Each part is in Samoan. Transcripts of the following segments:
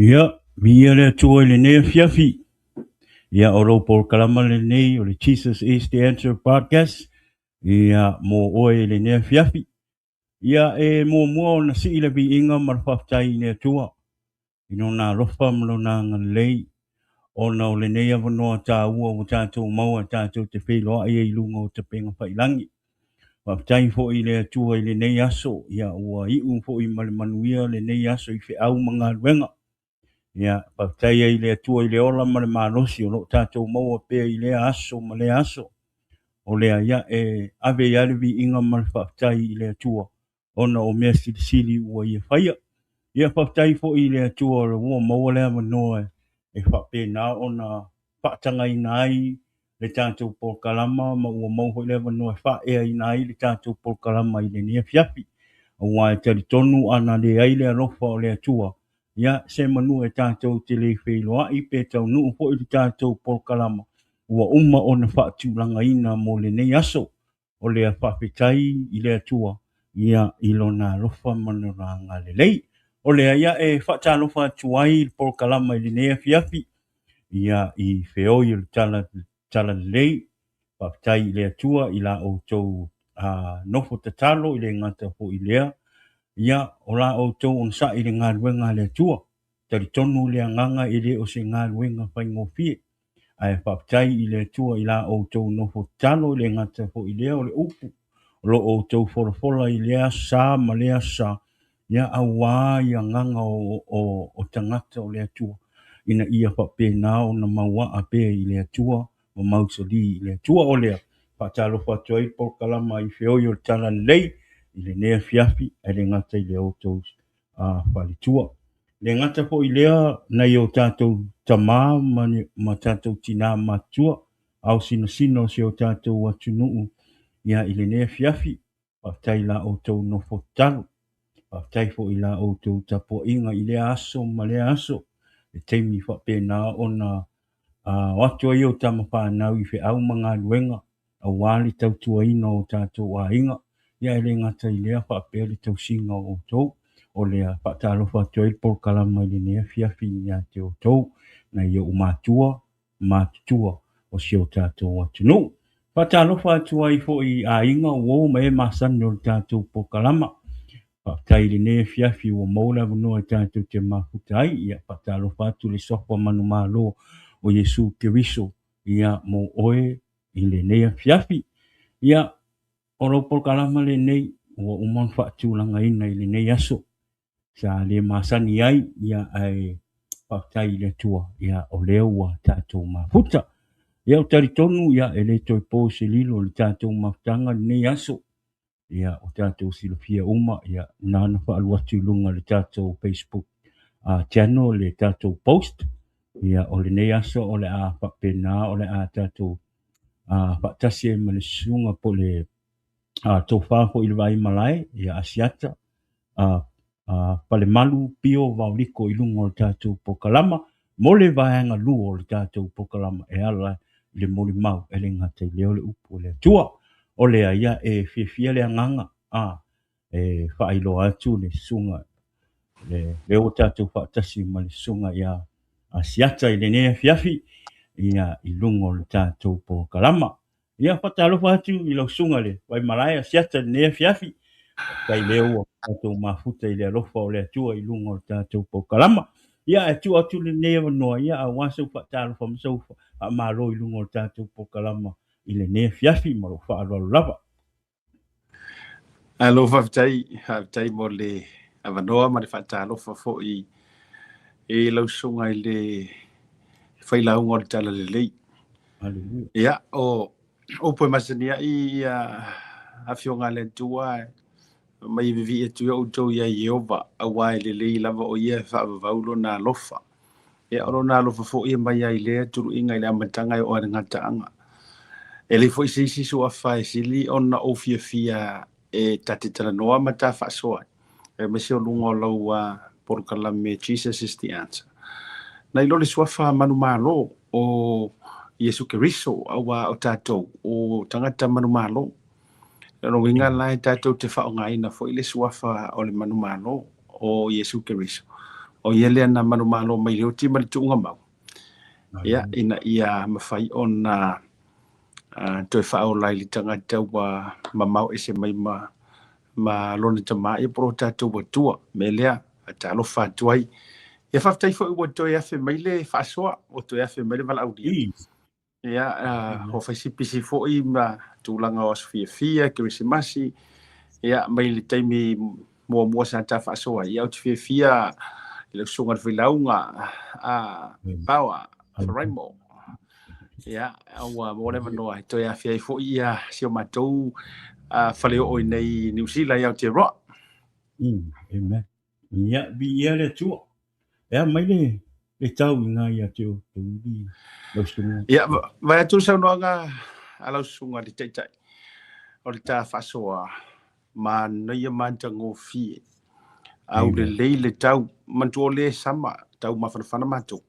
Ia, viia le Atua i lenei afiafi. Ia, o lou polokalama lenei o le Jesus is the Answer Podcast. Ia, mo oe i lenei afiafi. Ia, e muamua ona sii le viiga ma le faafetai i le Atua i lona alofa ma lona agalelei ona o lenei avanoa taua ua tatou maua tatou te feiloai ai i luga o tapega faiilagi. Faafetai foi i le Atua i lenei aso, ia ua iu foi ma le manuia lenei aso i feau ma galuega. Ia, faafetai ai i le Atua i le ola ma le malosi o lo o tatou maua pea i lea aso ma lea aso. O lea, ia, e ave ai le viiga ma le faafetai i le Atua ona o mea silisili ua ia faia. Ia, faafetai foi i le Atua ua maua le avanoa e faapena ona faatagaina ai le tatou polokalama ma ua maua foi le avanoa e faaeaina ai le tatou polokalama i lenei afiafi. Aua e talitonu ana leai le alofa o le Atua, ia se manu e tatou te le feiloai pe taunuu foi le tatou polokalama ua uma ona faatulagaina mo lenei aso. O lea faafetai i le Atua ia i lona alofa ma lona agalelei. O lea ia e faatalofa atu ai le polokalama i lenei afiafi ia i feoi o le tala lelei. Faafetai i le Atua i la outou nofo tatalo i le gata foi lea ia o la outou onosai i le galuega a le Atua. Talitonu le agaga e le o se galuega faigofie. Ae faafetai i le Atua i la outou nofo tatalo i le gata foi lea o le upu o lo o outou folafola i lea aso sa ma lea aso sa, ia auā i agaga o tagata o le Atua, ina ia faapena ona mauaa pea i le Atua ma mausali i le Atua. O lea, faatalofa atu ai le polokalama i feoi o le Talalelei i lenei afiafi, ae le gata i le outou faletua. Le gata foi lea nai o tatou tamā ma tatou tinā matutua, ao sinasina o si o tatou atunuu ia i lenei afiafi. Faafetai i la outou nofo tatalo. Faafetai foi i la outou tapuaiga i lea aso ma lea aso. Le taimi faapena ona o atu ai o tama fanau i feau ma galuega aua le tautuaina o tatou aiga, ia e le gata i lea faapea le tausiga o outou. O lea faatalofa atu ai le polokalama i lenei afiafi ia te outou, nai ou matua matutua o si o tatou atunuu. Faatalofa atu ai foi i aiga, uo ma e masani o le tatou polokalama. Faafetai i lenei afiafi ua maua le avanoa e tatou te mafuta ai. Ia faatalofa atu le suafa manumalo o Iesu Keriso ia mo oe i lenei afiafi. Ia, o lou polokalama lenei ua uma ona faatulagaina i lenei aso. Sa le masani ai, ia ae faafetai i le Atua, ia o lea ua tatou mafuta. Ia, ou talitonu, ia e le toe po se lilo i le tatou mafutaga lenei aso. Ia, o tatou silafia uma, ia, na ona faalu atu i luga o le tatou Facebook channel le tatou post. Ia, o lenei aso o le a faapena, o le a tatou faatasi ai ma le susuga po o le tofa foi i le Vaimalae, ia Asiata, Falemalu Pio Vaoliko i luga o le tatou polokalama mo le vaega lua o le tatou polokalama e ala i le molimau e le gata i lea o le upu o le Atua. O lea ia e fiafia le agaga e faailoa atu le susuga lea ua tatou faatasi ma le susuga ia Asiata i lenei afiafi ia i luga o le tatou polokalama. Ia, faatalofa atu i lau susuga le Vaimalae Asiata i lenei afiafi. Faafetai lea ua tatou mafuta i le alofa o le Atua i luga o le tatou polokalama. Ia, ae tuu atu lenei avanoa, ia, aua sau faatalofa ma sau faamalo i luga o le tatou polokalama i lenei afiafi ma lou faaaloalo lava. Alo, faafetai, faafetai mo le avanoa ma le faatalofa foi i lau susuga i le failauga o le Talalelei. Haleluia. Ia, o upu e masani ai ia afioga a le Atua mai e vivii atu ia outou ia Ieova, auā e lelei lava o ia e faavavau lona alofa. Ia, o lona alofa foi e mai ai lea tuluiga i le amataga e oo ai le gataaga. E le foi se isi suafa e sili ona ou fiafia e ta te talanoa ma ta faasoa ai, aemaise o luga o lau polokalame Jesus is the Answer. Nai lo le suafa manumalo o Iesu Keriso, auā o tatou o tagata manumalo. O lona uiga la e tatou te faaaogaina foi le suafa o le manumalo o Iesu Keriso. O ia lea na manumalo mai le oti ma le tuugamau. Ia, ina ia mafai ona toe faaola i le tagata ua mamao ese mai ma lona tama ia po o tatou Atua. Mea lea, faatalofa atu ai. Ia faafetai foi ua toe afe mai le faasoa, ua toe afe mai le valaaulia. Ia, ua fai si pisi foi ma tulaga o aso fiafia, Kerisimasi, ia, mai le taimi muamua sa ta faasoa ai. Ia, ou te fiafia i lau susuga i le failauga, Power Faraimo. Ia, ua maua le avanoa e toe afea ai foi ia si o matou faleoo i nei Niu Sila i Aotearoa. Amen. Ia, viia le Atua. E a mai le tau i ngā ia te o te uri lau susuga. Ia, vae atu le saunoaga a lau susuga le Taitai o le ta faasoa manaia matagofie. Aulelei le tau, manatua o lea e sama, tau mafanafana matou.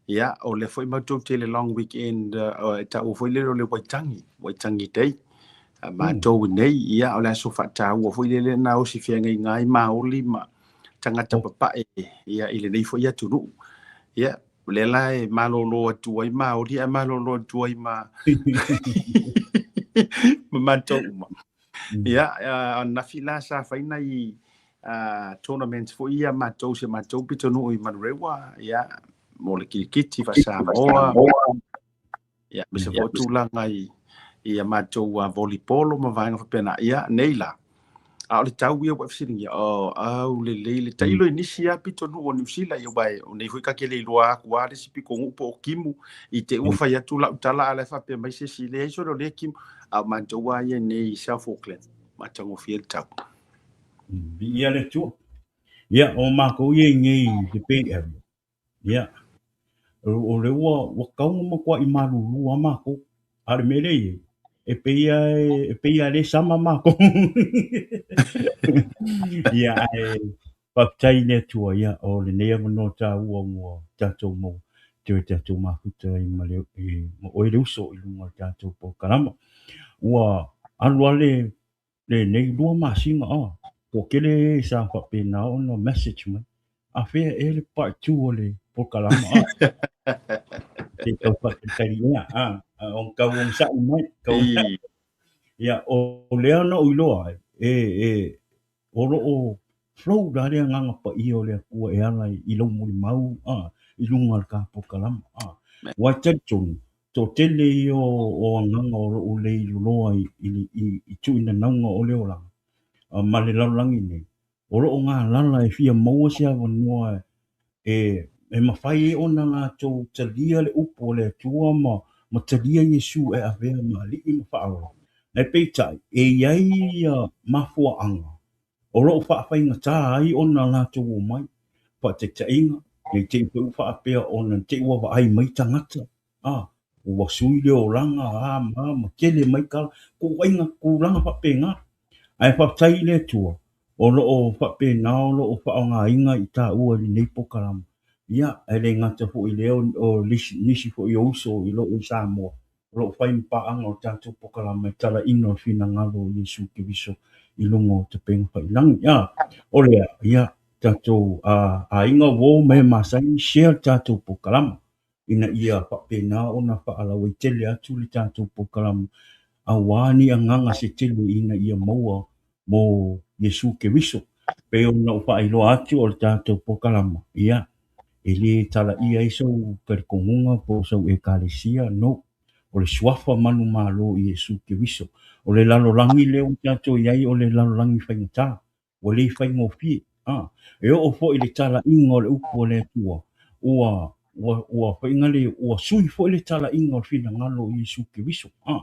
Ia, o lea foi matou te le long weekend, e taua foi lele o le Waitangi, Waitangi Day. Matou i nei, ia, o le aso faataua foi lele na osi feagaiga ai Māori ma tagata papae, ia, i lenei foi atunuu. Ia, o lea la e malolo atu ai Māori ae malolo atu ai ma ma matou uma. Ia, ananafi la sa fai nai tournaments foi ia matou si a matou pitonuu i Manurewa, ia, mo le kirikiti faa-Samoa, ia, aemaise foi o tulaga i a matou volleyball ma vaega faapena. Ia, nei la, a o le tau ia ua e fesiligia, oh, aulelei le tailo i nisi lava pitonuu o Niu Sila, ia, aua o nei foi ta te le iloa atu lava le isi pitonuu po o timu, i te i ua fai atu lau tala a o la e faapea mai se isi, leai sole o lea timu, a o matou lava ia nei i South Auckland, matagofie le tau. Viia le Atua. Ia, o matou ia i nei i le Bay Area, ia, o lea ua tatau ona matuai malulu lava matou. A o le mea lea e i ai, e pei lava e pei lava o lea e sama matou. Ia, ae faafetai i le Atua, ia, o lenei avanoa taua ua tatou maua, toe tatou mafuta ai ma le, ma oe le uso i luga o le tatou polokalama. Ua alu lava le lenei 2 masina a, toatele e sa faapena ona message mai, a fea ea le part 2 o le polokalama a. Se i tau faatalitali ea, a, ona tau onosai mai, tau onosai. Ia, o lea na ou iloa ai, e, o lo o flow la le agaga paia o le Atua e ala i lou molimau a, i luga o le ta polokalama a. Aua e talitonu, toatele ia o agaga o lo o leiloloa i tuuinanauga o le olaga ma le lalolagi nei, o lo o galala e fia maua se avanoa e mafai ai ona latou talia le upu a le Atua ma talia Iesu e avea ma alii ma faaola. Ae peitai, e i ai ia mafuaaga o lo o faafaigata ai ona latou omai, faataitaiga, ne i te i foi ua faapea ona te i ua vaai mai tagata, a, ua sui le olaga, a ma ma tele mai tala, ituaiga tulaga faapena. Ae faafetai i le Atua, o lo o faapena o lo o faaaogaina i taua i lenei polokalama. Ia, e le gata foi i lea o nisi foi o uso i lo o i Samoa, o lo o fai ma paaga o le tatou polokalama e talaina o le finagalo o Iesu Keriso i luga o tapega faiilagi. A, o lea, ia, tatou aiga, uo ma e masani, share le tatou polokalama ina ia faapena ona faalauaitele atu le tatou polokalama aua ni agaga se tele ina ia maua mo Iesu Keriso. Pei ona ou faailoa atu o le tatou polokalama, ia, e le talaia ai sou talitonuga po o sou ekalesia, no. O le suafa manumalo i Iesu Keriso. O le lalolagi lea ua tatou i ai o le lalolagi faigata. Ua le faigofie. A, e oo foi i le talaiga o le upu a le Atua, ua, ua, ua faiga le, ua sui foi le talaiga o le finagalo o Iesu Keriso. A,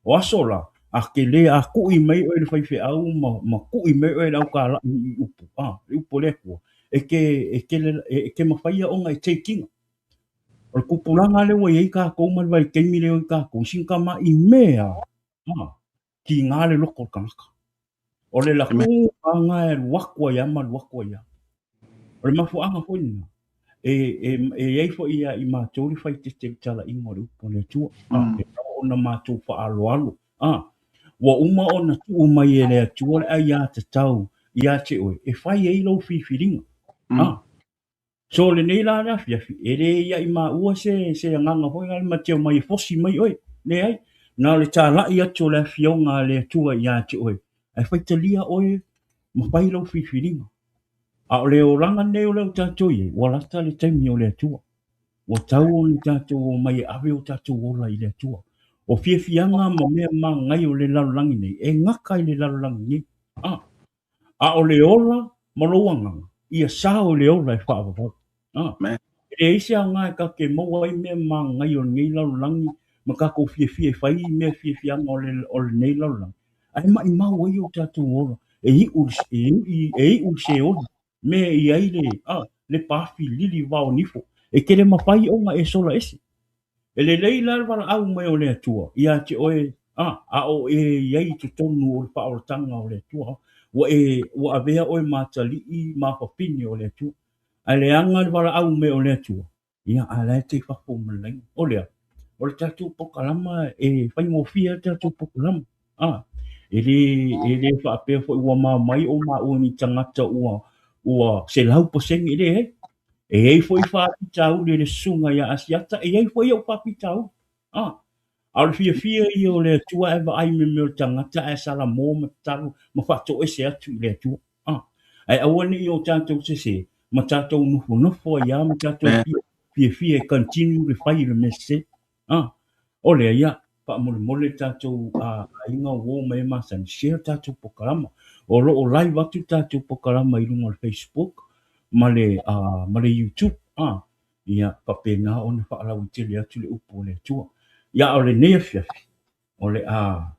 o aso la, a ke le a kuʻi mai oe le faifeau ma, ma kuʻi mai oe le aukalaʻi i upu, a, le upu a le Atua, e ke, e ke, e ke mafaia ona e take ina. O le tupulaga lea ua i ai kākou ma le vaitaimi lea ua i ai kākou, sina tamaʻi mea, a, kiga le loko o le tagata. O le lako aga e alu atu ai lava ma alu atu ai lava. O le mafuaaga foi lena, e i ai foi ia i matou le faitete i le talaiga o le upu a le Atua, a, e ao ona matou faaaloalo, a, ua uma ona tuu mai e le Atua le aiatatau ia te oe e fai ai lou filifiliga, a. So lenei la le afiafi, e le ia i maua se, se agaga foi lea ma te omai e fosi mai oe. Leai, na o le talai atu o le afioga a le Atua ia te oe, ae faitalia oe ma fai lau filifiliga. A o le olaga lenei o lea ua tatou i ai, ua lata le taimi o le Atua. Ua tau ona tatou omai e ave o tatou ola i le Atua. O fiafiaga ma mea magai o le lalolagi nei, e gaka i le lalolagi nei. A, a o le ola ma lou agaga, ia sao i le ola e faavavau. A, e leai se aoga e tatou te maua ai mea magai o lenei lalolagi ma tatou fiafia e fai mea fiafiaga o, le, o lenei lalolagi, ae maimau ai o tatou ola e iu, e iu, e iu se oli mea e i ai le, a, le pafi lili vao nifo, e te le mafai ona e sola ese. E lelei la le valaau mai o le Atua ia te oe, a, a o e i ai i totonu o le faaolataga o le Atua, ua e, ua avea oe ma atalii ma fafine o le Atua. Ae leaga le valaau mai o le Atua, Ia, a la e te i fafo ma le laina. O lea, o le tatou pokalama e faigofie le tatou pokalama. A, e le, e le faapea foi ua maumai o maua ni tagata ua, ua 100% e leai. E i ai foi faafitauli i le susuga ia Asiata, e i ai foi ou faafitauli. A, a o le fiafia ia o le Atua ae vaai me mea o le tagata ae salamo ma tatalo ma faatoese atu i le Atua. A, ae aua ne i o tatou sese ma tatou nofonofo ai lava ma tatou fiafia e continue le fai o le mea sese. A, o lea, ia, faamolemole le tatou aiga uo ma e masani, share tatou pokalama. O lo o live atu le tatou pokalama i luga o le Facebook ma le, ma le YouTube. A, ia, faapena ona faalauaitele atu le upu a le Atua. Ia, a o lenei afiafi, o le a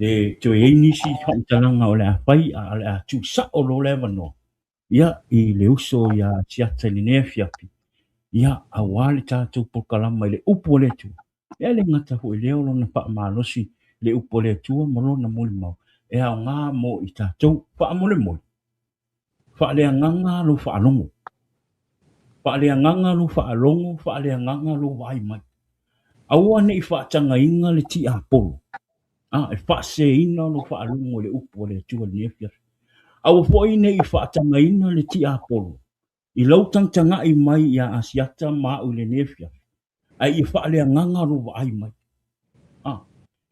le toe i ai nisi faamatalaga o le a fai, a o le a tuusao loa le avanoa ia i le uso ia Asiata i lenei afiafi, ia aua le tatou polokalama i le upu a le Atua. Ia e le gata foi i lea o lona faamalosi i le upu a le Atua ma lona molimau e aoga mo i tatou. Faamolemole, faaleagaga lou faalogo. Faaleagaga lou faalogo, faaleagaga lou vaai mai. Aua ne i faatagaina le tiapolo, a e faaseseina lou faalogo i le upu a le Atua i lenei afiafi. Aua foi ne i faatagaina le tiapolo i lou tagatagai mai ia Asiata ma au i lenei afiafi, ae ia faaleagaga lou vaai mai. A,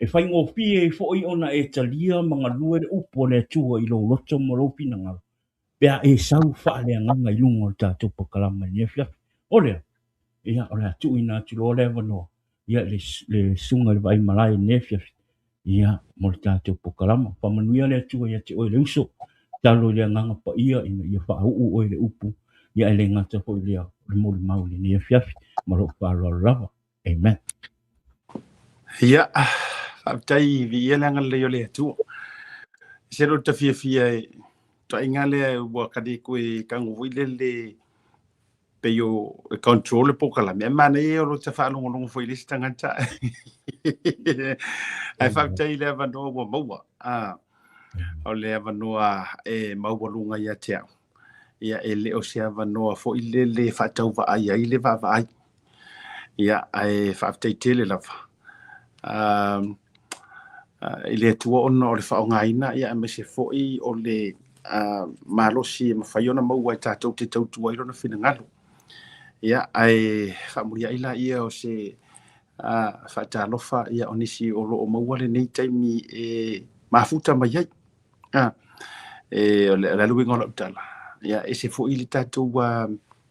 e faigofie ai foi ona e talia ma galue le upu a le Atua i lou loto ma lou finagalo, pe a e sau faaleagaga i luga o le tatou polokalama i lenei afiafi. O lea, ia, o le a tuuina atu loa le avanoa, ia, le, le susuga i le Vaaimalae i lenei afiafi, ia, mo le tatou polokalama. Faamanuia le Atua ia te oe le uso, tatalo i le Agaga Paia ina ia faauu oe i le upu, ia e le gata foi i lea, o le molimau i lenei afiafi, ma lou faaaloalo lava. Amen. Ia, faafetai viia le agalelei o le Atua. Se lo ta fiafia e toaiga lea ua kali koe kago foi lele pei o e control le polokalame. E manaia o lo ta faalogologo foi i le isi tagata. Ae faafetai i le avanoa ua maua. Ah, o le avanoa e maualuga ia te au. Ia, e le o se avanoa foi lele e faatauvaai ai le vaavaai. Ia, ae faafetai tele lava. I le Atua ona o le faaaogaina, ia, aemaise foi o le malosi e mafai ona maua e tatou te tautua ai lona finagalo. Ia, ae faamuliai laia o se faatalofa ia o nisi o lo o maua lenei taimi e mafuta mai ai. E, o le a le uiga o lau tala, ia, ese foi le tatou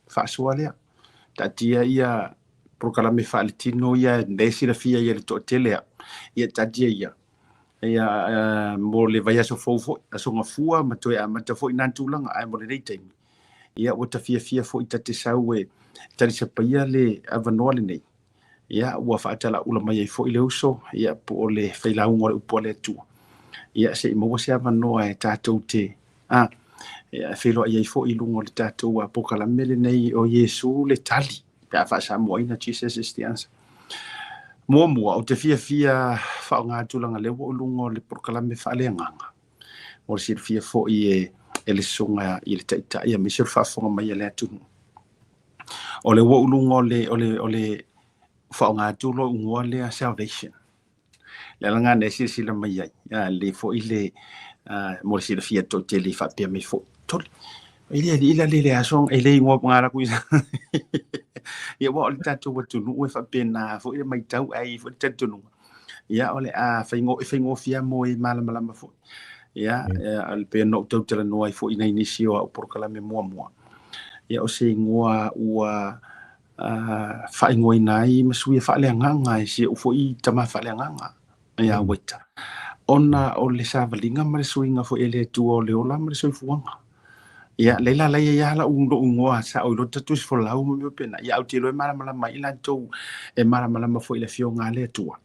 faasoa lea. Taatia ia polokalame faaletino ia lea silafia ia le toatele a. Ia taatia ia. Ia mo le vaiaso fou foi, aso gafua ma toe amata foi nā tulaga ae mo lenei taimi. Ia ua tafiafia foi ta te sau e talisapaia le avanoa lenei. Ia ua faatalaula mai ai foi le uso, ia po o le failauga o le upu a le Atua. Ia se i maua se avanoa e tatou te a e feiloai ai foi i luga o le tatou polokalame lenei o Iesu le tali, pe a faasamoaina Jesus is the answer. Muamua, ou te fiafia faaaoga tulaga lea ua i luga o le polokalame faaleagaga. Mo le silafia foi e, e le susuga i le taitai aemaise o le faafofoga mai a le atunuu. O le ua i luga o le, o le, o le faaaoga atu lo ugoa lea salvation. Le ala lena e silasila mai ai, le foi le, mo le silafia toatele i faapea mai foi, toli. E le alii la le le aso e le igoa ngala ku isa. Ia ua o le tatou atunuu e faapena foi le matau ai foi le talitonuga. Ia o le a faigō e faigofie lava mo e malamalama foi. Ia e pei ona ou tautalanoa ai foi i nai nisi o au polokalame muamua. Ia o se igoa ua faaigoaina ai ma suia faaleagaga e si ou foi tama faaleagaga ia Waita. Ona o le savaliga ma le suiga foi e le Atua o le ola ma le soifuaga. Ia, lea la laia ia lau lou igoa sao i lota tusi folau ma mea faapena. Ia, ae ou te iloa e malamalama ai i latou e malamalama foi i le afioga a le Atua.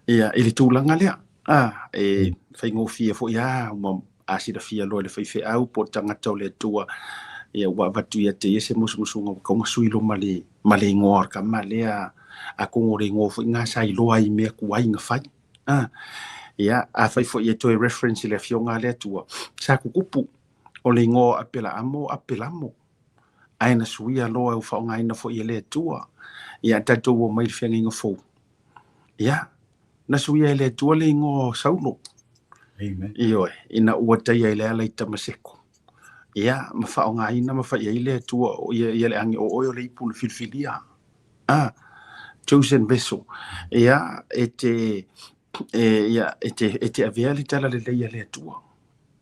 Ia, i le tulaga lea, e faigofie foi lava ma a silafia loa e le faifeau po o le tagata o le Atua, ia ua avatu ia te ia se musumusuga ua tau sui loa ma le, ma le igoa o le tama lea, atonu o le igoa foi lena sa iloa ai i mea tuai na fai. Ia, afai foi e toe reference i le afioga a le Atua, sa tutupu o le igoa o Apelaamo o Apelamo, ae na suia loa ua faaaogaina foi e le Atua. Ia, tatou omai i le feagaiga fou. Ia, na suia e le Atua le igoa o Saulo. Amen. Ioe, ina ua taia i le ala i Tamaseko. Ia, ma faaaogaina ma fai ai le Atua o ia, ia le age o oe o le ipu na filifilia. Chosen vessel. Ia, e te, e, ia, e te, e te avea le talalelei a le Atua.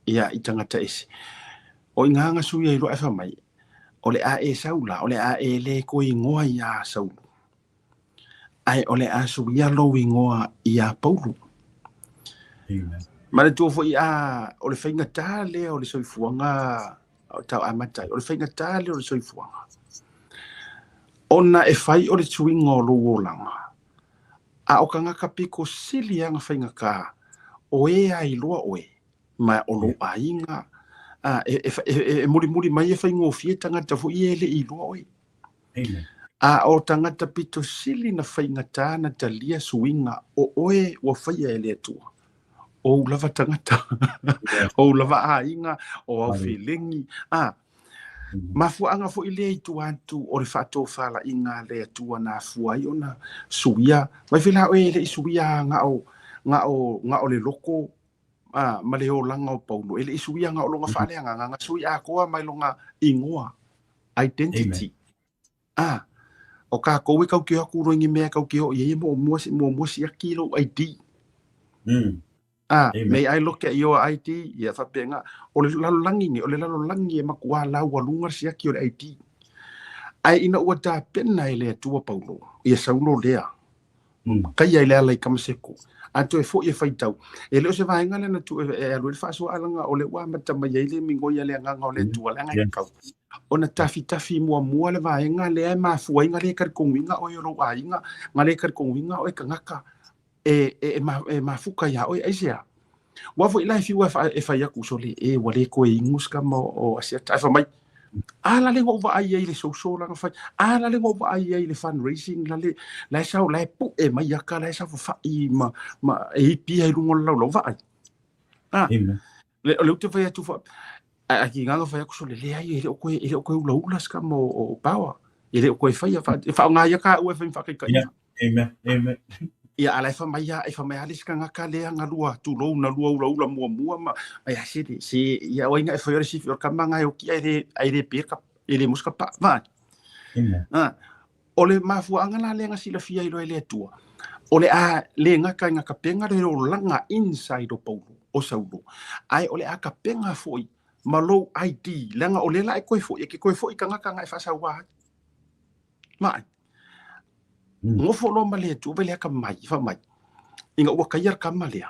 Ia, i tagata ese. O i ngā suia i loa e wha mai, o le a e saula, o le a e le ko ingoa ia Saulo. Ae o le a suia lou ingoa ia Paulo. Amen. Manatua foi a o le faigata lea o le soifuaga o tau amata ai, o le faigata lea o le soifuaga. Ona e fai o le suiga o lou olaga, a o tagata pito sili lava na faigata, o e a iloa oe, ma o lou aiga, e mulimuli mai e faigofie tagata foi ia e le i iloa oe. Amen. A o tagata pito sili na faigata na talia suiga o oe ua faia e le Atua. O ou lava tagata, o ou lava aiga, o au felegi. Mafuaaga foi lea i tua atu o le faatofalaiga a le Atua na afua ai ona suia. Mai foi la oe e le i suia na o le loko ma le olaga o Paulo. E le i suia na o lona faaleagaga, na sui atoa mai lona igoa, identity. O kākou e kau ke aku loa i ni mea kau ke o i ai e moomua muamua siaki lou ID. May I look at your ID? Ia faapena. O le lalolagi nei, o le lalolagi e matua laualuga le siaki o le ID. Ae ina ua tapena e le Atua Paulo, ia Saulo lea, taia i le ala i Tamaseko, a toe foi e faitau. E le o se vaega lea na tuu e alu ai le faasoaalaga o lea ua amata mai ai le migoi a le agaga o le Atua, leaga e tatau ona tafitafi muamua le vaega lea e mafua ai na le talitonuina oe o lou aiga, na le talitonuina oe tagata e mafuka iā oe. Aisea? Ua foi la e fiu e fai atu sole e ua le toe inu se tama o Asiata. Ae fai mai, a la le na ou vaai ai i le social la na fai, a la le na ou vaai ai i le fundraising la le, la e sau, la e pu'e mai aka, la e saofafai ma, ma e ipia i luga o le laulau vaai. Amen. Le, o le ou te fai atu fa, a ki ngā fai atu sole, leai, e le o koe, e le o koe ulaula se tama o Power. E le o koe faia, e faaaoga ia ka ua e fai ma faakaitaiga. Yeah. Amen. Amen. Ia, a la e fai mai a, e fai mai a le isi tagata lea na lua tulou, na lua ulaula muamua ma, ai a se le, se, ia o ai na e fai o le sifi o le tama na e oki ai le, ai le pe ka, e le mosi ka pa, vaai. Amen. O le mafuaaga la lea na silafia ai loa e le Atua, o le a le gata i na tapena le olaga inside o Paulo, o Saulo, ae o le a tapena foi ma lou ID, leaga o lea la e toe foi, e te toe foi i tagata na e faasaua ai. Vaai. Nofo loa ma le Atua, vai le akamai, fai mai, ina ua taia le tama lea.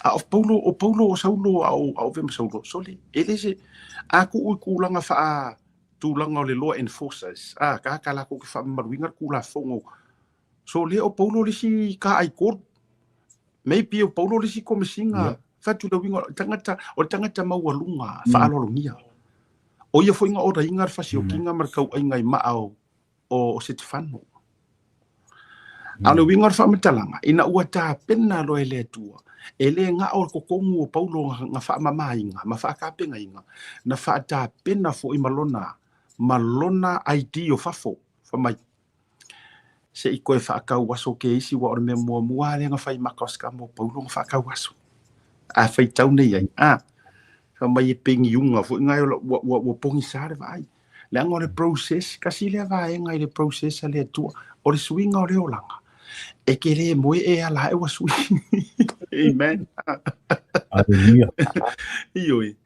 A o Paulo, o Paulo o Saulo, a o, a o ma Saulo, sole, e le se, a tuu i tulaga faa, tulaga o le law enforcers, a, ka latou ke faamamaluina le Tulafono. So le o Paulo le isi ka ai kolu. Maybe o Paulo le isi komesina, fai atu le uiga, tagata, o le tagata maualuga, faaaloalogia. O ia foi na oraina le fasiokiga ma le tauaiga i maa o Setefano. A o le uiga o le faamatalaga, ina ua tapena loa e le Atua, e le na o le totonu o Paulo na faamamaina ma faatapenaina, na faatapena foi ma lona ID o fafo, fai mai, se i koe faatau aso ke isi ua o le mea muamua lea na fai maka o se tama o Paulo na faatau aso. A faitau nei ai. Fai mai e pengiuga foi ngai o ua, ua, ua pogisa le vaai. Leaga o le process, kasi lea vaega i le process a le Atua, o le suiga o le olaga. E ke le moe e ala ae ua sui. Amen. Hallelujah. Ioe.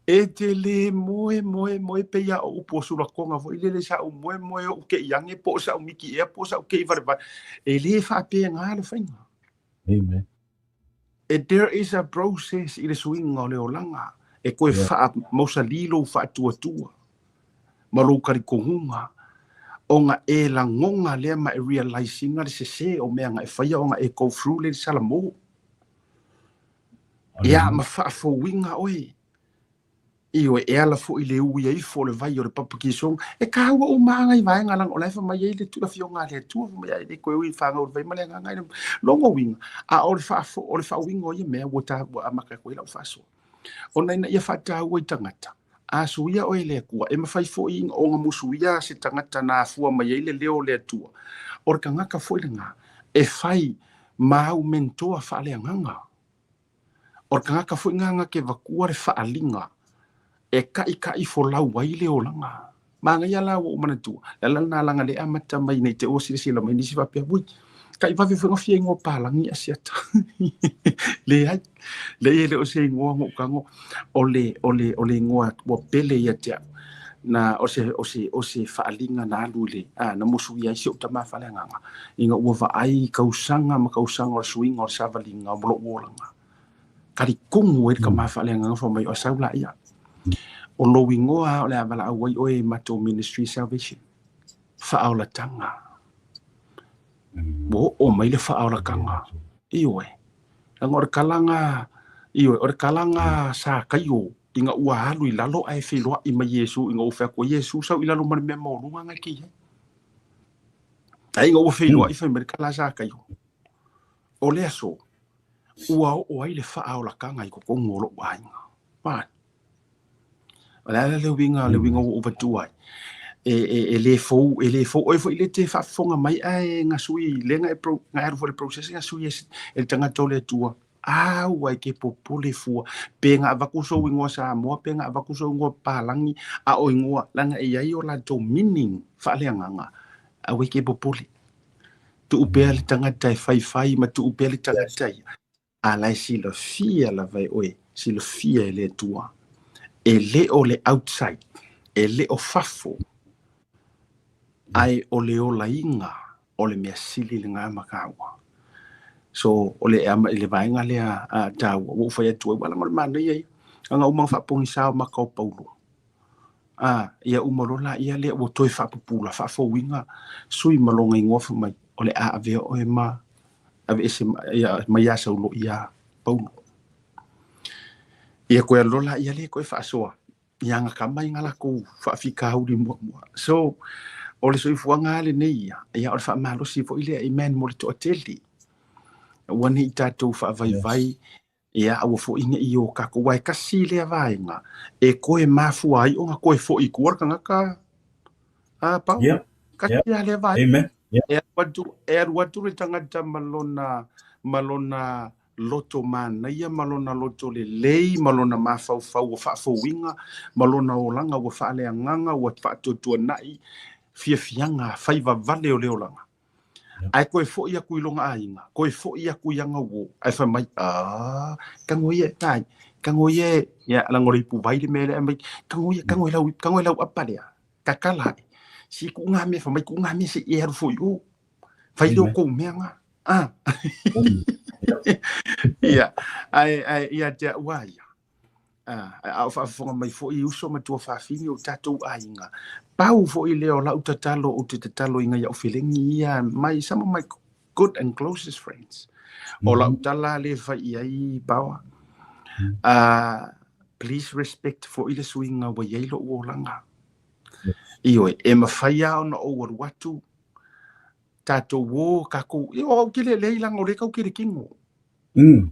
E te le moe, moe, moe pe ia o upu o sulakoga foi lele sa u moe, moe o ke iange po o sa u miki ea po o sa u ke i vale vale. E le faapega le faiga. Amen. E there is a process i le suiga o le olaga e koe Yeah. faamausalī lou faatuatua ma lou talitonuga ona e lagoga lea ma e realize ina le sesē o mea na e faia ona e go through le salamō. Ia Hallelujah. ma faafouina oe. Ioe, e ala foi i le uia ifo o le vai o le papakisoga. E kāua uma lava nai vaega leaga o la e fai mai ai le afioga a le Atua, fai mai ai le koe ui fanau le vai ma le agaga i le lona uiga. A o le faafo, o le faauiga o ia mea ua ta ua amata atu ai lau faasoa. Ona ina ia faataua i tagata, a suia oe e le Atua, e mafai foi ona musuia se tagata na afua mai ai le leo o le Atua. O le tagata foi lena e fai ma au mentoa faaleagaga. O le tagata foi lena na te avatua le faaaliga e taʻitaʻi folau ai le olaga. Manaia la ua ou manatua, le ala lena leaga lea e amata mai nei te ua silasila mai nisi faapea, ui, taʻi vave foi na fia igoa palagi Asiata. Leai, leai e le o se igoa na ou tago, o le, o le, o le igoa ua pele ia te au. Na, o se, o se, o se faaaliga na alu i le, a, na musuia ai si ou tama faaleagaga, ina ua vaai i tausaga ma tausaga o le suiga o le savaliga o lou olaga. Talitonu ai le tama faaleagaga fai mai, o sau laia. O lou igoa lava o le a valaau ai oe i matou Ministry Salvation. Faaolataga. Ua oo mai le faaolataga. Ioe. Leaga o le kalaga, ioe, o le kalaga sa kaio ina ua alu i lalo ae feiloai mai Iesu ina ua fai atu ai Iesu sau i lalo ma le mea maualuga na e te i ai. Ae ina ua feiloai fai mai le kala a Sakaio, O le aso, ua oo ai le faaolataga i totonu o lou aiga. Vai. O le a le uiga, le uiga ua ou avatua ai. E, e, e le fou, e le fou. Oe foi le te faafofoga mai ae na sui, le na e pro, na alu foi le process na sui e, e le tagata o le Atua. A ua e ke popole fua. Pe na avatu sou igoa Samoa, pe na avatu sou igoa Papalagi, a o igoa, leaga e i ai o latou meaning faaleagaga, aua e ke popole. Tuu pea le tagata e faifai ma tuu pea le tagata ia. A la e silafia lava e oe, silafia e le Atua. E le o le outside, e le o fafo, ae o le olaina o le mea sili lena ma taua. So, o le i le vaega lea a taua, ua ou fai atu ai, ua leaga o le manaia ia. Leaga uma ona faapogisa o maka o Paulo. A, ia uma loa laia lea ua toe faapupula, faafouina, sui ma lona igoa fai mai, o le a avea oe ma aveese ia, mai ia Saulo ia Paulo. Ia koe alu loa laia lea koe faasoa, ia agakama i nga lakou faafitauli muamua. So, o le soifuaga lava lenei ia, ia o le faamalosi foi lea, amen, mo le toatele. Aua ne i tatou faavaivai, Yes. ia aua foi ne i o tatou, aua e tasi lea vaega e toe mafua ai ona toe foi i tua le tagata a Paolo. Yeah. Kasi Yeah. lava lea vaega. Amen. Yeah. E alu atu, e alu atu le tagata ma lona, ma lona loto manaia ma lona loto lelei ma lona mafaufau ua faafouina ma lona olaga ua faaleagaga ua faatuatuanai fiafiaga faivavale o le olaga. Ae toe foi atu i lona aiga, toe foi atu i ana uo, ae fai mai, ah, tago ia, tai, tago ia, ia, leaga o le ipuvai le mea lea, mai, tago ia, tago e lau, tago e lau apa lea, tatala ae, si kuuga mea, fai mai, kuuga mea se i e alu foi i o. Fai lea o Amen. kou mea na. Ah. Ia, ae, ae, ia te au a ia. Ah, a o faafofoga mai foi uso ma tuafafine o tatou aiga. Pau foi lea o lau tatalo ou te tatalo i ngai au felegi ia, my, some of my good and closest friends. O lau tala le fai i ai Paoa. Ah, please respect foi le suiga ua i ai lou olaga. Ioe, e mafai lava ona ou alu atu, tatou o, tatou, ia o au ke le leai leaga o lea e tau ke le kino.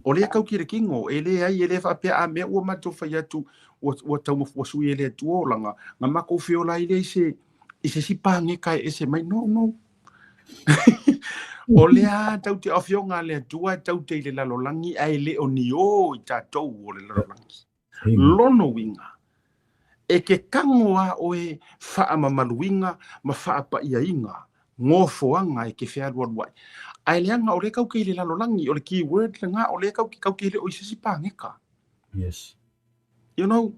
O lea e tau ke le kino, e leai, e le faapea a mea ua matou fai atu, ua, ua tau ua sui e le Atua olaga, na matou feola ai lea i se, i se isi paneta e ese mai. No, no. O lea tau te afioga a le Atua e tau te i le lalolagi, ae le o ni o i tatou o le lalolagi. Lona uiga, e ke kago a oe faamamaluina ma faapaiaina gofoaga e ke fealualuai. Ae leaga o lea kau ke i le lalolagi, o le key word lena, o lea kau ke, kau ke le o i se isi paneta. Yes. You know,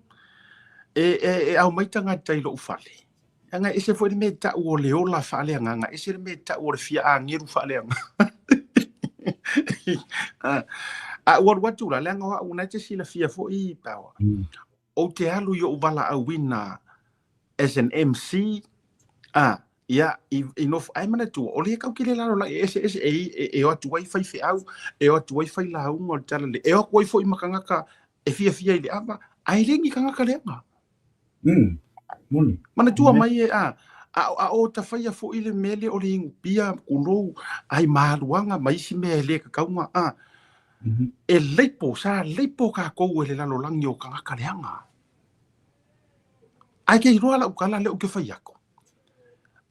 e, e, e aumai tagata i lou fale. Leaga e ese foi le mea e tau o le ola faaleagaga, ese le mea e tau o le fia agelu faaleagaga. A ua alu atu la, leaga o au na e te silafia foi, Power. Ou te alu i ou valaauina as an MC, a, ia, i, i nofo, ae manatua, o lea kau ke le lalolagi, e ese ese, e, e, e o atu ai faifeau, e o atu ai failauga o le tala le, e o atu ai foi ma tagata e fiafia i le ava, ae le ni tagata leaga. Moni. Manatua mai e, a, a, a o tafaia foi le mea lea o le inu pia, kulou, ai maluaga ma isi mea e le kakauga, a, e leipo, sa leipo kākou e le lalolagi o tagata leaga. Ae ke iloa lau tala lea ou te fai atu.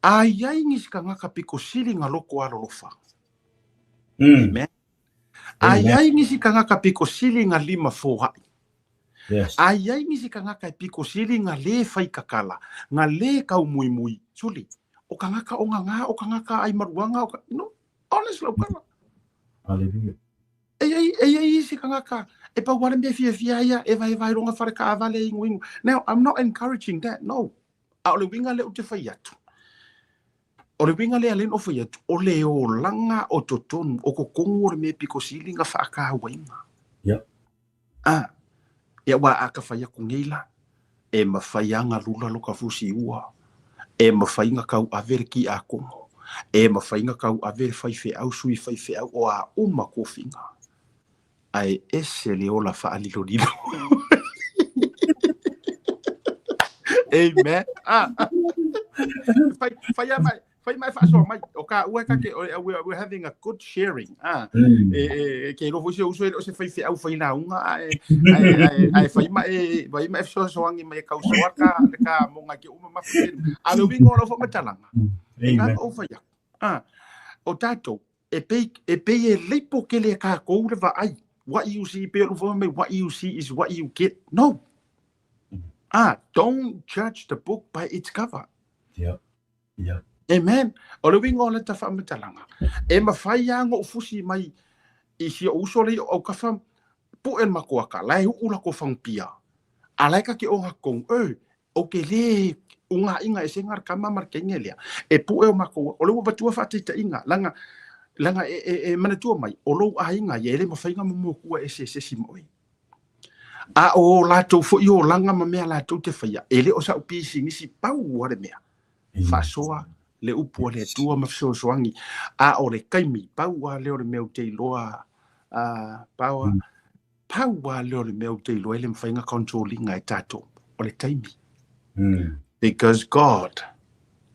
A i ai nisi tagata pito sili na loto alolofa. Amen. A i ai nisi tagata pito sili na lima foai. Yes. A i ai nisi tagata e pito sili na le fai kakala, na le kaumuimui. Suli, o tagata o ngā, o tagata ai maruanga, o ka... No, honest lau tala. Hallelujah. E i ai, e i ai isi tagata e pau lava le mea e fiafia ai ia, e vaevae lona fale kaavale e inuinu. Now, I'm not encouraging that, no. A o le uiga lea ou te fai atu, o le uiga lea lea na ou fai atu, o le olaga o totonu, o totonu o le mea e pito sili na faatauaina. Yeah. A, ia aua a ka fai atu nei la, e mafai lava na lula lo ka fusi ua, e mafai na tauave le tiakono, e mafai na tauave le faifeau, sui faifeau, o a uma tofiga, ae ese le ola faalilolilo. Amen. Ah. Fai, fai a mai, fai mai faasoa mai. O ka ua ka ke, we're having a good sharing. Ah. E, e, ke iloa foi si ou uso e le o se faifeau failauga, ae, ae, ae, ae fai ma e, fai ma e fesoasoani mai e kausoa ka, le ka moga ke uma mafu tele. A le uiga o lau faamatalaga, e na ou fai atu. Ah. O tatou, e pei, e pei e leipo tele e kākou le vaai. What you see, pei o le fai mai, what you see is what you get. No. Ah, don't judge the book by its cover. Yeah. Yeah. Amen. O le uiga o lata faamatalaga, e mafai lava ona ou fusi mai i si ou uso lea i ou autafa pu'e le matou aka, la e u'u latou fagupia, a la e ta te oga totonu, e, ou te lē ugā'iga esega le tama ma le teine lea, e pu'e o matou, o lea ua avatua faataitaiga, leaga, leaga e, e, e manatua mai, o lou aiga ia e le mafai ona momotua ese e se isi ma oe. A o latou foi olaga ma mea latou te faia, e le o sa'u pisinisi pau lava le mea. Faasoa le upu a le Atua ma fesoasoani, a o le taimi, pau lava lea o le mea ou te iloa, a, pau, pau lava lea o le mea ou te iloa e le mafai ona control ina e tatou, o le taimi. Because God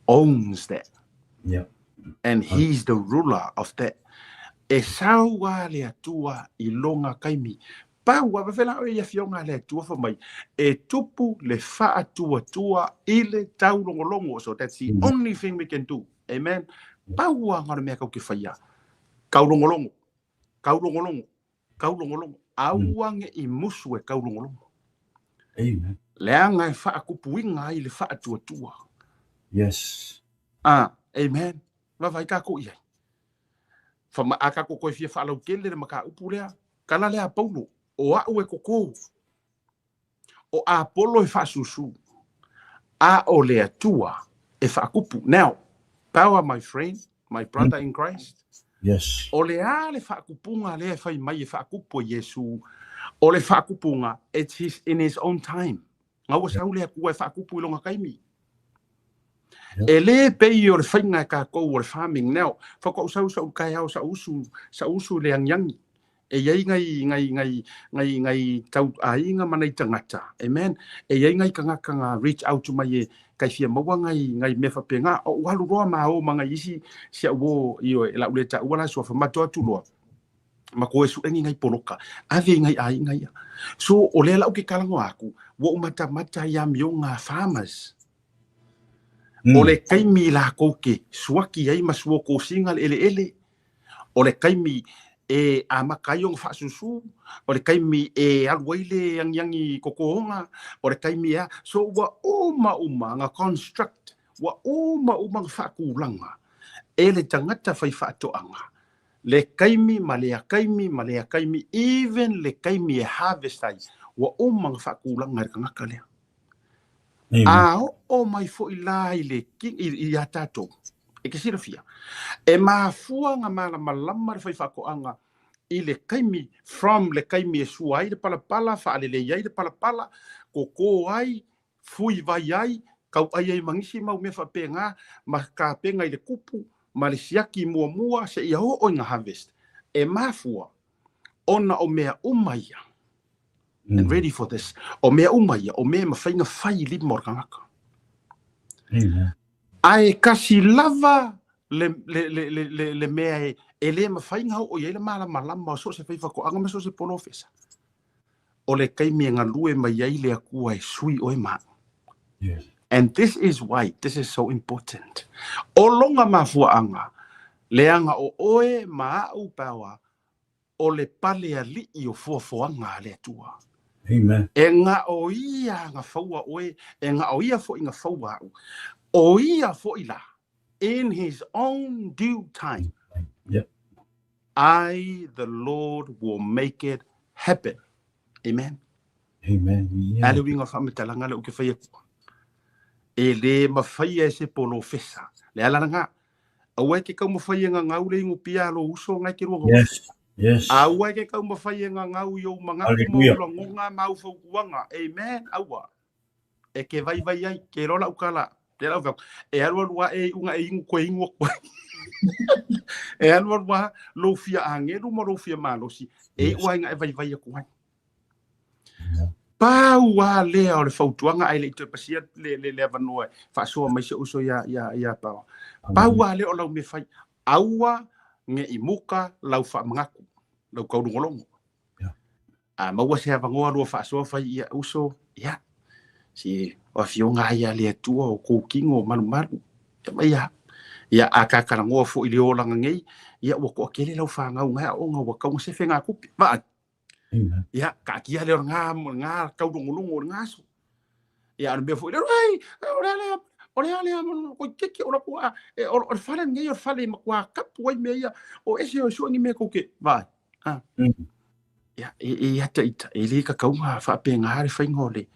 owns that. Yeah. And he's the ruler of that. E sau lava le Atua i lona taimi. Pau lava fe la oe i afioga a le Atua fai mai, e tupu le faatuatua i le taulogologo. So that's the only thing we can do. Amen. Pau lava o le mea kau ke faia. Kaulogologo, kaulogologo, kaulogologo. Aua ne i musu e kaulogologo. Amen. Leaga e faakupuina ai le faatuatua. Yes. Ah, amen. Vaavaai tatou i ai. Fa ma, a tatou toe fia faalautele le mataupu lea, tala lea a Paulo, o a'u e koko, o Apolo e faasusu, a o le Atua e faakupu. Now, power my friend, my brother in Christ. Yes. O le a le faakupuga lea e fai mai e faakupu e Iesu, o le faakupuga, it's his, in his own time. Nga ua sau le Atua e faakupu i lona taimi. E le pei o le faiga e tatou o le farming now. Faatoa ou sau sa'u taeao sa'u usu, sa'u usu i le agiagi. E i ai nai, nai, nai, nai, nai tau aiga ma nai tagata. Amen. E i ai nai tagata na reach out mai e kai fia maua nai, nai mea faapena. Ou alu loa ma o ma nai isi si a'u uo, ioe, o le a ou le taua la suafa ma to atu loa. Ma koe suʻe ni nai poloka. Ave i nai aiga ia. So, o lea la ou ke talanoa atu, ua ou matamata i amioga a farmers. O le taimi lakou ke suaki ai ma suokosina le eleele, o le taimi e e amata ai ona faasusu, o le taimi e alu ai le agiagi totoga, o le taimi e a. So ua uma uma na construct, ua uma uma na faatulaga e le tagata faifaatoaga le taimi ma lea taimi ma lea taimi, even le taimi e harvest ai, ua uma na faatulaga e le tagata lea. Amen. A oo mai foi la i le ia tatou, e ke silafia, e mafua na malamalama le faifaatoaga i le taimi, from le taimi e sua ai le palapala, faalelei ai le palapala, koko ai, fui vai ai, tauai ai ma nisi mau mea faapena, ma tapena i le tupu, ma le siaki muamua seia oo ina harvest. E mafua ona o mea uma ia. And ready for this. O mea uma ia, o mea e mafai ona fai i lima o le tagata. Amen. Ae kasi lava le, le, le, le, le, le mea e, e le mafai ona oo i ai le malamalama o so o se faifaatoaga ma so o se polofesa. O le taimi e galue mai ai le Atua e sui oe ma au. Yes. And this is why this is so important. O lona mafuaaga, leaga o oe ma au power, o le pale alii o foafoaga a le Atua. Amen. E na o ia na faua oe, e na o ia foi na faua au. O ia foi la, in his own due time, Yep. I, the Lord, will make it happen. Amen. Amen. Yeah. A le uiga o le faamatalaga lea ou te fai atu. E le mafaia e se polofesa. Le ala lena. Aua e ke taumafai e gagau le igupia a lou uso na e te lua nonofo. Yes. Yes. Aua e ke taumafai e gagau i ou manatu ma ou Hallelujah. lagoga ma au fautuaga. Amen. Aua. E ke vaivai ai. Ke iloa lau tala. Te lau fai atu, E alualu aʻe e iuga e inu koe inu atu ai. E alualu lava lou fia agelu ma lou fia malosi e Yes. iu ai na e vaivai atu ai. Pau lava lea o le fautuaga ae le i toe pasia le, le, le avanoa e faasoa mai si ou uso ia, ia, ia Paoa. Pau lava lea o lau mea fai, aua ne i muka lau faamanatu, lau taulogologo. Yeah. A maua se avanoa lua faasoa fai ia uso, ia, si o afioga ai a le Atua o kou kino o malumalu. Ia mai ia. Ia a ka talanoa foi i le olaga nei, ia ua toatele lau fanau ngai aoga ua tau na sefe ngā tupe. Vaai. Amen. Ia, taatia lea o lena, lena taulogologo o lena aso. Ia, a o le mea foi lea, ei, o le a lea, o le a lea, toeitiiti o latou a, e, o, o le fale lenei o le fale e matua kapu ai mea ia, o ese o e sue ni mea tou te, vaai. Ah. Ia, e, e ia te ita, e le tatau ona faapena le faiga o le,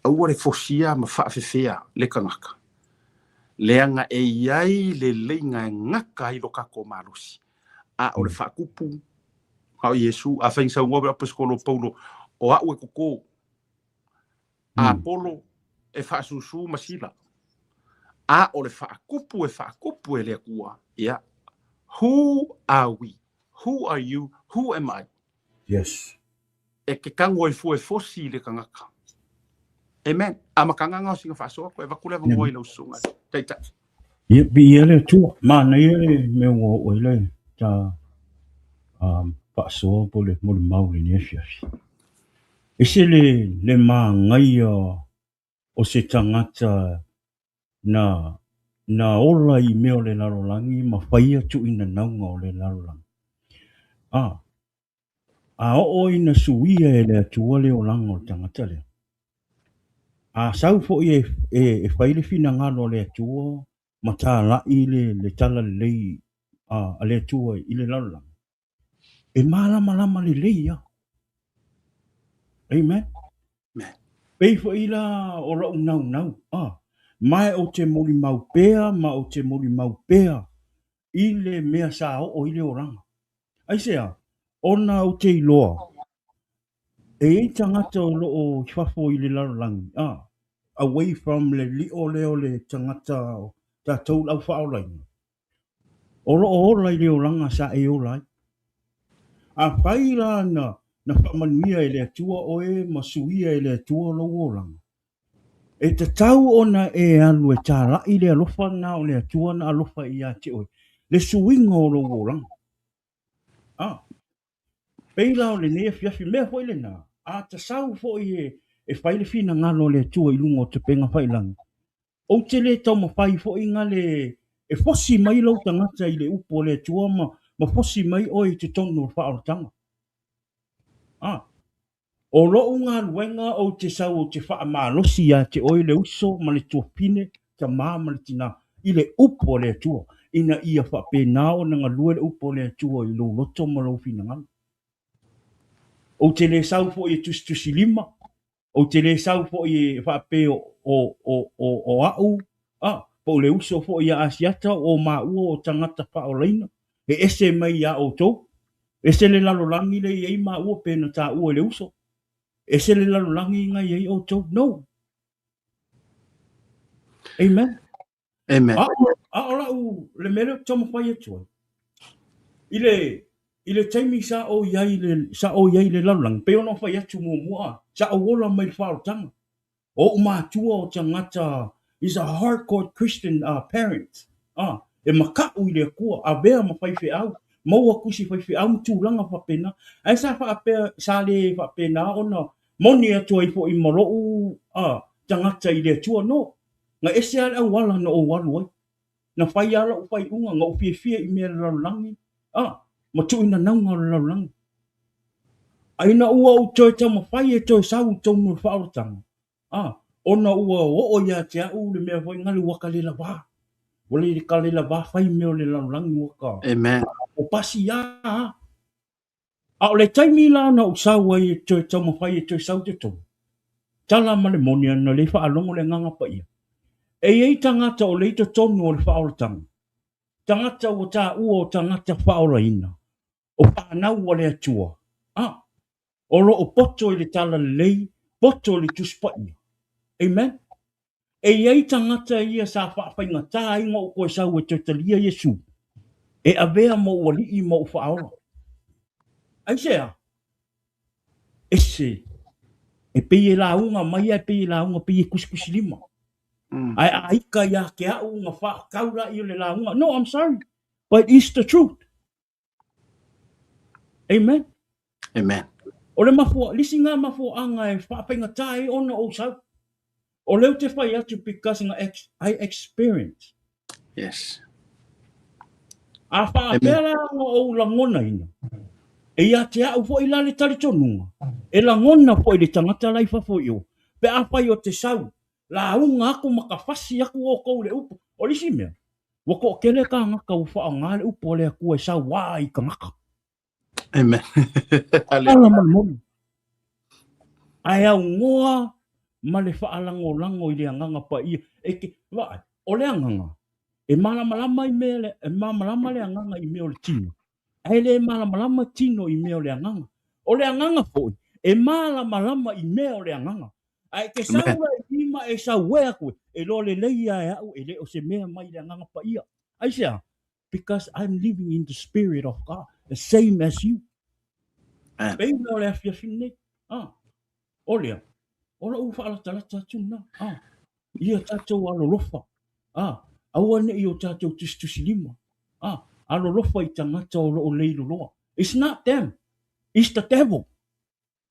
aua le fosia ma faafefea le tagata. Leaga e i ai le leiga e gata ai lo tatou malosi. A o le faatupu, a o Iesu, afai na saunoa le aposetolo o Paulo, o au e koko, Apolo e faasusu ma Sila. A o le faatupu e faatupu e le Atua, ia, who are we? Who are you? Who am I? Yes. E ke tago ai fua e fosi i le tagata. Amen. Amataga na o sina faasoa koe avatu le avanoa i lau susuga Taitai. Ia, viia le Atua. Manaia le mea ua oo ai le ta faasoa po o le molimau i lenei afiafi. Ese le, le māgaia o se tagata na, na ola i mea o le lalolagi ma faia tuuinanauga o le lalolagi. A, a oo ina suia e le Atua le olaga o le tagata lea, a sau foi e, e, e fai le finagalo o le Atua ma talai le, le talalelei a, a le Atua i le lalolagi, e malamalama lelei lava. Amen. Amen. Pei foi la o lou naunau, a, ma ou te molimau pea ma ou te molimau pea i le mea sa oo i le olaga. Aisea? Ona ou te iloa, e i ai tagata o lo o i fafo i le lalolagi, a, away from le lio lea o le tagata o tatou le au faaolaina, o lo o ola i le olaga sa e ola ai. Afai la na, na faamanuia e le Atua oe ma suia e le Atua lou olaga, e tatau ona e alu e talai le alofa lena o le Atua na alofa ia te oe, le suiga o lou olaga. A, pei la o lenei afiafi, mea foi lena, a tasau foi e, e fai le finagalo o le Atua i luga o tapega failagi, Ou te le taumafai foi nga le e fosi mai lou tagata i le upu a le Atua ma ma fosi mai oe i totonu o le faaolataga. A. O lo'u galuega ou te sau ou te faamalosi ia te oe le uso ma le tuafine, tamā ma le tinā, i le upu a le Atua, ina ia faapena ona galue le upu a le Atua i lou loto ma lou finagalo. Ou te le sau foi e tusitusilima, ou te le sau foi e faapea o au, a, po o le uso foi ia Asiata, o maua o tagata faaolaina, e ese mai iā outou. Ese le lalolagi le i ai maua pe na taua i le uso. Ese le lalolagi na i ai outou. No. Amen. Amen. A o lau le mea lea ou te taumafai atu ai, i le, i le taimi sa ou i ai le, sa ou i ai i le lalolagi, pei ona ou fai atu muamua, sa ou ola mai le faaolataga. O ou matua o tagata is a hardcore Christian parents, e makaʻu i le Atua, avea ma faifeau, maua tusi faifeau ma tulaga faapena. Ae sa faapea, sa le faapena ona moni atu ai foi ma loʻu tagata i le Atua. No. Na ese lava le auala na ou alu ai. Na fai lava loʻu faaiuga, na ou fiafia i mea o le lalolagi, ma tuuinanauga o le lalolagi. A ina ua ou toe taumafai e toe sau i totonu o le faaolataga, ona ua oo ia te au le mea foi lena ua ka le lavā. Ua le ka le lavā fai mea o le lalolagi ua ka. Amen. O pasi a. A o le taimi la na ou sau ai e toe taumafai e toe sau i totonu, tala ma le moni ana le faalogo le Agaga Paia. E i ai tagata o le i totonu o le faaolataga, tagata ua taua o tagata faaolaina, o fanau a le Atua, a, o lo o poto i le talalelei, poto i le Tusi Paia. Amen. E i ai tagata ia sa faafaigatā ai na ou toe sau e toe talia Iesu, e avea ma ou alii ma ou faaola. Aisea? Ese, e pei e lauga mai ae pei e lauga pei e tusitusilima. Ae a ika ia te au na faatau laia o le lauga. No, I'm sorry, but it's the truth. Amen. Amen. O le mafua, lisi ngā mafuaanga e whaafaingatā ai ona ou sau. O lea ou te whai atu because nga ex, I experience. Yes. A whaapea la nga ou langona ina. E ia te au foi la le talitonuga. E langona foi le tangata la i fafo i o. Pe a whai o te sau, lauga aku ma ka fasi aku o kou le upu. O lisi mea, Ua toʻatele kānaka ua faaaoga le upu a le Atua e sauā ai i kanaka. Amen. Ala ma le moni. Ae aunoa ma le faalagolago i le Agaga Paia. E ke, vaai, o le agaga, e malamalama i mea le, e malamalama le agaga i mea o le tino, ae le malamalama tino i mea o le agaga. O le agaga foi, e malamalama i mea o le agaga. Ae e te sau la i lima e sau e aku e loa lelei ia e au e le o se mea mai le Agaga Paia. Aisea? Because I'm living in the spirit of God, the same as you. Pei la o le afiafi lenei. Ah, o lea, o loʻu faalatalata atu lena. Ah, ia tatou alolofa. Ah, aua neʻi o tatou tusitusilima. Ah, alolofa i tagata o loo leiloloa. It's not them, it's the devil.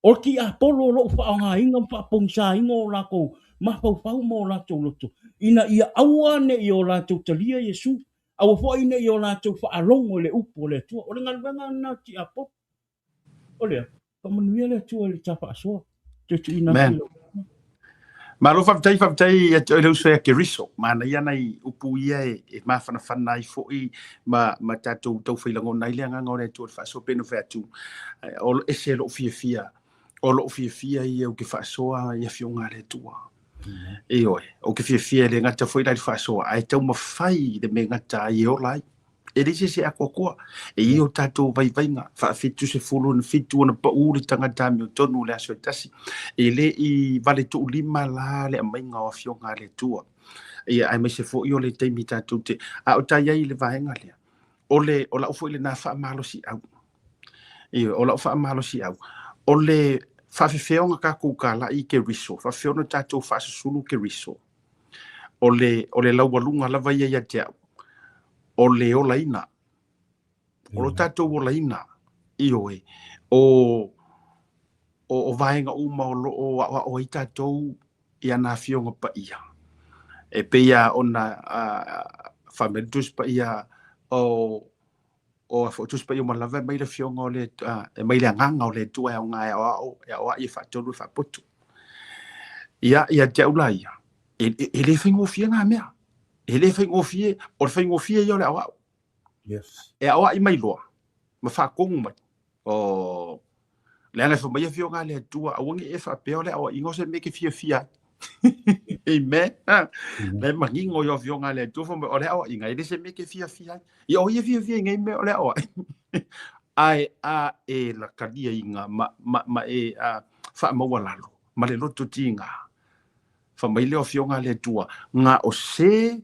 O le tiapolo o loʻu faaaogaina ma faapogisaina o lakou mafaufau ma o latou loto, ina ia aua neʻi o latou talia Iesu, aua foi neʻi o latou faalogo i le upu a le Atua. O le galuega lena a le tiapolo. O lea, faamanuia le Atua i le ta faasoa. Toe tuuina atu i lau Afioga. Malo faafetai, faafetai ia te oe le uso ia Keriso. Manaia nai upu ia e mafanafana ai foi ma tatou taufai lagona ai le agaga o le Atua i le faasoa pei ona fai atu, o ese loʻu fiafia, o loʻu fiafia ia ou te faasoa i afioga a le Atua. Ioe, ou te fiafia e le gata foi la i le faasoa, ae taumafai i le mea e gata ai e ola ai. E leai se isi e atoatoa. E i ai o tatou vaivaiga, faafitu sefulu na fitu ona paʻu le tagata amiotonu i le aso e tasi. E le i vale tuulima la le aumaiga o afioga a le Atua. Ia, aemaise foi o le taimi tatou te, a o ta i ai i le vaega lea, o le, o lau foi lenā faamalosiau. Ioe, o lau faamalosiau, o le faafefea ona tatou talai i Keriso, faafefea ona tatou faasusulu Keriso, o le laualuga lava ia ia te au, o le olaina, o lo tatou olaina, ioe, o vaega uma o lo o aʻoaʻo ai tatou i ana Afioga Paia. E pei lava ona fai mai le Tusi Paia o O a Tusi Paia uma lava e mai le Afioga o le e mai le Agaga o le Atua e aoga e aoao, e aoai, e faatolu, e faapoto. Ia, ia te au la ia, e le faigofie ngā mea. E le faigofie, o le faigofie ia o le aoao. Yes. E aoai mai loa, ma faatonu mai. O, leaga e fai mai Afioga a le Atua, aua ne i e faapea o le aoaiga o se mea e te fiafia ai. Amen. Le manino i Afioga a le Atua, fai mai o le aoaiga, e le se mea e te fiafia ai. Ia o ia fiafia i nei mea o le aoai. Ae a e lakaliaina ma, ma, ma e a, faamaualalo ma le loto tiga. Fai mai le Afioga a le Atua, na o se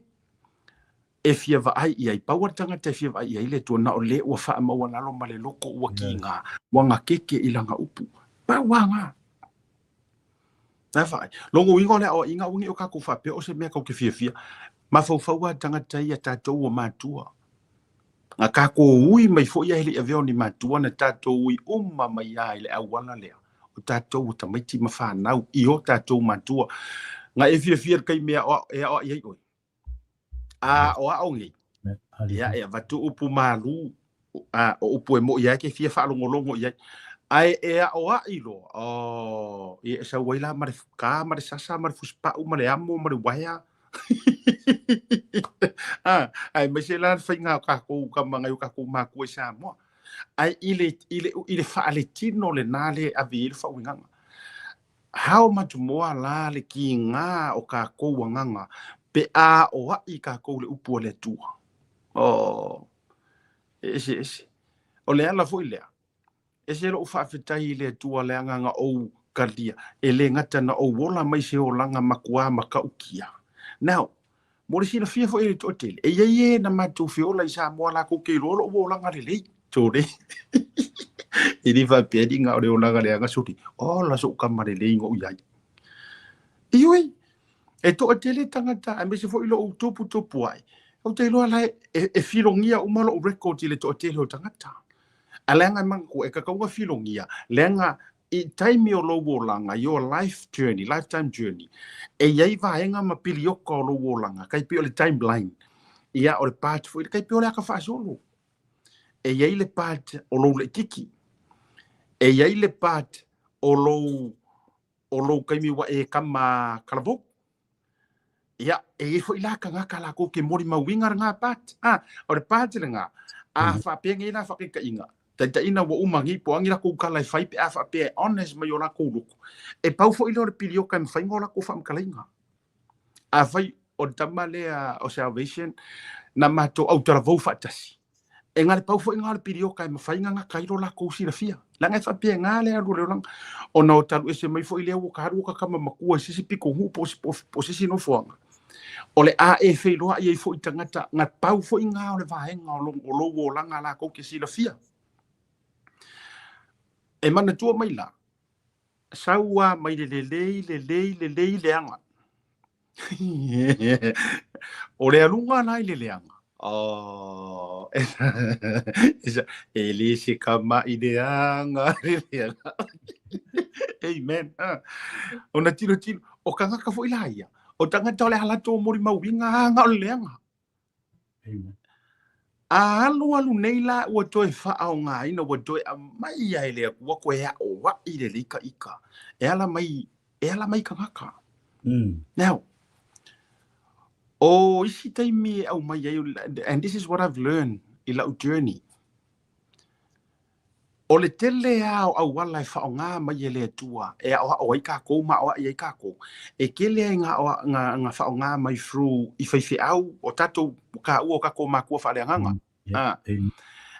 e fia vaai i ai, pau a le tagata e fia vaai i ai le Atua, na o le ua faamaualalo ma le loto ua kiga, ua gakeke i lana upu. Pau a ngā. Na vaai. Lona uiga o le aoaiga aua ne i o tatou faapea o se mea tatou te fiafia. Mafaufau lava tagata ia tatou ua matua. Na tatou ui mai foi ae le i avea o ni matua na tatou ui uma mai lava i le auala lea. O tatou ua tamaiti ma fanau i o tatou matua. Na e fiafia i le taimi e aoai ai oe. A aoao nei, ia e avatu upu malu, a o upu e mo'i ai e te fia faalogologo i ai. Ae e aoai loa, oh, ia e sau ai la ma le ka ma le sasa ma le fusipau ma le amo ma le uaea. A, aemaise la le faiga o tatou tama nai o tatou matua i Samoa. Ae i le, i le, i le faaletino lena le ave i ai le faauigaga. How much more la le kiga o tatou agaga pe a aoai tatou i le upu a le Atua. Oh, e eseese. O le ala foi lea, ese lou faafetai i le Atua leaga na ou talia, e le gata na ou ola mai se olaga matua matautia. Now, mo le silafia foi e le toatele, e i ai e na matou feola i Samoa latou te iloa lou olaga lelei. Sole. E le faapea ni o le olaga leaga sole. Ola so'u tama lelei na ou i ai. Ioe, e toatele tagata, aemaise foi lou tuputupu ae. Ou te iloa la e filogia uma lou record i le toatele o tagata. A leaga e manatua, e tatau ona filogia, leaga i taimi o lou olaga, your life journey, lifetime journey, e i ai vaega ma pilioka o lou olaga, tai pei o le timeline. Ia, o le part foi, tai pei o le ata faasolo. E i ai le part o lou laitiiti, e i ai le part o lou o lou taimi ua e kama talavou. Ia, e i ai foi la tagata latou te molimauina lena part. A, o le part lena, a faapea nei la faataitaiga, taitaiina ua uma nei po o a ni latou tala e fai pe a faapea e honest mai o latou loto, e pau foi lea o le pilioka e mafai ona o latou faamatalaina. Afai o le tama lea o Salvation na matou autalavou faatasi, e na o le pau foi lena o le pilioka e mafai ona gata ai lo latou silafia. Leaga e faapena le alu o le olaga. Ona o talu ese mai foi lea ua ta alu o ta tama matua i se isi pitonuu po o se isi nofoaga. O le a e feiloai ai foi tagata, na pau foi lena o le vaega o lou olaga latou te silafia. E manatua mai la, sau lava mai le lelei, lelei, lelei leaga. O le aluga la i le leaga, oh, e le se kama'i leaga le leaga. Amen. Ona tilotilo, o tagata foi la ia, o tagata o le a latou molimauina aga o le leaga. Amen. A alualu nei la ua toe faaaogaina, ua toe aumai lava e le Atua toe aoai lelei ka ika e ala mai, e ala mai tagata. Now, o isi taimi e aumai ai, and this is what I've learned i lau journey, O le tele lava o auala e faaaoga mai e le Atua e aoao ai tatou ma aoai ai tatou, e tele ai na faaaoga mai through i faifeau o tatou taua o tatou matua faaleagaga. A,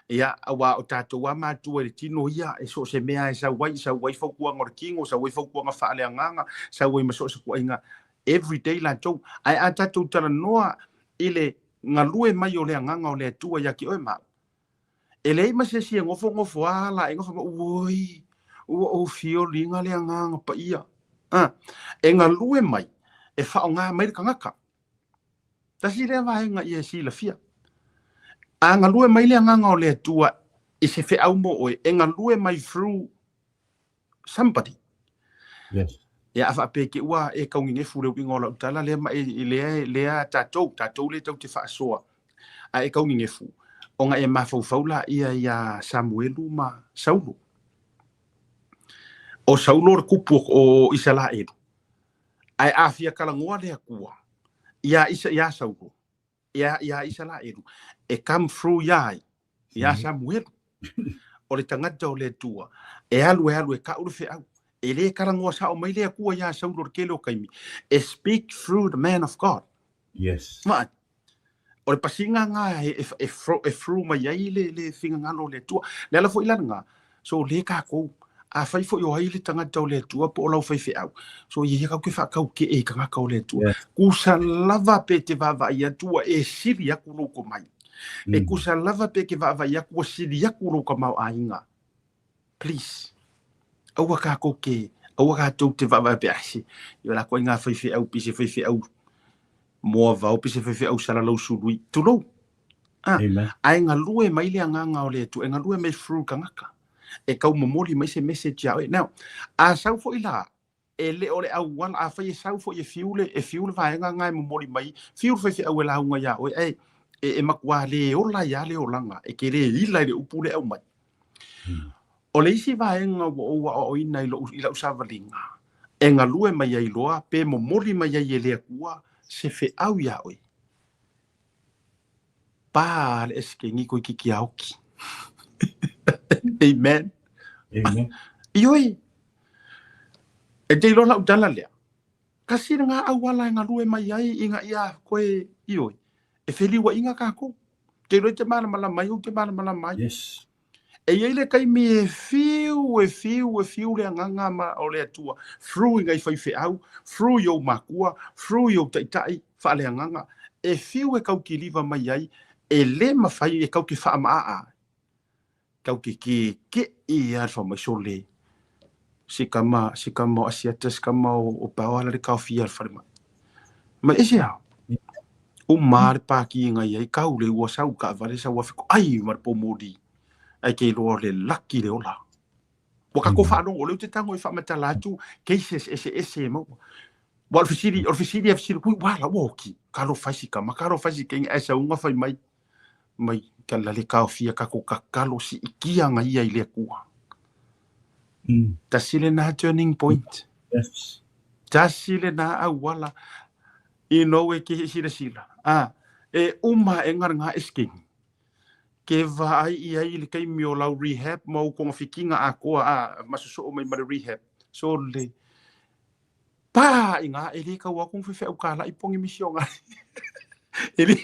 ia, aua o tatou lava matua i le tino ia, e so o se mea e sau ai, sau ai fautuaga o le tino, sau ai fautuaga faaleagaga, sau ai ma so o se ituaiga everyday latou. Ae a tatou talanoa i le galue mai o le agaga o le Atua ia te oe ma au, E leai ma se isi e nofonofo a la e nofo mai, oi, ua ou fioliga le Agaga Paia. A, e galue mai, e faaaoga mai le tagata. Tasi lea vaega ia e silafia. A galue mai le Agaga o le Atua i se feau mo oe, e galue mai through somebody. Yes. Ia a faapea te ua e kaunenefu le uiga o lau tala lea ma e lea lea tatou, tatou lea tatou te faasoa a e kaunenefu. Ona e mafaufau laia iā Samuelu ma Saulo. O Saulo o le kupu o Isalaelu, ae a fia talanoa le Atua iā Isa, iā Saulo, iā, iā Isalaelu, e come through iā ai? Iā Samuelu. O le tagata o le Atua, e alu e alu e ka'u le feau. E lē talanoa sa'o mai le Atua iā Saulo i le tele o taimi. E speak through the man of God. Yes. Vaai. O le pasiga lena e, e, e, e through mai ai le, le finagalo o le Atua. Le ala foi la lena, so lē takou, afai foi o ai le tagata o le Atua po o lau faifeau, so ia ia tatou te faatauke'e i tagata o le Atua. Yes. Kusa lava pe te vaavaai atu ua e sili atu lou tomai. E kusa lava pe ke vaavaai atu ua sili atu lou tamaoaiga. Please. Aua tatou te, aua tatou te vaavaai pe aise. Ia la koe ngā faifeau, pe se faifeau moavao, pe se faifeau salalau sului. Tulou. Ah, Amen. ae galue mai le agaga o le Atua, e galue mai through tagata. E tau momoli mai se message iā oe. Now, a sau foi la, e le o le auala, afai e sau foi e fiu le, e fiu le vaega lena e momoli mai, fiu le faifeau e lauga iā oe, ae e, e matua le ola ai lava le olaga, e te le ila i le upu lea e aumai. O le isi vaega ua ou aoaoina i lou, i lau savaliga, e galue mai ai loa pe momoli mai ai e le Atua se feau iā oe. Pa le esekegi toeitiiti aoki. Amen. Amen. Ioe, e te iloa lau tala lea. Kasi lena auala e galue mai ai ina ia koe ioe, e feliuaiga tatou. Te iloa i te malamalama ai ou te malamalama ai. Yes. E i ai le taimi e fiu, e fiu, e fiu le agaga ma o le Atua, through i nai faifeau, through i ou makua, through i ou taitai faaleagaga, e fiu e tau kiliva mai ai, e le mafai e tau te faamaaa, tau te keke'i lava le faamai sole, se kama, se kama o Asiata, se kama o Paoa la le taofia i le falemai. Mai e se a? Uma le pāki ngai ai, kau le ua sau kaavale sau afe ko ai ma le pomoli. Ai ke iloa o le laki le ola. Ua tatou faalogo, o lea ou te tago e faamatala atu cases eseese e maua. Ua o le fesili, o le fesili a fesili, ui, ua la ua oki, kalo fai si kama, kalo fai si kenge, ae sauga fai mai, mai ka la le taofia tatou tatalo siitia ngai ia i le Atua. Tasi lena turning point. Yes. Tasi lena auala i nou e ke silasila. A, e uma e ngā eskengi. Ke vaai i ai i le taimi o lau rehab ma ou togafitiga atoa a ma sosoo mai ma le rehab. So le pa i ngā e le tau atu ni faifeau talai po o ni misionari. E le,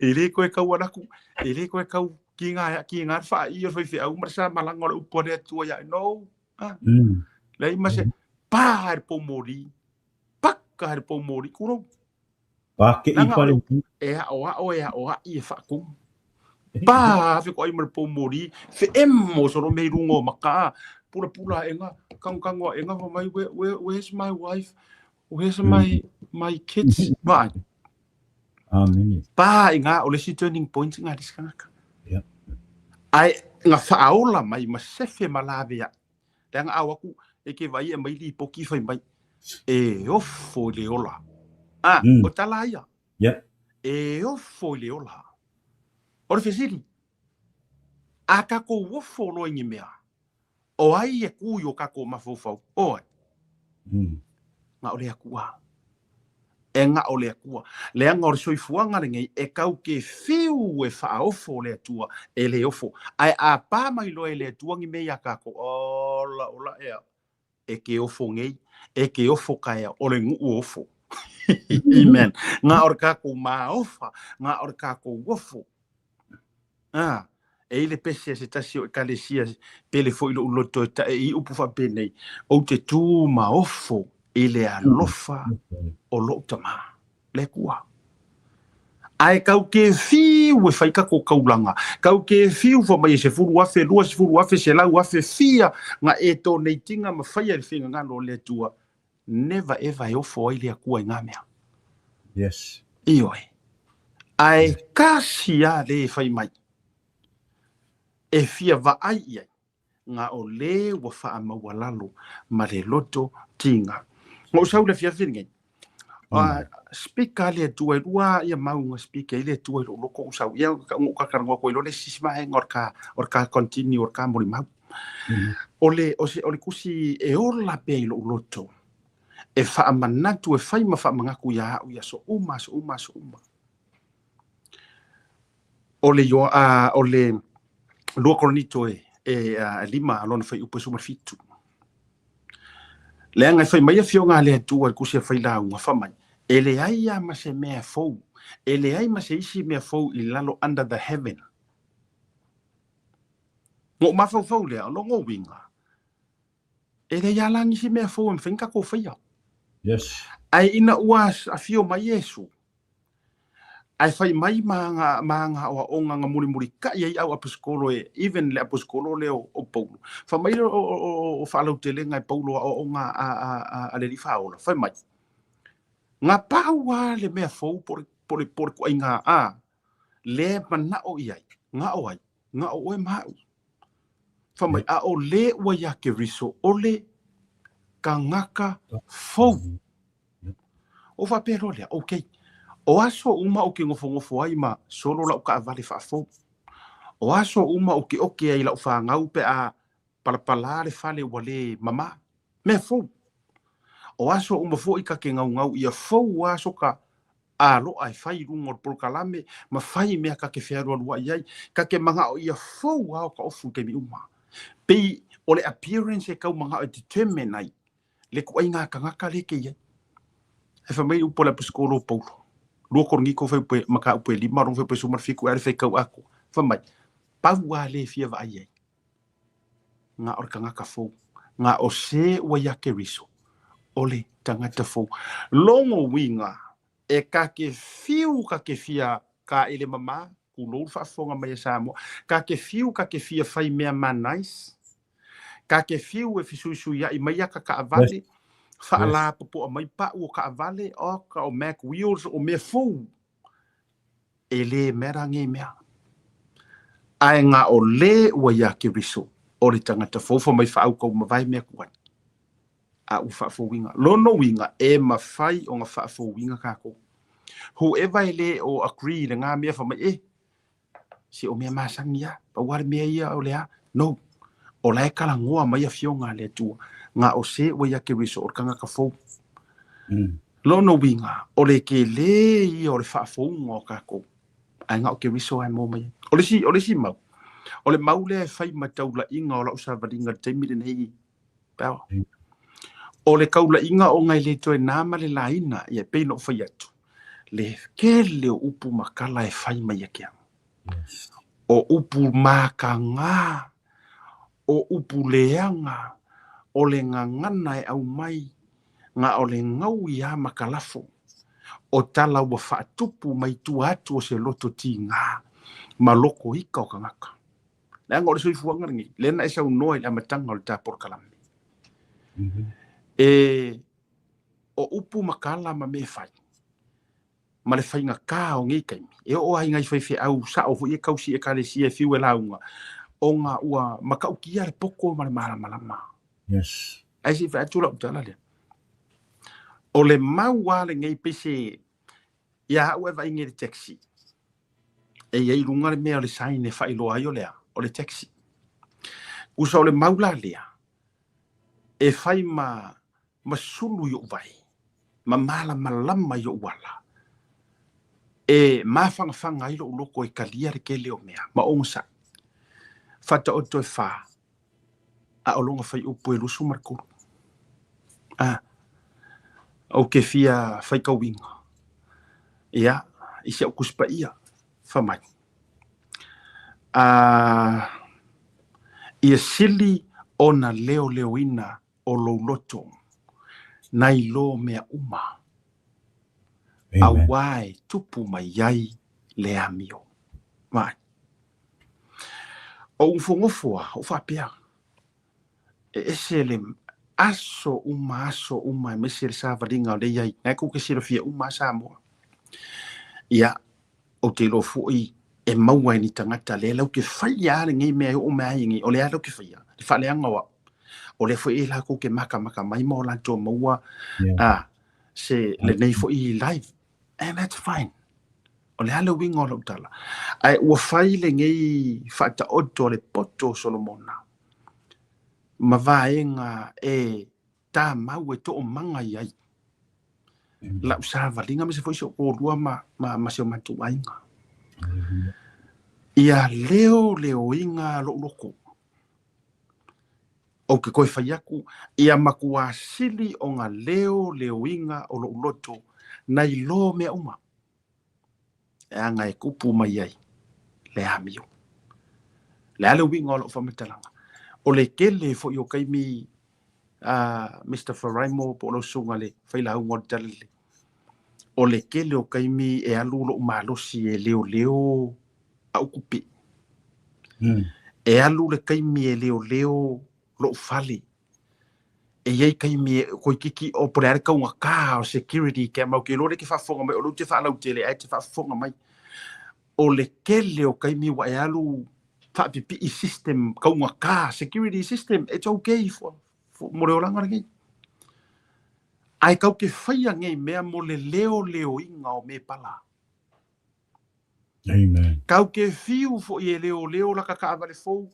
e le toe tau ala atu, e le toe tau ki ngā, ki ngā whaai o le faifeau ma le sa malaga o le upu a le Atua ia no. Ah. Leai ma se pa i le poumoli, paka i le poumoli, kulou. Pākeʻi Leaga o pale. le e aʻoaʻo e aʻoaʻi e faatumu. Pa afe ko ai ma le poumoli, feʻemo solo mea i luga o maka, pulapula aʻega, kagokano aʻega, fai mai, where, where, where's my wife? Where's my, my kids? Vaai. Amene. Pa i ngā, o le isi turning point ngā le isi kanaka. Yep. Ae nga faaola mai ma sefe ma laveaʻi. Leaga a o atu e ke vaai e aumai lipoti fai mai e ofo i le ola. A, o tala ia. Yep. E ofo i le ola. O le fesili, a tatou ofo loa i ni mea, o ai e ku i o tatou mafaufau? O ai? Na o le Atua. E na o le Atua. Leaga o le soifuaga lenei e tau ke fiu e faaofo le Atua, e le ofo. Ae a pa mai loa e le Atua ni mea iā tatou, ola ola ea, e ke ofo nei, e ke ofo taeao, o le nuu ofo. Amen. Na o le tatou maofa, na o le tatou ofo. A, e i le pese a se tasi o Ekalesia, pele foi loʻu loto e taʻe i upu faapenei, Ou te tū ma ofo i le alofa o loʻu Tama, le Atua. Ae kau ke fiu e fai tatou taulaga, kau ke fiu fa mai e 10,000, 20,000, 100,000, fia nga e donatinga ma faia i le finagalo o le Atua, never ever e ofo ai le Atua i ngā mea. Yes. Ioe. Ae kasi a le e fai mai, e fia vaai i ai, nga o le ua faamaualalo ma le loto tiga. Nga ou sau i le afiafi lenei, Speak a le Atua e lua ia mau nga speak ai le Atua i lou loto ou sau ia ka ka talanoa atu ai loa le isi vaega o le ka continue o le ka molimau. O le o se o le tusi e ola pea i lou loto e faamanatu e fai ma faamanatu ia au i aso uma aso uma aso uma. O le o le 2 Korinito e 5 lona fuaiupu e 17. Leaga e fai mai afioga a le Atua i le tusi a Failauga fai mai, e leai lava ma se mea fou, e leai ma se isi mea fou i lalo under the heaven. Na ou mafaufau lea, o lona uiga, e leai lava la nisi mea fou e mafai ona tatou faia. Yes. Ae ina ua afio mai Iesu, ae fai mai ma aga aoaoga na mulimulitai ai au aposetolo e even le aposetolo lea o Paulo. Fai mai o faalautelega e Paulo aoaoga a le Alii Faaola, fai mai, na pau lava le mea fou po o le ituaiga a lea e manao i ai, na o ai, na o oe ma au. Fai mai, a o le ua iā Keriso o le tagata fou. Ou faapea loa lea, okay, o aso uma ou te nofonofo ai ma solo lau taavale faafou. O aso uma ou te oke ai i lau fanau pe a palapala le fale ua le mamā. Mea fou. O aso uma foi ta te naunau ia fou lava so ta aloa e fai i luga o le polokalame ma fai mea ta te fealualuai ai. Ta te manao ia fou lava o ka ofu i taimi uma. Pei o le appearance e tau manao e determine ai le ituaiga tagata lea e te i ai. Ae fai mai upu a le aposetolo o Paulo, 2 Korinito fuaiupu mataupu e 5 lona fuaiupu e 17 e ale faitau atoa. Fai mai, pau lava le fia vaai ai, na o le tagata fou, na o se ua iā Keriso, o le tagata fou. Lona uiga, e ta te fiu ta te fia taele mamā, tulou le faafofoga mai a Samoa, ta te fiu ta te fia fai mea ma nice, Ta te fiu e fesuisuiaʻi mai ata taavale, faalapopoa mai pau o taavale, oka o mag wheels, o mea fou. E le matter nei mea. Ae na o le ua iā Keriso, o le tagata fou fai mai faaukau mavae mea tuai. A ua faafouina. Lona uiga, e mafai ona faafouina tatou. Whoever e le o agree i lena mea fai mai, eh, se o mea masani lava, pau lava le mea ia o le a? No. O la e talanoa mai afioga a le Atua, na o se ua iā Keriso o le tagata fou. Lona uiga, o le tele ia o le faafouga o tatou, ae na o Keriso lava e maua mai ai. O le isi, o le isi mau, o le mau lea e fai ma taulaiga o lau savaliga i le taimi lenei, Power. O le taulaiga ona e le toe na ma le laina, ia e pei ona ou fai atu, le tele o upu ma tala e fai mai ia te au. O upu mataga, o upu leaga, o le gagana e aumai, na o le gaui lava ma ka lafo, o tala ua faatupu mai tua atu o se loto tiga ma loko ika o tagata. Leaga o le soifuaga lenei, lea na e saunoa i le amataga o le ta polokalame. E o upu ma tala ma mea e fai, ma le faigata o nei taimi, e oo lava i nai faifeau sao foi e tausi ekalesia e fiu e lauga, ona ua matautia le poto ma le malamalama. Yes. Ae se i fai atu lau tala lea. O le mau lava lenei pei se ia au e vaai nei i le taxi, e i ai i luga le mea o le sign e faailoa ai o le a? O le taxi. Tusa o le mau la lea, e fai ma ma sulu i ou vae, ma malamalama i ou ala, e mafanafana ai lou loto e talia le tele o mea, ma onosai. Faataoto e fa, a o lona fuaiupu e 23. A, ou te fia faitauina, ia, i si au Tusi Paia, fai mai, A, ia sili ona leoleoina o lou loto nai lo mea uma, auā e tupu mai ai le amio. Vaai. O nofonofo lava, ou faapea, e ese le aso uma aso uma aemaise le savaliga o lea e i ai, na e tou te silafia uma lava Samoa. Ia, ou te iloa foi e maua e ni tagata lea latou te faia lava lenei mea e oo mai ai nei, o lea lava latou te faia, le faaleaga o au. O lea foi e latou te matamata mai ma o latou maua, se lenei foi live. And that's fine. O le a le uiga o lau tala? Ae ua fai lenei faataoto a le poto o Solomona ma vaega e tamau e toomaga i ai lau savaliga aemaise foi si ou toalua ma si o matou aiga. Ia leoleoina lou loto. Ou te toe fai atu, ia matuā sili ona leoleoina o lou loto nai lo mea uma e aga e tupu mai ai le amio. Le a le uiga o lau faamatalaga? O le tele foi o taimi a Mister Faraimo po o lau susuga le failauga o le tala lelei, o le tele o taimi e alu lou malosi e leoleo au tupe. E alu le taimi e leoleo lou fale. E i ai taimi e toeitiiti o po o le a le taugata o security camera, ou te iloa o lea e te faafofoga mai, o lea ou te faalautele ae te faafofoga mai. O le tele o taimi ua e alu faapipii system taugata, security system, it's okay for, for, mo le olaga lenei. Ae tatou te faia nei mea mo le leoleoina o mepala. Amen. Tatou te fiu foi e leoleo laka taavale fou,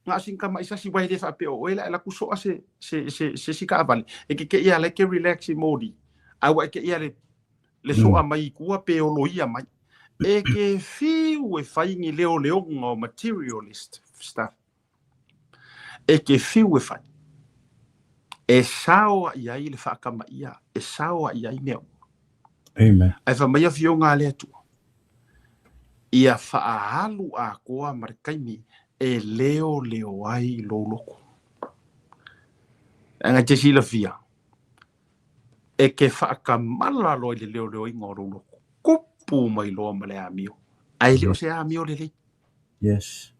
na o sina tama'i sasi uae le faapea o oe la e alu atu soa se se se se isi taavale e te te'i lava la e te relax i moli ae ua e te'i lava le soa mai i tua pe oloia mai. E te fiu e fai ni leoleoga o materialist stuff. E te fiu e fai. E sao ai i ai le faakamaia, e sao ai i ai mea uma. Amen. Ae fai mai afioga a le Atua, ia faaalu atoa ma le taimi e leoleo ai lou loto. Leaga e te silafia, e te faakamala loa i le leoleoina o lou loto, tupu mai loa ma le amio. Ae le o se amio lelei. Yes.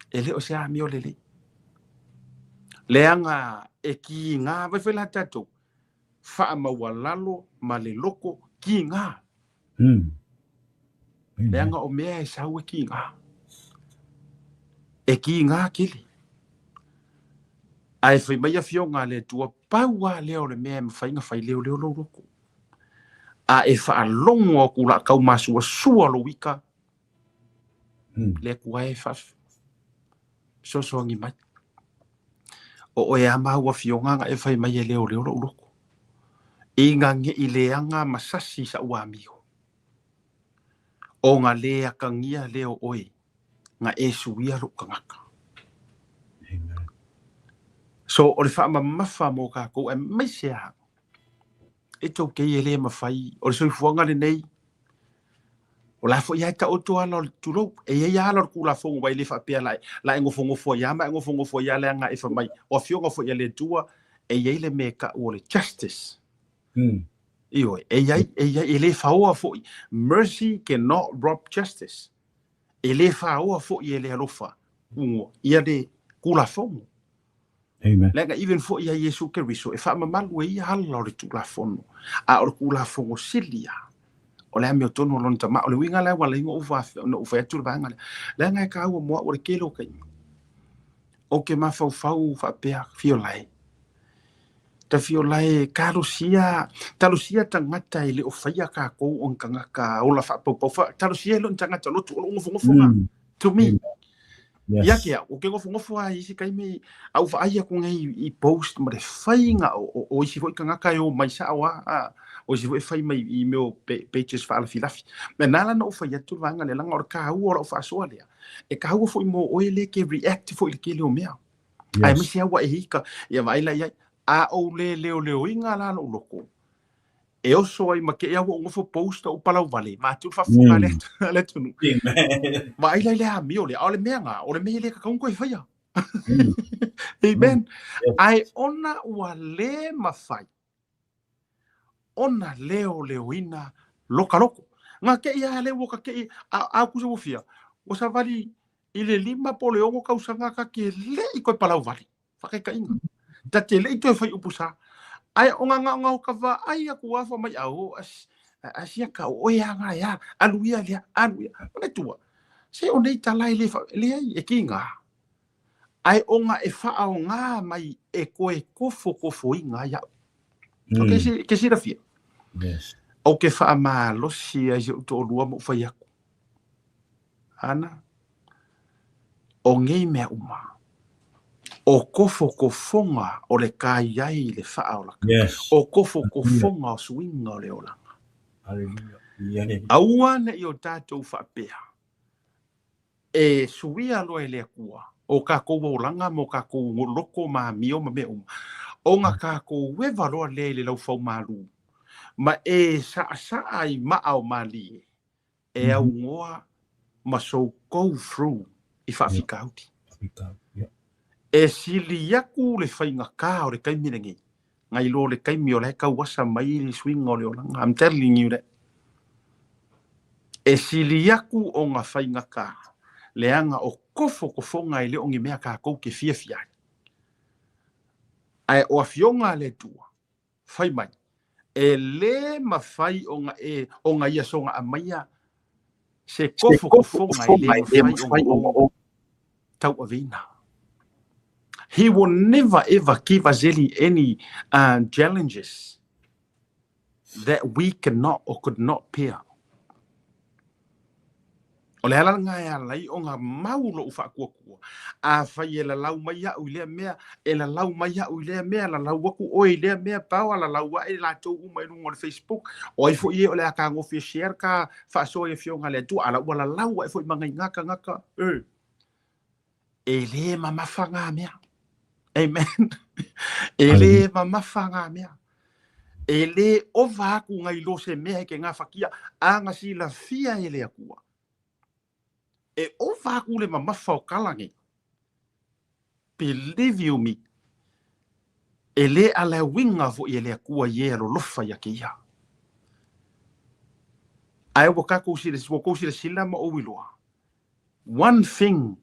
E le o se amio lelei. Leaga e kiga, vai foi la tatou, faamaualalo ma le loto kiga. Leaga o mea e sau e kiga. E kiga tele. Ae fai mai afioga a le Atua, pau lava lea o le mea e mafai ona fai leoleo lou loto. A e faalogo atu o le a tau masuasua lou ita, le Atua e fesoasoani mai. O oe a ma au afioga na e fai mai e leoleo lou loto. Ina ne i leaga ma sasi sa'u amio, ona le atagia lea o oe na e suia lou tagata. Amen. So o le faamamafa mo tatou aemaise lava it's okay e le mafai o le soifuaga lenei o la foi lava e taoto ala o le tulou e i ai lava ala o le Tulafono aua e le faapea la e nofonofo ai lava ma e nofonofo ai lava leaga e fai mai o afioga foi a le Atua e i ai le mea e tau o le justice. Ioe, e i ai, e i ai, e le faoa foi. Mercy cannot rob justice. E le faoa foi e le alofa ia le Tulafono. Amen. Leaga even foi ia Iesu Keriso e faamamalu e ia ala o le Tulafono. A o le Tulafono sili lava, o le amiotonu o lona tama. O le uiga lea ua ala ai ona ou fai atu le vaega lea. Leaga e taua mo au o le tele o taimi. Ou te mafaufau faapea, Fiolae, ta Fiolae, talosia, talosia tagata e le o faia tatou o ni tagata ola faapaupau. Talosia e le o ni tagata lotu, o lou nofonofo lena. To me. Yes. Ia te au, ou te nofonofo lava i isi taimi, a ou vaai atu nei i post ma le faiga o isi foi tagata e omai sao lava, a, o isi foi e fai mai i mea o pages faalafilafi. Mea na ala ona ou fai atu le vaega lea, leaga o le taua o lau faasoa lea, e taua foi mo oe lea e te react foi i le tele o mea. Yes. Aemaise lava ua e ika, ia vaai la i ai, a ou le leoleoina la lou loto, e oso ai ma te i ua ou nofo post ou palau vale, vaeatu le faafofoga a le atunuu. Vaai la i le amio lea, a o le mea lena, o le mea e le tatau ona toe faia. Amen. Yes. Ae ona ua le mafai ona leoleoina loka loko. Na te i lava lea ua ta te i, a au kusa ua fia, ua savali i le 5 po o le 6 tausaga ta te le i toe palau vale. Faataitaiga. Ta te le i toe fai upu sa. Ae o ngā ngā o ka vaai atu a fai mai, au, asia ka o oe a ngā ea, alu ia lea, alu ia. O le tua, se o nei tala e le fa, leai, e ki ngā. Ae o ngā e whaonga mai e koe kofokofoinga ia'u. Okay, ke silafia. Yes. Ou te faamalosi ai si ou toalua ma ou fai atu, Ana, o nei mea uma, o tofotofoga o le kai ai i le faaolaga, Yes. o tofotofoga o suiga o le olaga. Hallelujah. Ia. Aua ne i o tatou faapea, e suia loa e le Atua o kākou olaga ma o kākou loko ma amio ma mea uma, ona kākou eva loa lea i le laufaumalu, ma e saasaa i maa o malie, e augoa ma so go through i faafitauli. Yeah. E sili aku le faigata o le taimi lenei, nai lo le taimi o la e tauasa mai le suiga o le olaga. I'm telling you that. E sili aku ona faigata, leaga o tofotofoga e le o ni mea kākou ke fiafia ai. Ae o afioga a le Atua, fai mai, e lē mafai ona e ona ia soga aumaia se tofotofoga e lē mafai ona ou tauaveina. He will never ever give us any challenges that we cannot or could not bear. O le ala lena e ala ai ona mau lou faatuatua. Afai e lalau mai au i lea mea, e lalau mai au i lea mea, lalau aku oe i lea mea, pao a lalau ae latou uma i luga o le Facebook, o ai foi e o le a tagofi e share ka faasoa i afioga a le Atua, a la ua lalau ae foi ma nai gata gata, e. E lē mamafa ngā mea. Amen. E lē mamafa ngā mea. E lē ova aku ngai lo se mea e ke gafatia, a ga silafia e le Atua. E ova aku le mamafa o kala nei. Believe you me. E lē alauiga foi e le Atua i e alolofa ia ke ia. Ae ua kākou ua kou silasila ma ou iloa. One thing,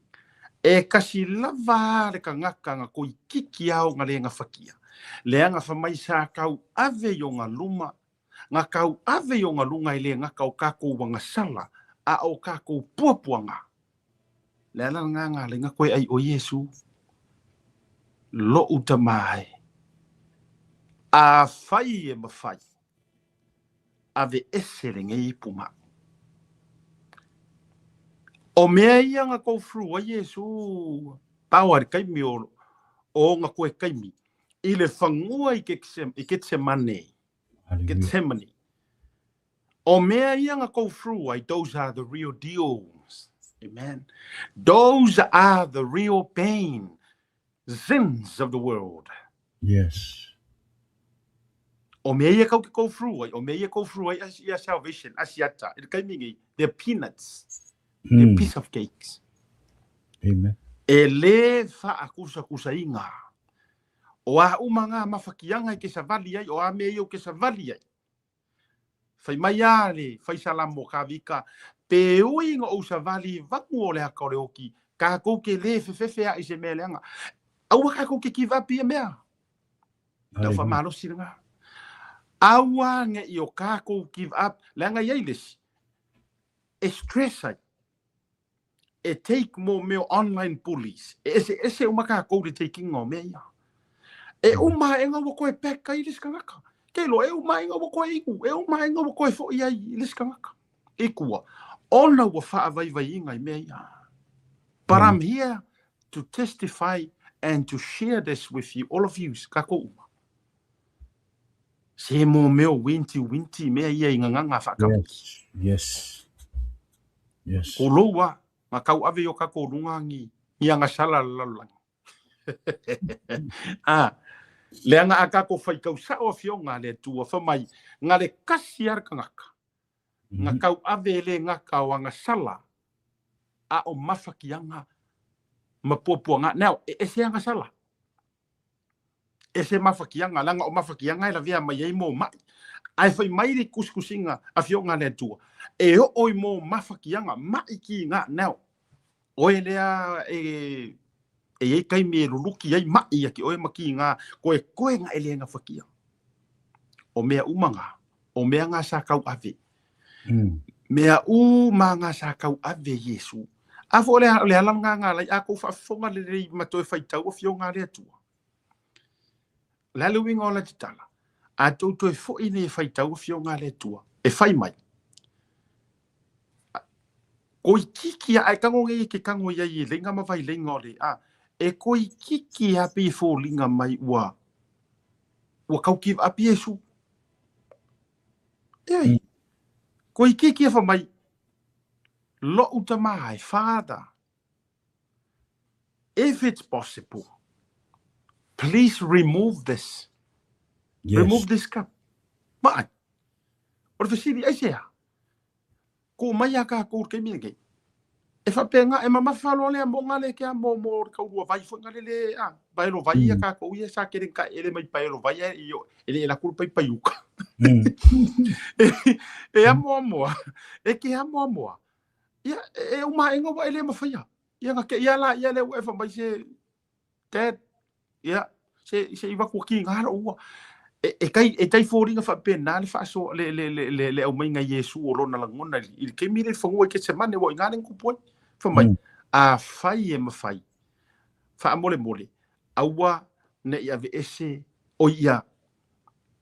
e kasi lava le tagata ga toeititi lava ona le gafatia. Leaga fai mai sa tauave i ona luma, ga tauave i ona luga e le gata o kākou agasala, a o kākou puapuaga. Le ala lena ga ala ai koe ai o Iesu. Lo'u tamā e. Afai e mafai. Aveese lenei ipu maʻu. O mea ia ga go through ai Iesu pao a le taimi o ona toe taimi i le fanua i Getsemane. Gethsemane. O mea ia ga go through ai, those are the real deals. Amen. Those are the real pain, sins of the world. Yes. O mea ia kau ke go through ai, o mea ia go through ai ia salvation, asiata, i le taimi nei, they're peanuts. They're piece of cakes. Amen. E lē faakusakusaina. O a uma ngā mafakiaga i ke savali ai, o a mea ia o ke savali ai. Fai mai a le fai salamo Kavika, pe ui ga ou savali i vagu o le aka o le oki, kākou ke lē fefefe aʻe i se mea leaga. Aua kākou ke give up ia mea. Lau faamalosi lena. Aua neʻi o kākou give up, leaga i ai le isi, e stress ai, e take mo mea o online bullies, e eseese uma kākou i le take ina o mea ia. E uma aʻega ua toe back ai le isi tagata. Ke iloa, e uma aʻega ua toe inu, e uma aʻega ua toe foʻi ai i le isi tagata. I tua, ona ua faavaivaiina i mea ia. But I'm here to testify and to share this with you, all of you, kākou uma. Se mo mea o winti winti mea ia i gagaga faakauki. Yes. Yes. Ko lou a, nga tauave i o kākou luga ni, ni agasala le lalolagi. Ah, leaga a kākou faitau sao afioga a le Atua, fai mai, ga le kasi lava le tagata, ga tauave e le gata o agasala, a o mafakiaga ma puapuaga. Now, e ese agasala, ese mafakiaga, leaga o mafakiaga e lavea mai ai mo maʻi. Ae fai mai le tusitusiga afioga a le Atua, e oo i mo mafakiaga, maʻi kiga. Now, oe lea e e i ai taimi e luluki ai maʻi ia te oe ma kiga, koekoe ga e le gafatia. O mea uma ga, o mea ga sa tauave. Mea uma ga sa tauave Iesu. A foi o le ala lena ga ala ai a kou faafofoga lelei ma toe faitau afioga a le Atua. O le a le uiga o le tatala? A tou toe foi nei e faitau afioga a le Atua, e fai mai. Koikiki a e kago nei e ke kago ia i leiga ma vai leiga o le a e koikiki a pe foliga mai ua ua kau give up Iesu. E koikiki e fa mai lo'u tama ai, Father, if it's possible, please remove this. Yes. Remove this cup. Mai. O le fesili aisea? Ko mai a kākou le taimi lenei. E faapena, e mamafa loa le amoga le ke a mo mo le kaulua vai foi ngale le a paelo vai ia kākou ia sa kere ka ele mai paelo vai e io ele ela kulu pai paiuka. E amoamoa, e ke amoamoa. Ia e uma enga wa ele mafaia. Ia nga ke ia la ia le ua e fa mai se Dad, ia, se, se i vaku ki ngā ro ua. E, e, kai, e tai fōringa whapena le whaaso le, le, le, le, le au mai ngai Iesu o lona langona i le kemi le whangua i Ketsemane wa i ngā lengu poi. Wha mai, a whai e mawhai, wha mole mole, aua ne i ave ese o ia,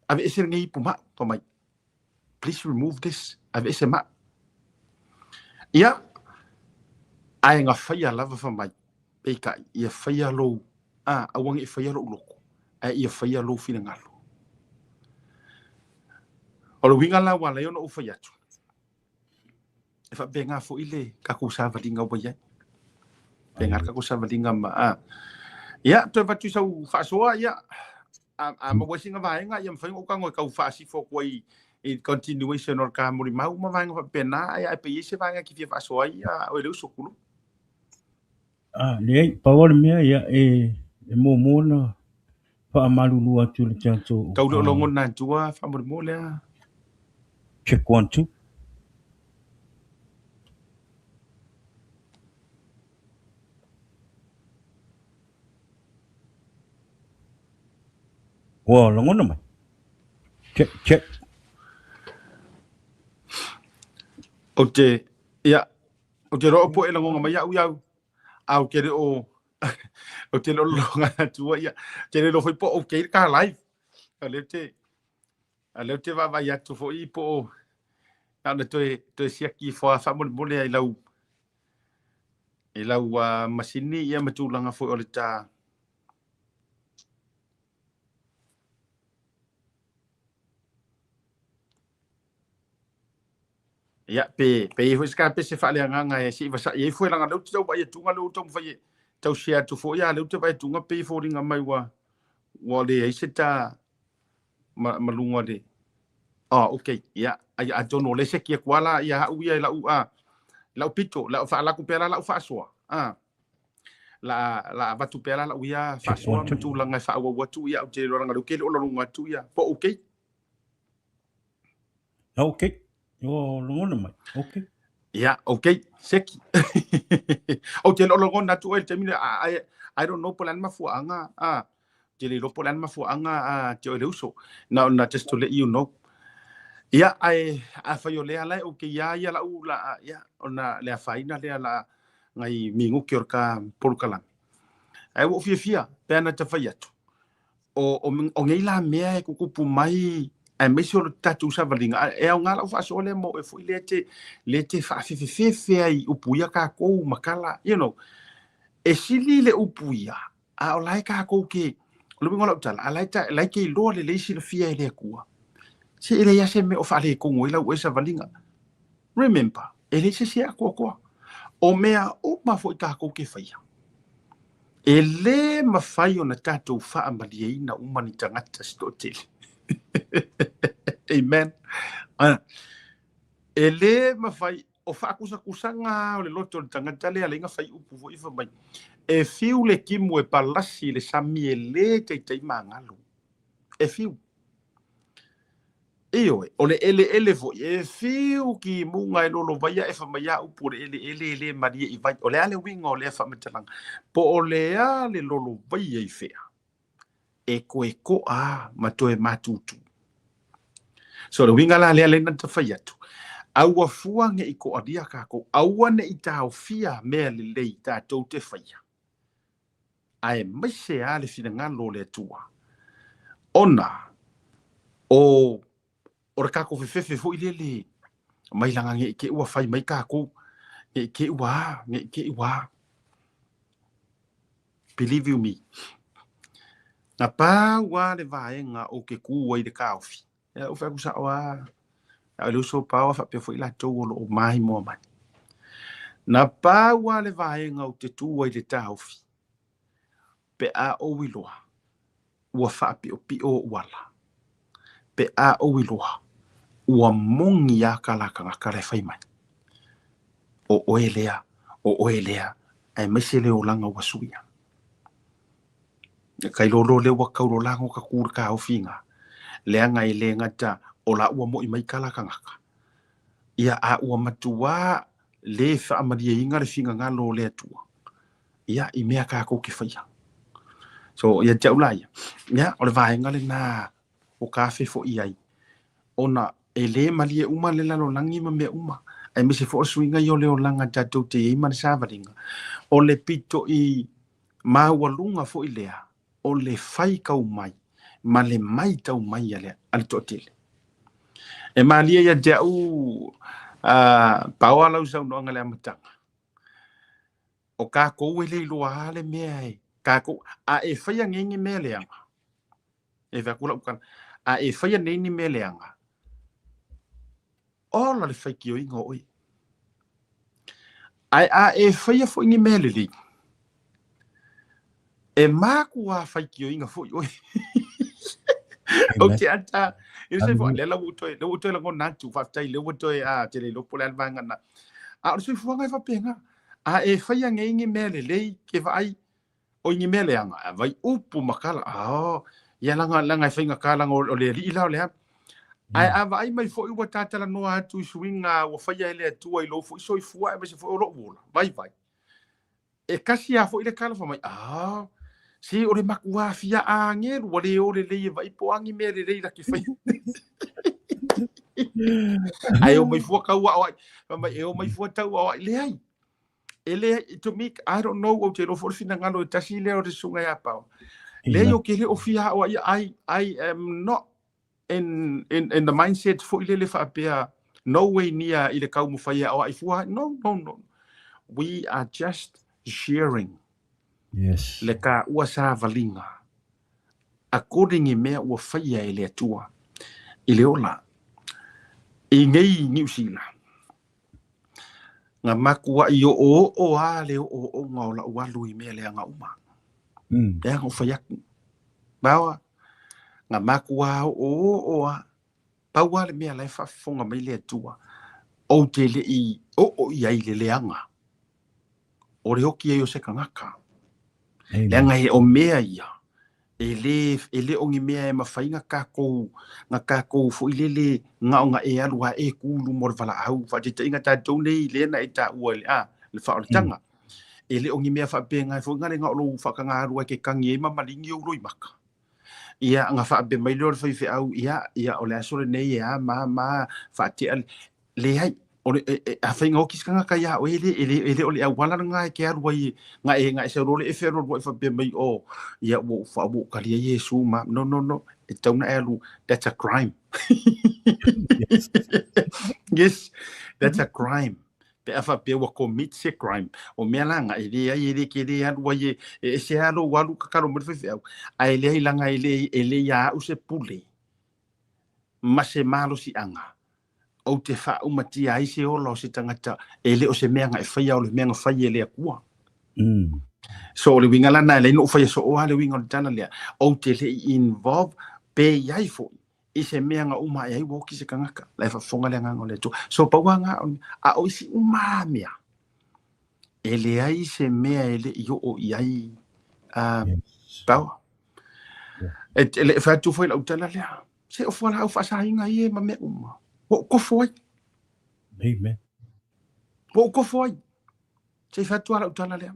ave ese ngai ipu ma, wha mai, please remove this, ave ese ma. Ia, ae nga whaia lava wha mai, peitai, ia whaia lou, a, aua nge i whaia lou loko, ae ia whaia lou finagalo. O le uiga la ua ala ai ona ou fai atu, e faapena foi le tatou savaliga ua i ai. Faapena le tatou savaliga ma, a. Ia, toe avatu i sau faasoa, ia, a, a maua ai sina vaega, ia mafai ona ou tago e tau faasifo atu ai i continuation o le ta molimau ma vaega faapena, ae ae pe i ai se vaega e te fia faasoa ai, a oe le uso Kulu. A, leai, pau lava le mea, ia, e, e muamua ona faamalulu atu i le tatou. Tau le o logona atu faamolemole a. Check one, two. Ua lagona mai. Check, check. Ou te, ia, ou te roa po e lagona mai au iau, a ou te le o, ou te le o lagona atua ia, te le lo foi po o ke ka live. A leo te, a leo te vaavaai atu foi po o, na ona toe, toe siaki foa faamolemole ai lau, i lau masini ia ma tulaga foi o le ta. Ia, pe, pe i ai foi se kapese faaleagaga e se'i vasa'i ai foi leaga lea ou te tau vaai atuga lea ua taumafai e tau share atu foi, a lea ou te vaai atuga pei e foliga mai ua ua leai se ta ma, ma luga o le. Oh, okay. Ia, ai atonu o le seki atu lava la ia a'u ia i la'u a la'u pito, la'u faalaku pea la la'u faasoa. A la la avatu pea la la'u ia faasoa ma tulaga e faaauau atu ia ou te iloa leaga o lea ou te le o laloga atu ia po okay. Okay. O logona mai. Okay. Ia, okay. Seki. Ou te le o logona atu oe i le taimi lea. I, I don't know po o le a le mafuaaga. Ah, te le iloa po o le a le mafuaaga a te oe le uso. Na ona just to let you know. Ia, ae afai o lea la e okay ia ia lau la, ia, ona le afaina lea la ngai minute o le ka polokalame. Ae ua ou fiafia, pe ana ta fai atu. O, o, o nei la mea e tutupu mai, aemaise o le tatou savaliga, e aoga lau faasoa lea mo oe foi lea te, lea te faafefefefe ai i upu ia tatou ma tala, you know. E sili le upu ia, a o la e tatou ke, o le uiga o lau tala, a la e, ta, la e te iloa lelei silafia e le Atua. Se e leai lava se mea o faaletonu ai lau oe savaliga. Remember, e leai se isi e atoatoa. O mea uma foi tatou te faia, e lē mafai ona tatou faamalieina uma ni tagata se toatele. Amen. E lē mafai, o faakusakusaga o le loto o le tagata lea alai na fai upu foi fai mai, e fiu le timu e palasi i le sami e lē taitai magalo. E fiu. Ioe, o le eleele foi, e fiu kimuga e lolovaia e fai mai a upu o le eleele e lē malie i vai. O le a le uiga o lea faamatalaga? Po o le a le lolovaia i fea? E toe to'a ma toe matutu. So le uiga la lea lea na ta fai atu, aua fua ne'i to'alia tatou, aua ne'i taofia mea lelei tatou te faia. Aemaise lava le finagalo o le Atua, ona O o le kākou fefefe foi lele mai langa nge ke ua fai mai kākou nge ke ua nge ke ua. Believe you me. Na pau a le vaega o ke ku ai le kāofi. Ia o whaku sa oa. A le uso pau a whapea foi latou o lo o mahi moa mai. Na pau a le vaega o te tu ai le tāofi. Pe a ou iloa, ua faapiopio ou ala. Pe a ou iloa, ua moni a ka la tagata la e fai mai. O oe lea, o oe lea, aemaise le olaga ua suia. E kailolo lea ua kaulolago ka ku le taofiga, leaga e le gata o la ua mo'i mai tala tagata. Ia a ua matuā le faamalieina le finagalo o le Atua. Ia i mea kākou ke faia. So ia te au la ia. Ia o le vaega lenā o ka afe fo'i ai. Ona e lē malie uma le lalolagi ma mea uma, aemaise foi o le suiga ia o le olaga tatou te i ai ma le savaliga. O le pito'i maualuga foi lea o le faitau mai ma le maitau mai a le, a le toatele. E malie ia te au pao a lau saunoaga i le amataga. O kākou e le iloa a le mea e kākou, a e faia nei ni mea leaga, e fai atu lau tala, a e faia nei ni mea leaga, ola le faitioina o oe. Ae a e faia foi ni mea lelei, e makuā faitioina foi oe. Ou te ata, i le soifua, lea la ua ou toe, lea ua ou toe lagona atu, faafetai lea ua toe, a, te le iloa po o le a le vaega lena. A o le soifuaga e faapena. A e faia nei ni mea lelei, ke vaai, o i ni mea leaga, a vai upu ma tala, a, ia laga, laga e faigata laga o le alii la o le a. Ae a vaai mai foi ua ta talanoa atu i suiga ua faia e le Atua i lou foi soifua aemaise foi o lou ola, vaivai. E kasi lava foi le tala fai mai, a, se o le makuā fia agelu ua le o lelei e vaai po o a ni mea lelei la ke faia. Ae o mai fua tau ao ai. Fai mai, e o mai fua tau ao ai. Leai. E leai, to me, I don't know, ou te iloa foi le finagalo e tasi lea o le susuga ia Pao. Leai, o ke le o fia ao ai, I am not in the mindset foi lele faapea, no way near i le taumafai e aoai fua. No, no, no. We are just sharing. Yes. Le taua savaliga according i mea ua faia e le Atua i le ola i nei Niu Sila. Na matua'i oooo a le ooooga o la'u alu i mea leaga uma. Leaga ou fai atu. Maoa, na matuā oooo a, pau a le mea la e faafofoga mai le Atua, ou te le'i oo i ai i le leaga o le oki ai o se tagata. Leaga e o mea ia, e le, e le o ni mea e mafai na kākou, na kākou foi lele na o na e alu a e kū i luma o le valaau, faataitaiga tatou nei lea na e taua i le, a, le faaolataga. E le o ni mea faapena foi na le na o lou faataga alu ai ke kagi ai ma maligi ou loimaka. Ia, na faapea mai lea o le faifeau, ia, ia, o le aso lenei e a ma ma faatea leai, o le, e, e, afai na oki se tagata iā oe, e le, e le, e le o le auala lena e ke alu ai, na e, na e sau loa le efe alu alu ai faapea mai, oh, ia, ua ou fa, ua ou talia Iesu ma, no, no, no, e tatau na e alu, that's a crime. Yes. Yes, that's a crime. Pe a faapea ua commit se crime, o mea la na, e leai, e le ke le alu ai e, e ese lava lou alu tatalo mai le faifeau, ae leai laga e le, e le ia au se pule ma se malosiaga ou te faaumatia ai se ola o se tagata e le o se mea na e faia o le mea na fai e le Atua. So o le uiga la na e leai na ou faia soo lava le uiga o le tala lea, ou te le i involve pe i ai foi i se mea na uma ae ai ua oki se tagata, la e faafofoga le agaga o le Atua. So pau lava na, a o isi uma lava mea, e leai se mea e le i oo i ai power. E le i fai atu foi lau tala lea, se o fualaau faasaina ia ma mea uma, ua ou kofo ai. Amen. Ua ou kofo ai. Se i fai atu lava lau tala lea.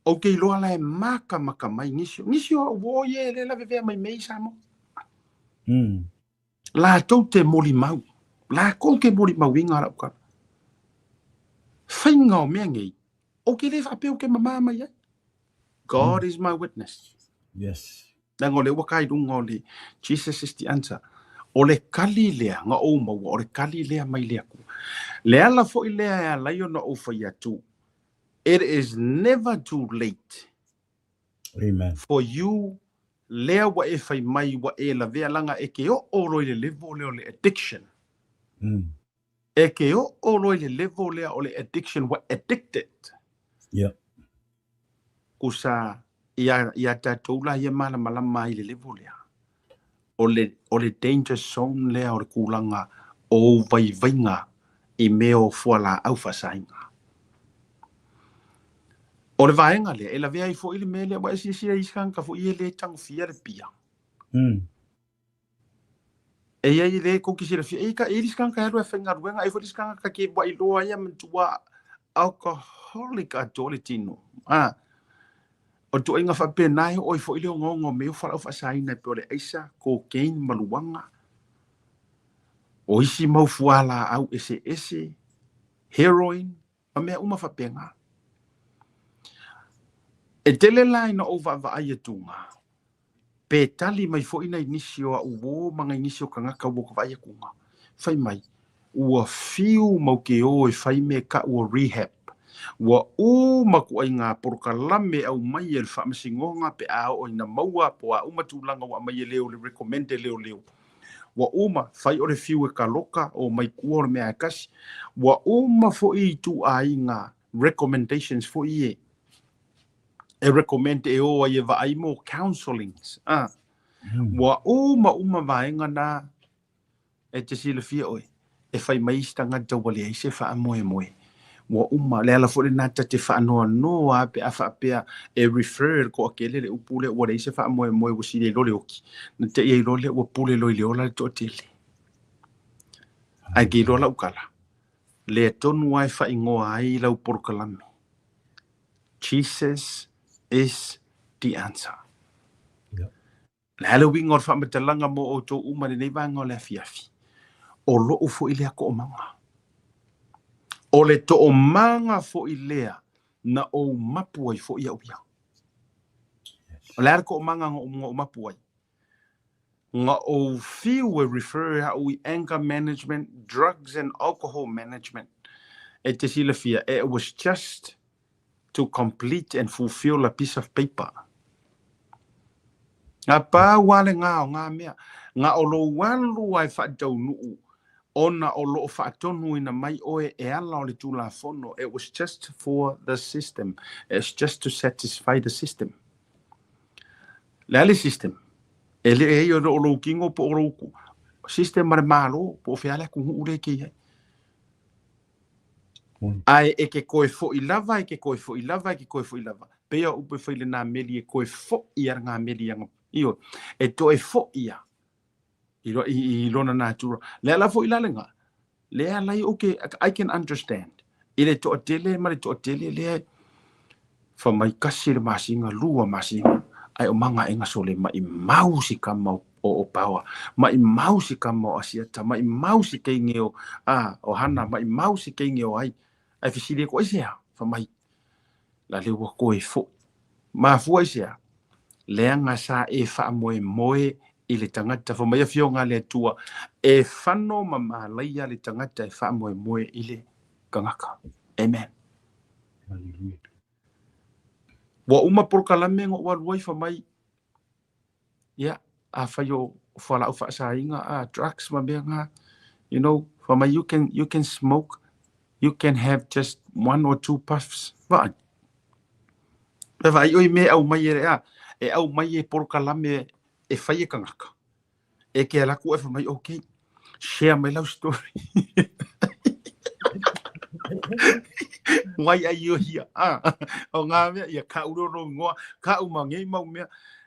Ou te iloa la e makamaka mai nisi. Nisi o au uo ia e le lavevea mai mea i Samoa. Latou te molimau. Lakou te molimauina lau tala. Faiga o mea nei, ou te le faapea ou te mamā mai ai. God is my witness. Yes. Leaga o lea ua ka i luga o le Jesus is the answer. O le kali lea na ou maua, o le kali lea mai le Atua. Le ala foi lea e ala ai ona ou fai atu, it is never too late. Amen. For you, lea ua e fai mai ua e lavea laga e ke oo loa i le level lea o le addiction. E ke oo loa i le level lea o le addiction, ua addicted. Kusa ia ia tatou la ia malamalama ai i le level lea. O le o le danger zone lea o le kulaga o ou vaivaiga i mea o fualaau faasaina. O le vaega lea e lavea ai foi le mea lea, ua e silasila i isi tagata foi e le tagofia le pia. E i ai le kou te silafia, e i ka e i isi tagata e alu e faigaluega, e i foi le isi tagata ke ua iloa ai ia matua alcoholic atoa le tino. A, o le ituaiga faapena e oo ai foi le ogaoga o mea o fualaau faasaina e pei o le aisa, cocaine, maluaga, o isi mau fualaau eseese, heroin, ma mea uma faapena. E tele la ina ou vaavaai atuga, pe tali mai foi nai nisi o a'u uō ma nai nisi o tagata ua ou vaai atuga, fai mai, ua fiu mau ke ō e fai me ka'u o rehab. Ua uma kuaiga polokalame e aumai e le faamasinoga pe a oo ina maua po o a uma tulaga ua aumai e leo le recommend e leoleo. Ua uma, fai o le fiu e kaloka o mai tua o le mea e kasi. Ua uma foi ituaiga recommendations foi e e recommend e o ai e vaai mo counselings. Ah. Ua uma uma vaega na e te silafia oe, e fai mai isi tagata ua leai se faamoemoe. Ua uma, le ala foi lena ta te faanoanoa a pe a faapea e refer e le toatele le upu lea ua leai se faamoemoe ua sili ai loa le oki. Na te i ai loa lea ua pule loa i le ola le toatele. Ae ke iloa lau tala, lea tonu lava e faaigoa ai lau polokalame. Jesus is the answer. Le a le uiga o le faamatalaga mo outou uma i lenei vaega o le afiafi? O lou foi lea toomaga. O le toomaga foi lea na ou mapu ai foi au ia. O le a le toomaga na ou mapu ai? Na ou fiu e refer a'u i anger management, drugs and alcohol management. E te silafia, it was just to complete and fulfill a piece of paper. Nga pau lava lena o ngā mea, nga o lou alu lava e faataunuu ona o loo faatonuina mai oe e ala o le Tulafono, it was just for the system, it's just to satisfy the system. Le a le system? E le ai o lou tino po o lou system a le Malo, po o fea le atunuu lea e te i ai. Ae e ke koe foʻi lava, e ke koe foʻi lava, e ke koe foʻi lava. Pei o upu e fai le nā meli e koe foʻi a ngā meli anga. Ioe, e toe foʻi a i, i, i lona natura. Le ala foʻi la lenga. Le ala i okay, I can understand. I le toatele ma le toatele lea fa mai kasi le masina, lua masina, ai o manga enga sole mai mau si kama o paoa, mai mau si kama o Asiata, mai mau si keinge o, a, o Hana, mai mau si keinge o ai. Ai fesili e ko ai sea, fa mai, la le ua koe foʻi. Mafua i sea, leaga sa e faamoemoe i le tagata, fa mai afioga a le Atua, e fano ma malaia le tagata e faamoemoe i le tagata. Amen. Hallelujah. Ua uma polokalame na ou alu ai fa mai, ia, afai o fualaau faasaina, a drugs ma mea na, you know, fa mai you can smoke, you can have just one or two puffs. Vaai. E vaai oi me au mai e a, e au mai e polokalame e fai e kangaka. E ke ala ku e fa mai, okay, share mai lau story. Why are you here? Ah, o ngā mea, ia ka uro ro ngoa, ka uma ngei mau mea.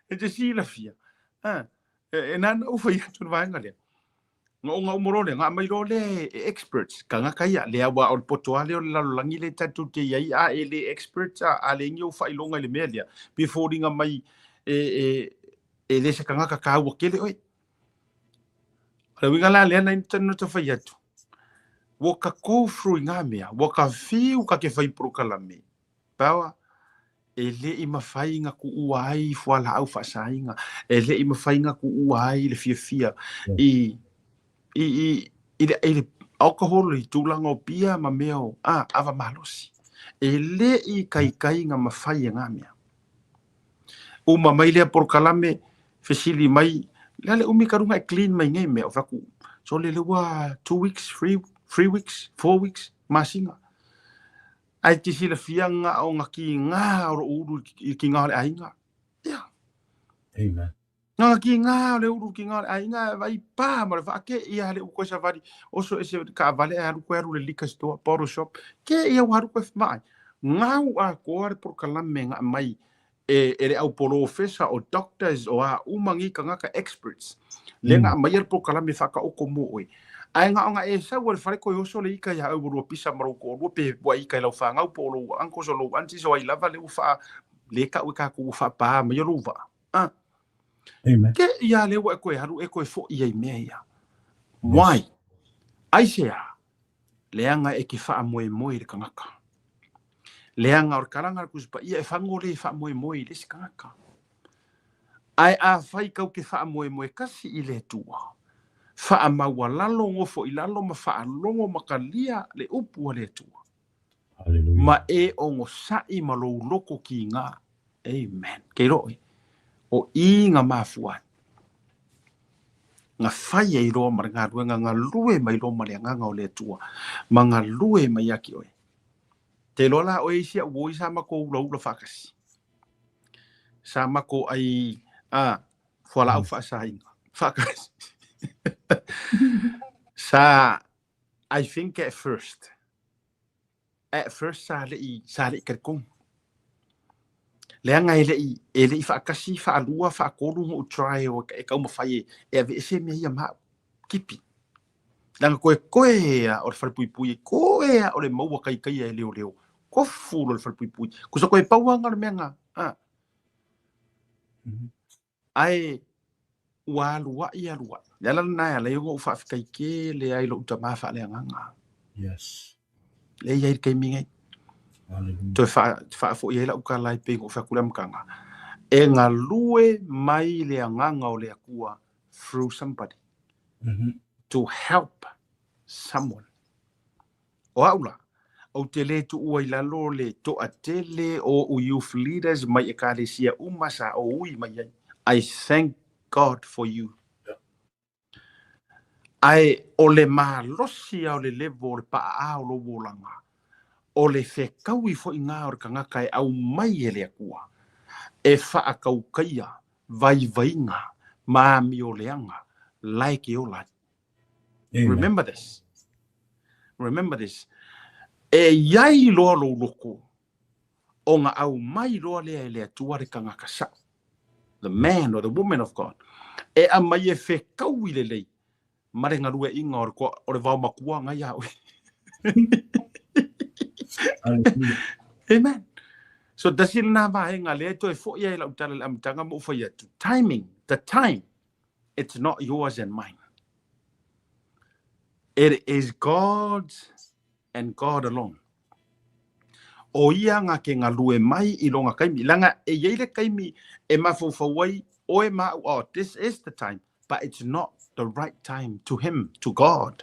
E te silafia. Ah, e nā na uwha i atu na vaenga lea. Nga o ngā umoro lea, ngā mai ro le e experts, ka ngā kaia, lea wa o le poto a lea o le lalolangi le tatu te iai, a e le experts, a le ngi o whailonga i le mea lea. Pe fōringa mai e le se kangaka ka ua kele oe. O le uiga la lea na ina no te whai atu. Ua ka go through i ngā mea, ua ka whiu ka ke whai porokalame. Paoa, E le i mafai na kuua ai fualaau faasaina, e le i mafai na kuua ai le fiafia i i i i le, i le alcohol i tulaga o pia ma mea o a ava malosi. E le i kaikai na mafai e ngā mea. Uma mai lea polokalame, fesili mai, le a le umi talu ona e clean mai nei mea? Ou fai atu, sole lea ua 2 weeks, 3 weeks, 4 weeks, masina. Ae te silafia na o na kiga o lou ulu i le kiga o le aiga. Ia. Amen. Na na kiga o le ulu i le kiga o le aiga, e vai pa ma le vaa ke ia le u koe savali, oso ese kaavale ae alu koe alu le liquor store, bottle shop, ke ia ua alu koe maai. Gau atoa le polokalame na aumai e le au polofesa o doctors o a uma nei tagata experts lea na aumaia le polokalame faataoto mo oe. Ae na ona e sau i le fale toe oso le ika ia oe ua lua pisa ma lou toalua pe ua ika i lau fanau po o lou uncles o lou aunties o ai lava lea ua faa le tau e tatou ua faapā mai lou vaa. Ah. Amen. Ke ia lea ua e toe alu e toe foi ai mea ia. Why? Aisea? Leaga e te faamoemoe i le tagata. Leaga o le kalaga a le Tusi Paia e fago le faamoemoe i le isi tagata. Ae afai kau te faamoemoe kasi i le Atua, faamaualalo nofo i lalo ma faalogo ma talia le upu a le Atua. Hallelujah. Ma e ogosaʻi ma lou loto kiga. Amen. Ke iloa oe, o i na mafua ai. Na fai ai loa ma le galuega, galue mai loa ma le agaga o le Atua, ma galue mai ia te oe. Te iloa la oe isi au oi sa matou ulaula faatasi. Sa matou ai a fualaau faasaina faatasi. Sa I think at first sa leʻi talitonu. Leaga e leʻi faatasi, faalua, faatolu ona ou try o e taumafai e aveese mea ia ma au. Kipi. Leaga toetoe a o le falepuipui, toe a o le maua kaikaia e leoleo. Kofu loa le falepuipui. Kusa toe pau lava na o le mea na. Ah. Ae ua aluai aluai. Le ala lena e ala ai ona ou faafetai tele ai i lou tamā faaleagaga. Lea e i ai le taimi nei. Hallelujah. Toe faafoi ai lau tala e pei ona ou fai atu i le amataga. E galue mai le agaga o le Atua through somebody to help someone. O au la, ou te le tuua i lalo le toatele o ou youth leaders mai ekalesia uma sa oi mai ai. I thank God for you. Ae o le malosi a o le level o le paaa o lou olaga, o le fetaui foi ngā o le tagata e aumai e le Atua, e faataukaia vaivaiga ma amioleaga la e te ola ai. Amen. Remember this. Remember this. E iai loa lou loko, ona aumai loa lea e le Atua le tagata sao. The man or the woman of God. E aumai e fetaui lelei ma le galueaiga o le, o le vaomatua na ia oe. Hallelujah. Amen. So tasi lena vaega lea e toe foi ai lau tala i le amataga ma ou fai atu. Timing, the time, it's not yours and mine. It is God's and God alone. O ia nga ke galue mai i longa taimi. Leaga e iai le taimi e mafaufau ai oe ma au, oh, this is the time, but it's not the right time to him, to God.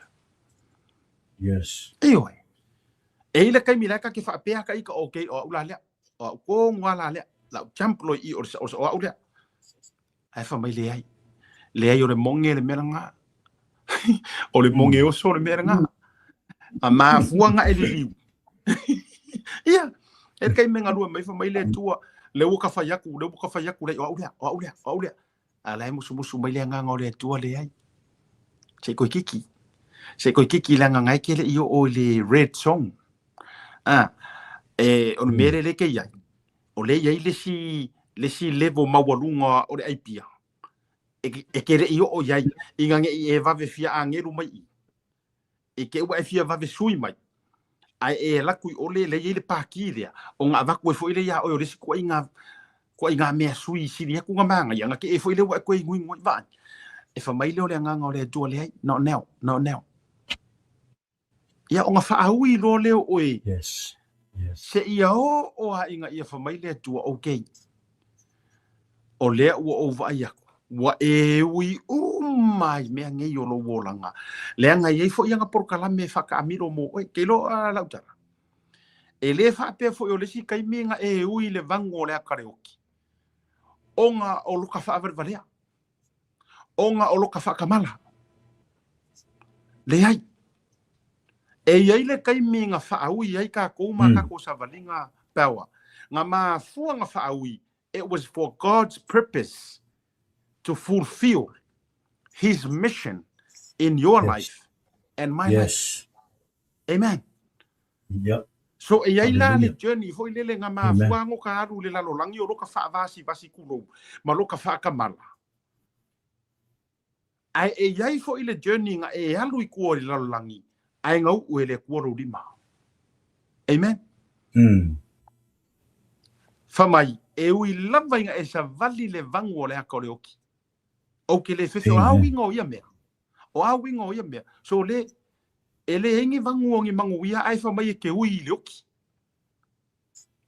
Ioe. E i le taimi la e ta te faapea ka ika, okay, o au la lea, o au tonu a la lea, la au jump loa i i o le o au lea. Ae fai mai leai. Leai o le moge le mea lena. O le moge oso le mea lena. A mafua na e liliu. Ia, e le taimi e galue mai fai mai le Atua, lea ua ka fai atu, lea ua ka fai atu, leai o au lea, o au lea, o au lea. A la e musumusu mai le agaga o le Atua, leai. Se i toe kiki. Se i toe kiki leaga na e te leʻi oo i le red zone. A, e, o le mea lea lea e te i ai, o lea e i ai le isi, le isi level maualuga o le ai pia, e te leʻi oo i ai, ina ne i e vave fia agelu mai i i, i te i ua e fia vave sui mai, ae e alu atu i ole lea e i ai le paki lea, ona avatu ai foi lea iā oe o le isi ituaiga mea sui sili atu ona manaia, ona te i foi lea ua e toe igoigo i vaai. E fai mai lea o le agaga o le Atua, leai, not now, not now. Ia, ona faaui loa lea o oe. Yes. Seia oo lava ina ia fai mai le Atua, Okay, o lea ua ou vaai aku, ua e ui uma i mea nei o lou olaga, leaga e i ai foi ana polokalame e faataamilo mo oe. Ke iloa lau tala, e lē faapea foi o le isi taimi na e ui i le vagu o le ata le oki, ona o loka faavalevalea, ona o loka faakamala. Leai. E i ai le taimi na faaui ai tatou ma tatou savaliga power. Na mafua na faaui, it was for God's purpose to fulfill His mission in your life and my life. Amen. So e i ai la le journey foi lele na mafua ona ka alu i le lalolagi o loka faavasivasi kulou ma loka faakamala. Ae e i ai foi le journey na e alu i tua i le lalolagi ae na u'u e le Atua lou lima. Amen. Fai mai, e ui lava ina e savali le vagu o le ata o le oki. Ou te le fefe, o a uiga o ia mea? O a uiga o ia mea? So le, e leai ni vagu o ni manuia ae fai mai e te ui i le oki.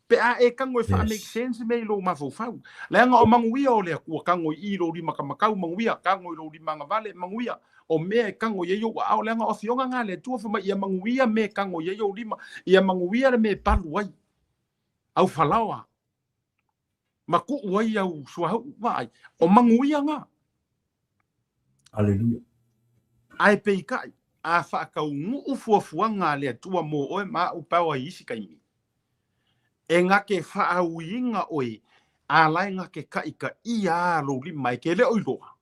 Pe a e tago e faa-make sense mea i lou mafaufau. Leaga o manuia o le Atua tago i i lou lima kamakau, manuia, tago i lou lima agavale, manuia. O mea e tago i ai ou aao, leaga o afioga na a le Atua fai mai ia manuia mea e tago i ai ou lima, ia manuia le mea e palu ai au falaoa ma kuu ai au suauu, vaai, o manuia na. Aleluia. Ae peitai, a faataunuu fuafuaga a le Atua mo oe ma a'u power i isi taimi, e na te faauiina oe a la e na te taʻitaʻia a lou lima e te le o iloa,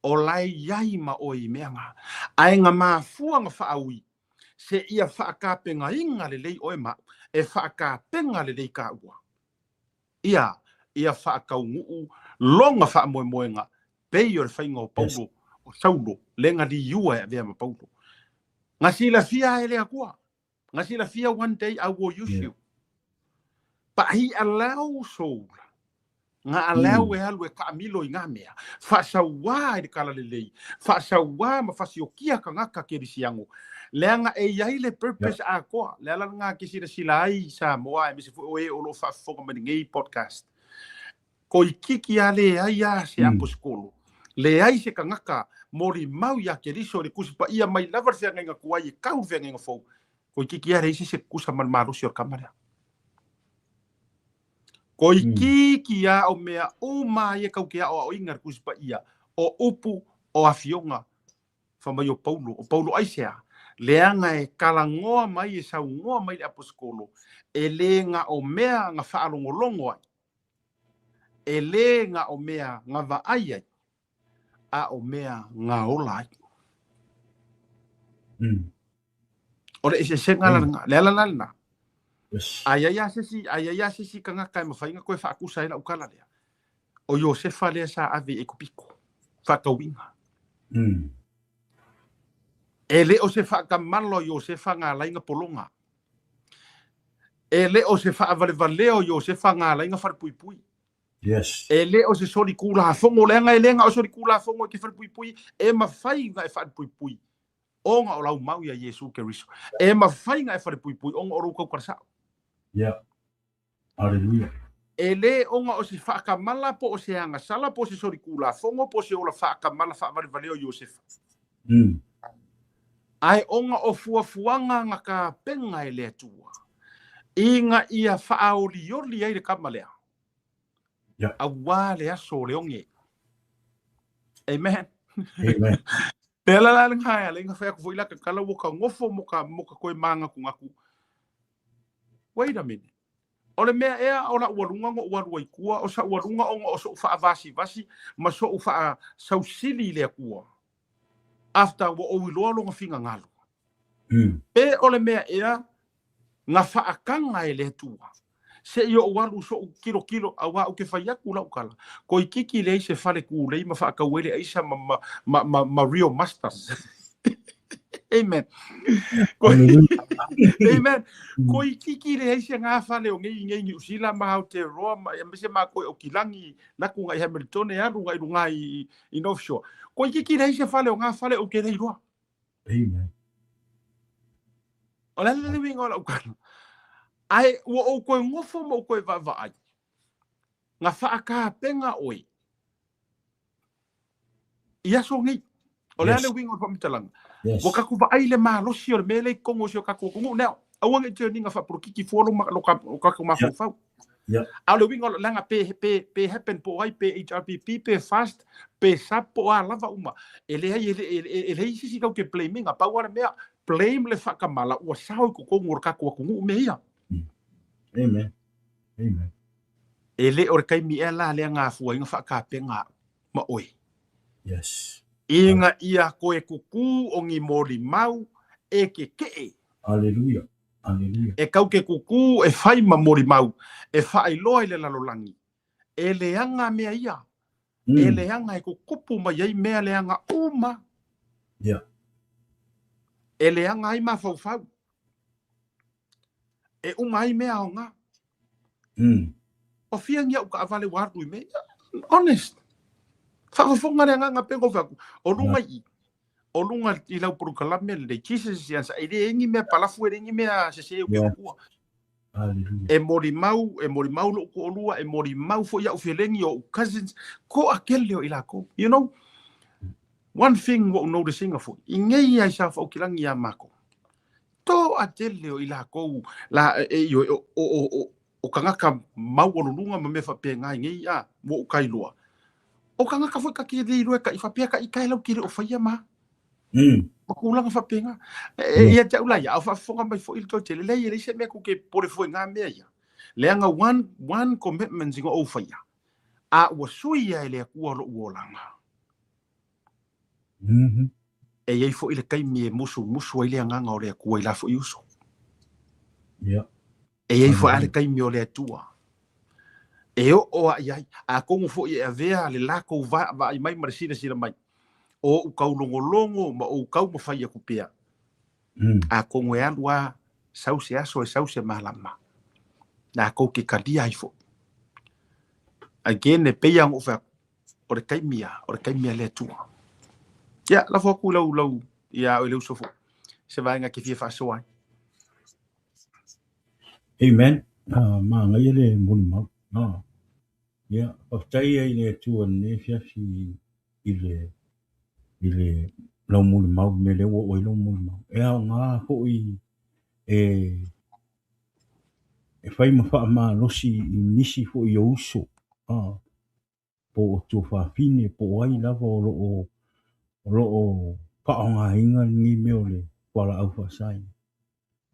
o la e i ai ma oe i mea na. Ae na mafua na faaui, seia faatapenaina lelei oe ma a'u, e faatapena lelei taua. Ia, ia faataunuu lona faamoemoega, pei o le faiga o Paulo, o Saulo, le na liua e avea ma Paulo. Na silafia e le Atua. Na silafia one day I will use you. But he allow Saul, na allow e alu e taamilo i ngā mea, faasauā i le talalelei, faasauā ma fasiokia tagata kerisiano, leaga e i ai le purpose atoa, le ala lena ke silasila ai i Samoa aemaise foi o e o lo o faafofoga mai lenei podcast. Toeitiiti lava leai lava se aposetolo, leai se tagata molimau iā Keriso i le Tusi Paia mai lava le feagaiga tuai e tau i le feagaiga fou, toeitiiti lava leai se isi e tutusa ma le malosi o le tama lea. Toeitiiti lava o mea uma ia tatou te aoaoina i le Tusi Paia, o upu, o afioga, fai mai o Paulo, o Paulo aisea? Leaga e talanoa mai, e saunoa mai le aposetolo, e le na o mea na faalogologo ai, e le na o mea na vaai ai, a o mea na ola ai. O le eseesega la lena, le ala la lena. A i ai lava se isi, a i ai lava se isi tagata e mafai ona toe faatusa ai lau tala lea, o Iosefa lea sa ave i Aikupito, faatauina. E le o se faatamala o Iosefa na ala ai ona pologa. E le o se faavalevalea o Iosefa na ala ai ona falepuipui. E le o se solitulafono, leaga e le na o solitulafono e te falepuipui, e mafai ona e falepuipui ona o lau mau iā Iesu Keriso. E mafai ona e falepuipui ona o lou tautala sa'o. Hallelujah. E le ona o se faatamala po o se agasala po o se solitulafono po o se ola faatamala faavalevalea o Iosefa. Ae ona o fuafuaga na tapena e le Atua ina ia faaolioli ai le tama lea. Auā le aso o le oge. Amen. Amen. Le ala la lena e ala ai ona fai atu foi la tatala ua ka nofo mo ka mo ka toe mānatunatu. Wait a minute. O le mea ea o la'u aluga ona ou alu ai i tua, o sa'u aluga ona o so'u faavasivasi ma so'u faasausili i le Atua after ua ou iloa lona finagalo. Pe o le mea ea na faataga e le Atua seia ou alu so'u tilotilo, auā ou te fai atu la'u tala, toeitiiti leai se fale tulei ma faatau ai le aisa ma, ma, ma, ma, ma real masters. Amen. Amen. Toeitiiti leai se gā fale o nei i nei Niu Sila ma Aotearoa ma aemaise matou e Okilangi, latou ngai Hamiltone alu ngai luga i, i North Shore. Toeitiiti leai se fale o gā fale ou te le iloa. Amen. O le ala le uiga o lau tala. Ae ua ou toe gofo ma ou toe vaavaai, na faakapega oe i aso nei. O le a le uiga o le faamatalaga? Ua tatou vaai i le malosi o le mea lea i totonu o si o tatou atunuu. Now, aua ne i toe niga faapolokiki fua lo tatou mafaufau. A o le uiga, leaga pe happen po o ai, pe HRPP, pe FAST, pe SAP, po o a lava uma. E leai, e leai se isi tatou te blame ina. Pau lava le mea, blame le faatamala ua sao i totonu o le tatou atunuu mea ia. Amen. Amen. E le o le taimi ea la lea na afua ai ona faatapena a'u ma oe. Yes. Ina ia toe kukū o ni molimau e kekeʻe. Aleluia. Aleluia. E kau ke kukū e fai ma molimau e faailoa i le lalolagi, e leaga mea ia, e leaga e kukupu mai ai mea leaga uma. Yeah. E leaga ai mafaufau. E uma ai mea aoga. Ua fia ni au taavale ua alu i mea ia. Honest. Faafofoga le agaga pei ona ou fai atu, o luga i i, o luga i lau polokalame lenei, Jesus is the answer. E leai ni mea palafu, e leai ni mea sese ou te avatua. E molimau, e molimau lou toalua, e molimau foi au felegi o ou cousins, toatele o i latou. You know, one thing ua ou notice ina foi, i nei lava i sa faaukilagi ia matou, Toatele o i lakou la e ioe o o o o tagata maualuluga ma mea faapena i nei a ua ou kailoa. O tagata foi ta te le iloa e taʻi faapea taʻi tae lau te le o faia ma. Ma tulaga faapena. E ia te au la ia, a o faafofoga mai foi le toatele, leai e leai se mea tou te popole fua i na mea ia. Leaga one one commitment ina ou faia, a ua suia e le Atua loʻu olaga. E i ai foi le taimi e musumusu ai le agaga o le Atua i la foi uso. E i ai foi lava le taimi o le Atua e oo lava i ai. Atonu foi e avea le latou vaai mai ma le silasila mai o ou taulogologo ma ou taumafai atu pea. Atonu e alu lava sau se aso e sau se malama, latou te talia ai foi. Again, e pei lava ona ou fai atu, o le taimi a, o le taimi a le Atua. Ia, lafo atu i lau, lau, ia oe le uso foi, se vaega e te fia faasoa ai. Amen. Manaia le molimau. Ia, faafetai ai i le Atua i lenei afiafi i le i le lau molimau, le mea lea ua oo ai lau molimau. E aoga foi e e fai ma faamalosi i nisi foi o uso, po o tuafafine, po o ai lava o lo o o lo o faaaogaina lenei mea o le fualaau faasaina.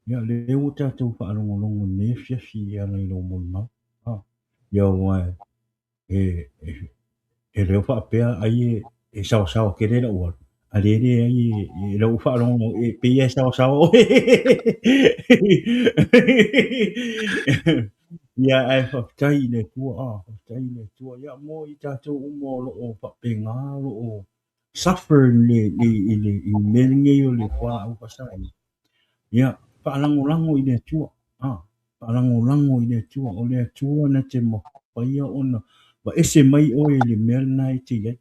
Ia, lea ua tatou faalogologo i lenei afiafi e ala i lou molimau. Ia aua e e le o faapea ai e saosaoa tele lau alu, a le leai e lau faalogo e pei e saosaoa oe. Ia, ae faafetai i le Atua, faafetai i le Atua. Ia, mo i tatou uma o lo o faapena, o lo o suffer i le i le i mea lenei o le fualaau faasaina. Ia, faalagolago i le Atua, faalagolago i le Atua. O le Atua na te mafaia ona vaese mai oe i le mea lena e te i ai.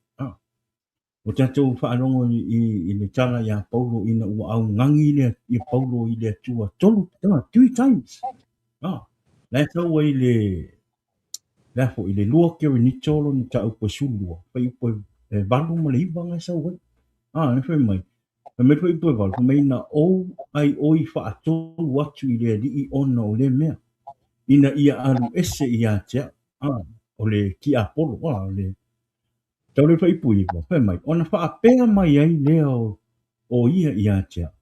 Ua tatou faalogo i le tala iā Paulo ina ua augani le ia Paulo i le Atua tolu, three times. La e sau ai le le a foi, le 2 Korinito lona mataupu e 12, fuaiupu e 8 ma le 9 na e sau ai. Le fai mai, fai mai le fuaiupu e 8, fai mai na ou ʻaiʻoi faatolu atu i le Alii ona o lea mea, ina ia alu ese ia te aʻu, o le tiapolo, o le Tau le fuaiupu 9, fai mai, ona faapea mai ai lea o ia ia te aʻu,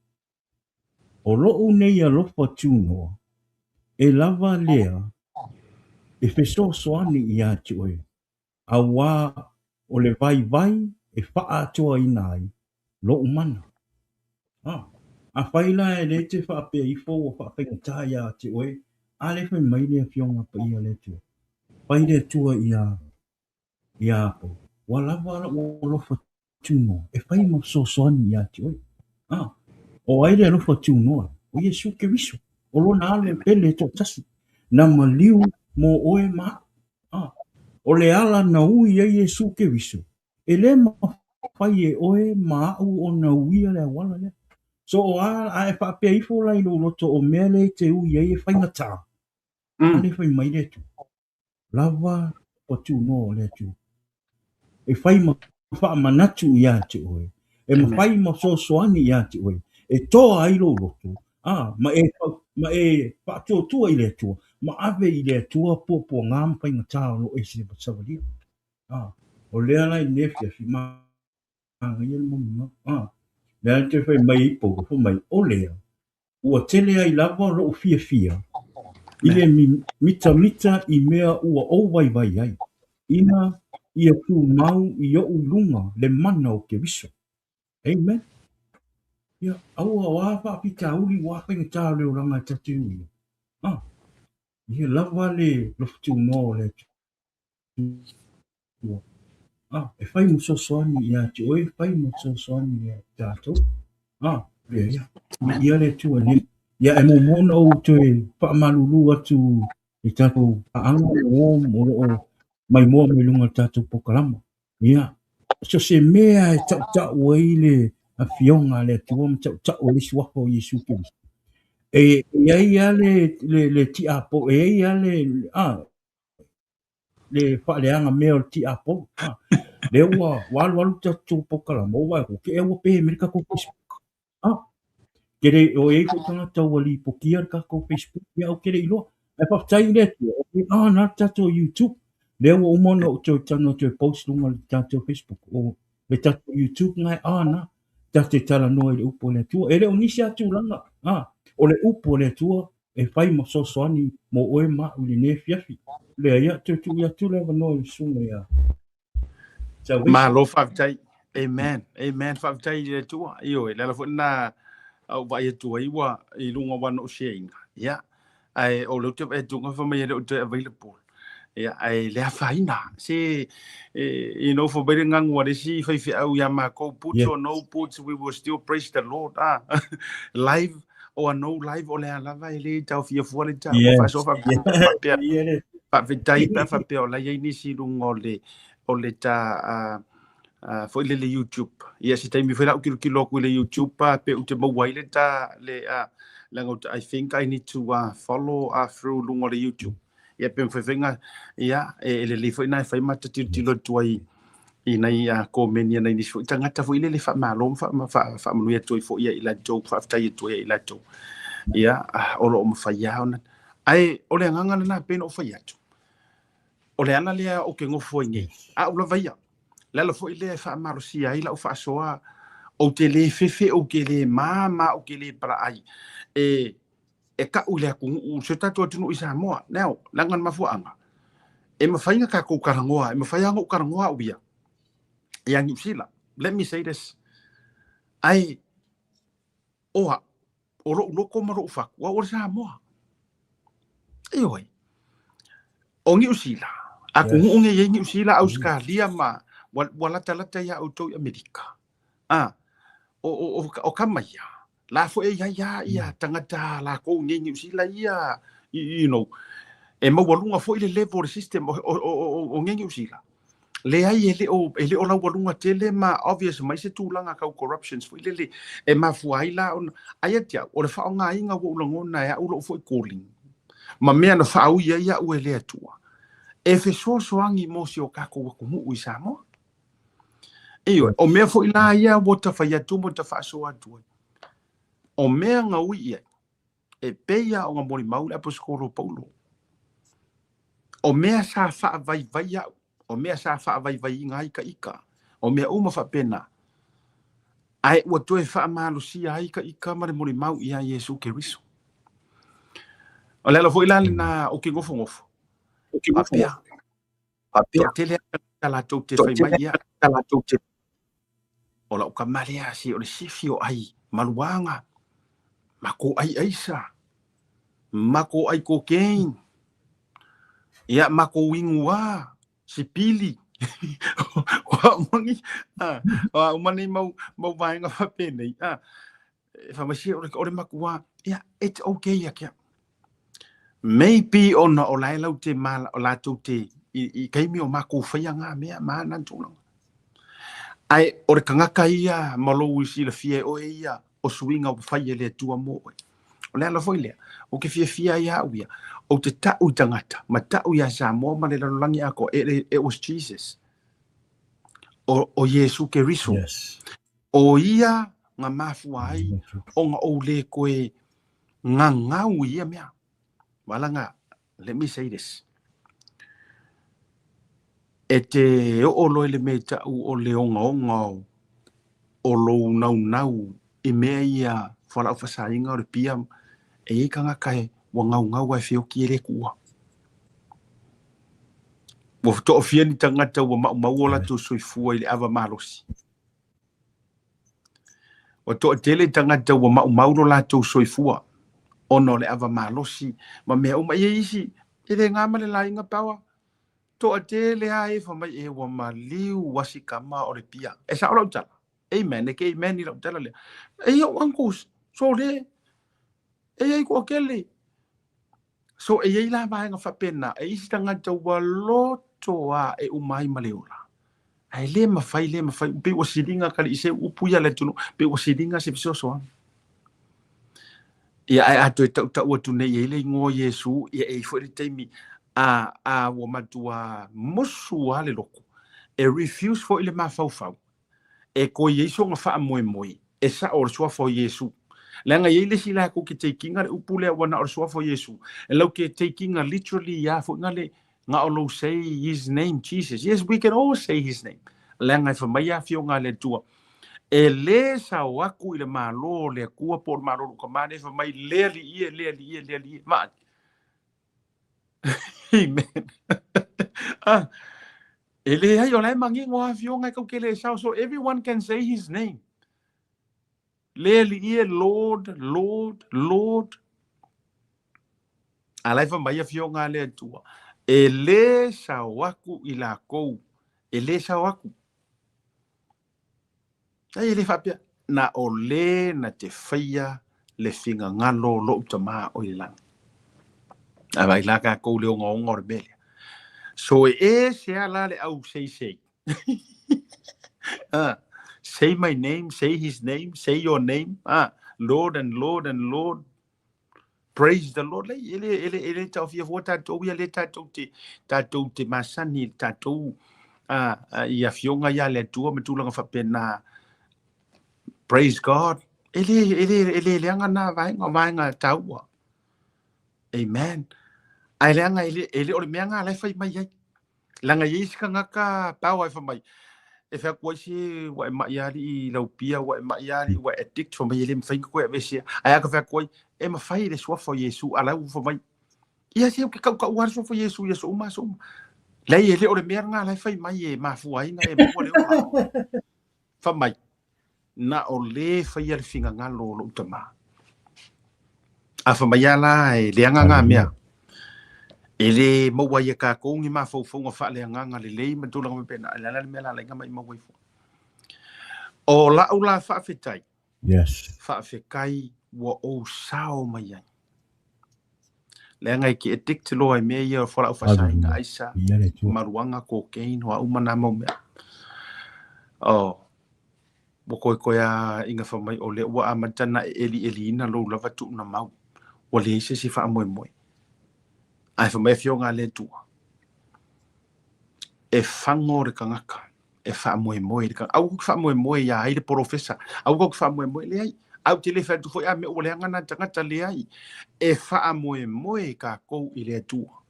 O loʻu nei alofa tunoa, e lava lea e fesoasoani iā te oe, auā o le vaivai e faaatoaina ai loʻu mana. Afai la e le te faapea ifo ua faafaigata iā te oe, a le fai mai le Afioga Paia a le Atua, Fai le Atua iā iā Paulo, ua lava loʻu alofa tunoa e fai ma fesoasoani iā te oe. O ai le alofa tunoa? O Iesu Keriso, o lona alo e pele e toatasi, na maliu mo oe ma aʻu. O le ala na ui ai Iesu Keriso, e le mafai e oe ma aʻu ona uia le auala lea. So o a, a e faapea ifo la i lou loto o mea lea e te ui ai e faigata. A lea fai mai le Atua, lava ua tunoa o le Atua. E fai ma faamanatu ia te oe, e mafai ma fesoasoani ia te oe, e toa ai lou loto, a, ma e, ma e faatuatua i le Atua, ma ave i le Atua puapuaga ma faigata o lo o e savalia. A, o lea la i lenei afiafi, manaia le molimau. A, lea na toe fai mai ai Paulo, fai mai, o lea, Ua tele ai lava lou fiafia i le mitamita i mea ua ou vaivai ai, ina ia tumau i oʻu luga le mana o Keriso. Amen. Ia, aua o a faafitauli ua faigata o le olaga e ta te uia. Ah, ia lava le lofu tunoa o le Atua. Ah, e fai ma fesoasoani ia te oe, e fai ma fesoasoani ia tatou. Ah, ia, ia. Ia le Atua nei. Ia, e muamua ona ou toe faamalulu atu i tatou paaga o o lo o maimoa mai luga o le tatou polokalama. Ia, so se mea e tautau ai le afioga a le Atua ma tautau ai le suafa o Iesu Keriso. E i ai lava le tiapo, e i ai lava le, ah, le faaleaga mea o le tiapolo. Ha. Lea ua, ua alu alu tatou polokalama, ua vaai atu, ke ua pe mai le tatou Facebook. Ha. Ke le, o i ai foi tagata ua lipotia le tatou Facebook, ia ou te le iloa. Ae faafetai i le Atua, o le a na le tatou YouTube. Lea ua uma ona ou toe talanoa toe post luga o le tatou Facebook. O le tatou YouTube na e a na. Ta te talanoa i le upu a le Atua. E le o nisi lava tulaga, ha. O le upu a le Atua e fai ma fesoasoani mo oe ma au i lenei afiafi. Lea, ia, toe tuu atu le avanoa i le susuga ia Salvation. Malo faafetai. Amen. Amen. Faafetai i le Atua. Ioe, le ala foi lena au vaai atu ai ua i luga o ana ou share-ina. Ia, ae o lea ou te vaai atu fai mai e le o toe available. Ia, ae le afaina. Se, you know, fai mai le gagu a le isi faifeau ia makou, put or no put, we will still praise the Lord. Ah, live or no live, o le a lava e le taofia fua le tau. Faasoa faapea, faafetai pe a faapea o la i ai nisi i luga o le, o le ta, foi lele YouTube. Ia se taimi foi la ou tilotilo atu i le YouTube pe ou te maua ai le ta le leaga I think I need to follow through luga o le YouTube. Ia pe mafai foi na ia e lelei foi na e fai ma ta tilotilo atu ai i nai komeni a nai nisi foi tagata foi lele faamalo ma faamanuia atu ai foi ia i latou, faafetai atu ai ia i latou. Ia o lo o mafai lava ona ae o le agaga lena pei ona ou fai atu. O le ala lea ou te nofo ai nei, a ou lava ia, le ala foi lea e faamalosia ai lau faasoa, ou te le fefe, ou te le mama, ou te le palaai, e, e ka'u i le atunuu, si o tatou atunuu i Samoa. Now, leaga o le mafuaaga, e mafai ona tatou talanoa, e mafai lava ona ou talanoa au ia, ia Niu Sila. Let me say this, ae o au, o lo'u loto ma lo'u fatu, au o le Samoa. Ioe. O Niu Sila, atunuu nei e i ai Niu Sila, Ausetalia ma ua latalata iā outou i Amerika. A, o tama ia, la foi e i ai lava ia tagata a lakou nei Niu Sila ia, you know, e maualuga foi le level o le system o nei Niu Sila. Leai, e le o, e le o laualuga tele ma obvious mai se tulaga tau corruptions foi lele e mafua ai la ona, ae ia te au, o le faaaogaina ua ou lagona e au lou foi calling ma mea na faaui ai au e le Atua e fesoasoani mo si o tatou atunuu i Samoa. Ioe, o mea foi la ia ua ta fai atu ma ta faasoa atu ai, o mea na ui i ai, e pei lava ona molimau le Aposetolo o Paulo. O mea sa faavaivai au, o mea sa faavaivaiina ai ka ika, o mea uma faapena, ae ua toe faamalosia ai ka ika ma le molimau ia Iesu Keriso. O le ala foi la lena ou te nofonofo, faapea, toatele lava latou te fai mai ia, o lau tama lea se o le sifi o ai maluaga, matou ai aisa, matou ai cocaine, ia matou inu a sipili. O a uma nei, o a uma nei mau, mau vaega faapenei, e fai mai se o le matua, ia, it's okay ia te au. Maybe ona o la e lau te ma, o latou te, i taimi o makou faia ngā mea ma ana tulaga. Ae o le tagata ia ma lou i silafia e oe ia o suiga ua fai e le Atua mo oe. O le ala foi lea, ou te fiafia ai au ia. Ou te ta'u i tagata ma ta'u iā Samoa ma le lalolagi atoa, it was Jesus. O Iesu Keriso. Yes. O ia na mafua ai ona ou lē toe gagau i ia mea. Valaga, let me say this. E te oo loa i le mea i ta'u o le ogaoga o lou naunau i mea ia fualaau faasaina o le pia, e i ai tagata e ua gaugau ae feoti e lē tuua. Ua toafia ni tagata ua maumau o latou soifua i le ava malosi. Ua toatele tagata ua maumau lo latou soifua ona o le ava malosi ma mea uma. E i ai isi e le gama le laiga paoa. Toatele lava e fai mai e ua maliu asi kama o le pia. E sa'o lau tala. Amen. E ke amen i lau tala lea. E i ou uncles, so le, e i ai toatele. So e i ai la vaega faapena, e isi tagata ua loto lava e uma ai ma le ola. Ae le mafai, le mafai, pei ua siliga kali se upu ia le atunuu, pei ua siliga se fesoasoani. Ia ae a toe tautau atu nei i ai le igoa o Iesu, ia e i ai foi le taimi a ua matua musu lava le loto, e refuse foi le mafaufau e toe i ai sona faamoemoe e sa'o o le suafa o Iesu. Leaga e i ai le isi latou ke take ina le upu lea ua na o le suafa o Iesu, e lau ke take ina literally ia foi na le na o lou say his name Jesus. Yes, we can all say his name. Leaga e fai mai a afioga a le Atua, e lē sao atu i le Malo o le Atua po o le Malo o lou Tamā lea fai mai le alii e, le alii e, le alii e. Vaai. Amen. Ah, e leai o la e manino a afioga e tou te le sao. So everyone can say his name. Le alii e, Lord, Lord, Lord. A la e fai mai afioga a le Atua, e lē sao atu i lakou, e lē sao atu. Ai e le faapea, na o lē na te faia le finagalo o lo'u Tamā o i le lagi. A vaai la tatou le ogaoga o le mea lea. So e ese lava la le au seisei. Ah, say my name, say his name, say your name. Ah, Lord and Lord and Lord. Praise the Lord. Lei, e le, e le, e le taofia fua tatou ia le tatou te masani tatou i afioga ia le Atua ma tulaga faapena. Praise God. E le leaga na vaega, vaega taua. Amen. Ae leaga e le o le mea nga la e fai mai ai. Leaga e i ai isi tagata pao e fai mai, e fai atu ai se ua e mai alii i lau pia, ua e mai alii, ua e addict, fai mai e le mafai ona toe aveesea. Ae a ka fai atu ai, e mafai le suafa o Iesu, a la ua fai mai, ia se ou te tautaua lava le suafa o Iesu i aso uma aso uma. Leai e le o le mea lena la e fai mai e mafua ai ona e maua le ola. Fai mai, na o lē faia le finagalo o lou Tamā. A fai mai a la e leaga ngā mea, e lē maua ai e kākou ni mafaufauga faaleagaga lelei ma tulaga faapena, e le a la le mea la laiga mai maua ai fua. O la'u la faafetai, faafetai ua ou sao mai ai. Leaga e te addict loa i mea ia o fualaau faasaina, aisa, maruaga, cocaine, o a uma nā mau mea. Oh, ua koekoe a ina fai mai o lea ua amata ona e elieliina lou lava tuuna mau, ua leai se isi faamoemoe. Ae fai mai afioga a le Atua, e fago le tagata e faamoemoe i le tagata. Aua tou te faamoemoe ia ai le polofesa, aua tou te faamoemoe, leai. Ae ou te le fai atu foi a mea ua leaga na tagata, leai. E faamoemoe tatou i le Atua.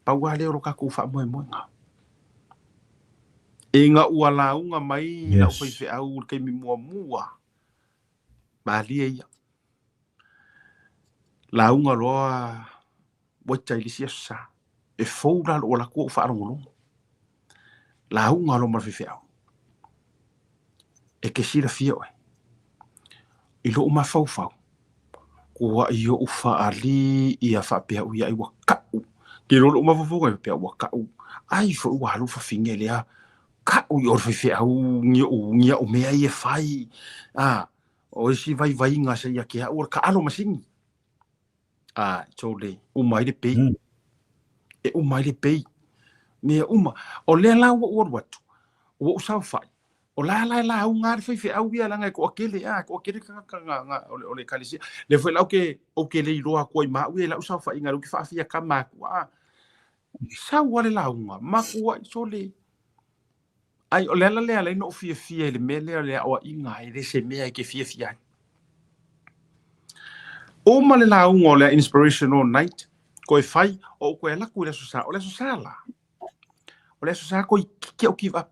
Pau lava lea o lo tatou faamoemoega. Ina ua lauga mai lau faifeau i le taimi muamua, malie ia. Lauga loa waita i le isi aso sa. E fou la lou alu atu ou faalogologo. Lauga loa ma le faifeau. E te silafia oe, i lou mafaufau, ua i ou faalii faapea ui ai ua ka'u. Ke iloa lou mafaufau ai faapea ua ka'u, ai foi ua alu fafine lea, ka'u i o le faifeau ni o'u ni a'u mea ia e fai. A, o isi vaivaiga sa ia te a'u o le taalo masini. A, totally, uma ai le pei. E uma ai le pei. Mea uma. O lea la ua ou alu atu, ua ou saofai. O la la lauga le faifeau ia leaga e toatele a, e toatele tagata na na o le o le ekalesia. Lea foi la ou te ou te le iloa atu ai ma au ia i lau saofaiga lea ou te faafia tama atu a. Sau lava le lauga, matuai sole. Ai o le ala lea e ala ai ona ou fiafia i le mea lea o le aoaiga, e le se mea e te fiafia ai. Uma le lauga o le Inspirational Night, toe fai, ou toe alu atu i le Aso Sa. O le Aso Sa la, O le Aso Sa toeitiiti au give up.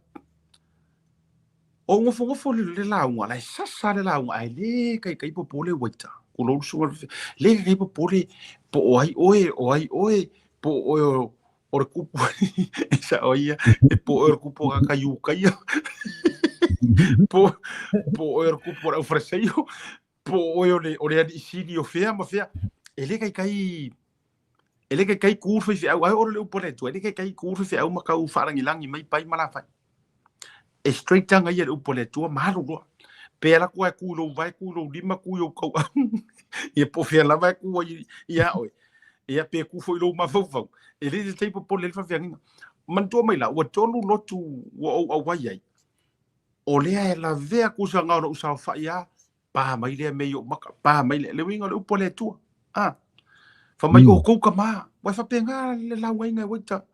O nofonofo le le lauga, la e sasa le lauga, ae le taitai popole waita. Tulou le susuga i le le taitai popole po o ai oe, o ai oe, po o oe o, o le kupu e sao ai ia, e po o oe o le kupu o tagata Iutaia, po, po o oe o le kupu o le aufaleseio, po o oe o le, o le alii sili o fea ma fea. E le taitai E le taitai ku le faifeau, ai o le upu a le Atua, e le taitai ku le faifeau ma tau faalagilagi mai pai ma lafai. E straight aga ia le upu a le Atua ma alu loa. Pe alu atu lava e tu i lou vae, tu i lou lima, tu i ou tauau, ia po o fea lava e tu ai ia oe, ia pe tu foi i lou mafaufau, e le taitai popole ai le faafeagaiga. Manatua mai la, ua tolu lotu ua ou auai ai, o lea e lavea kusa na ona ou saofai lava pa mai lea mea i ou maka, pa mai lea, le uiga o le upu a le Atua. A, fai mai outou tama, ua e faapena le lauaiga e waita,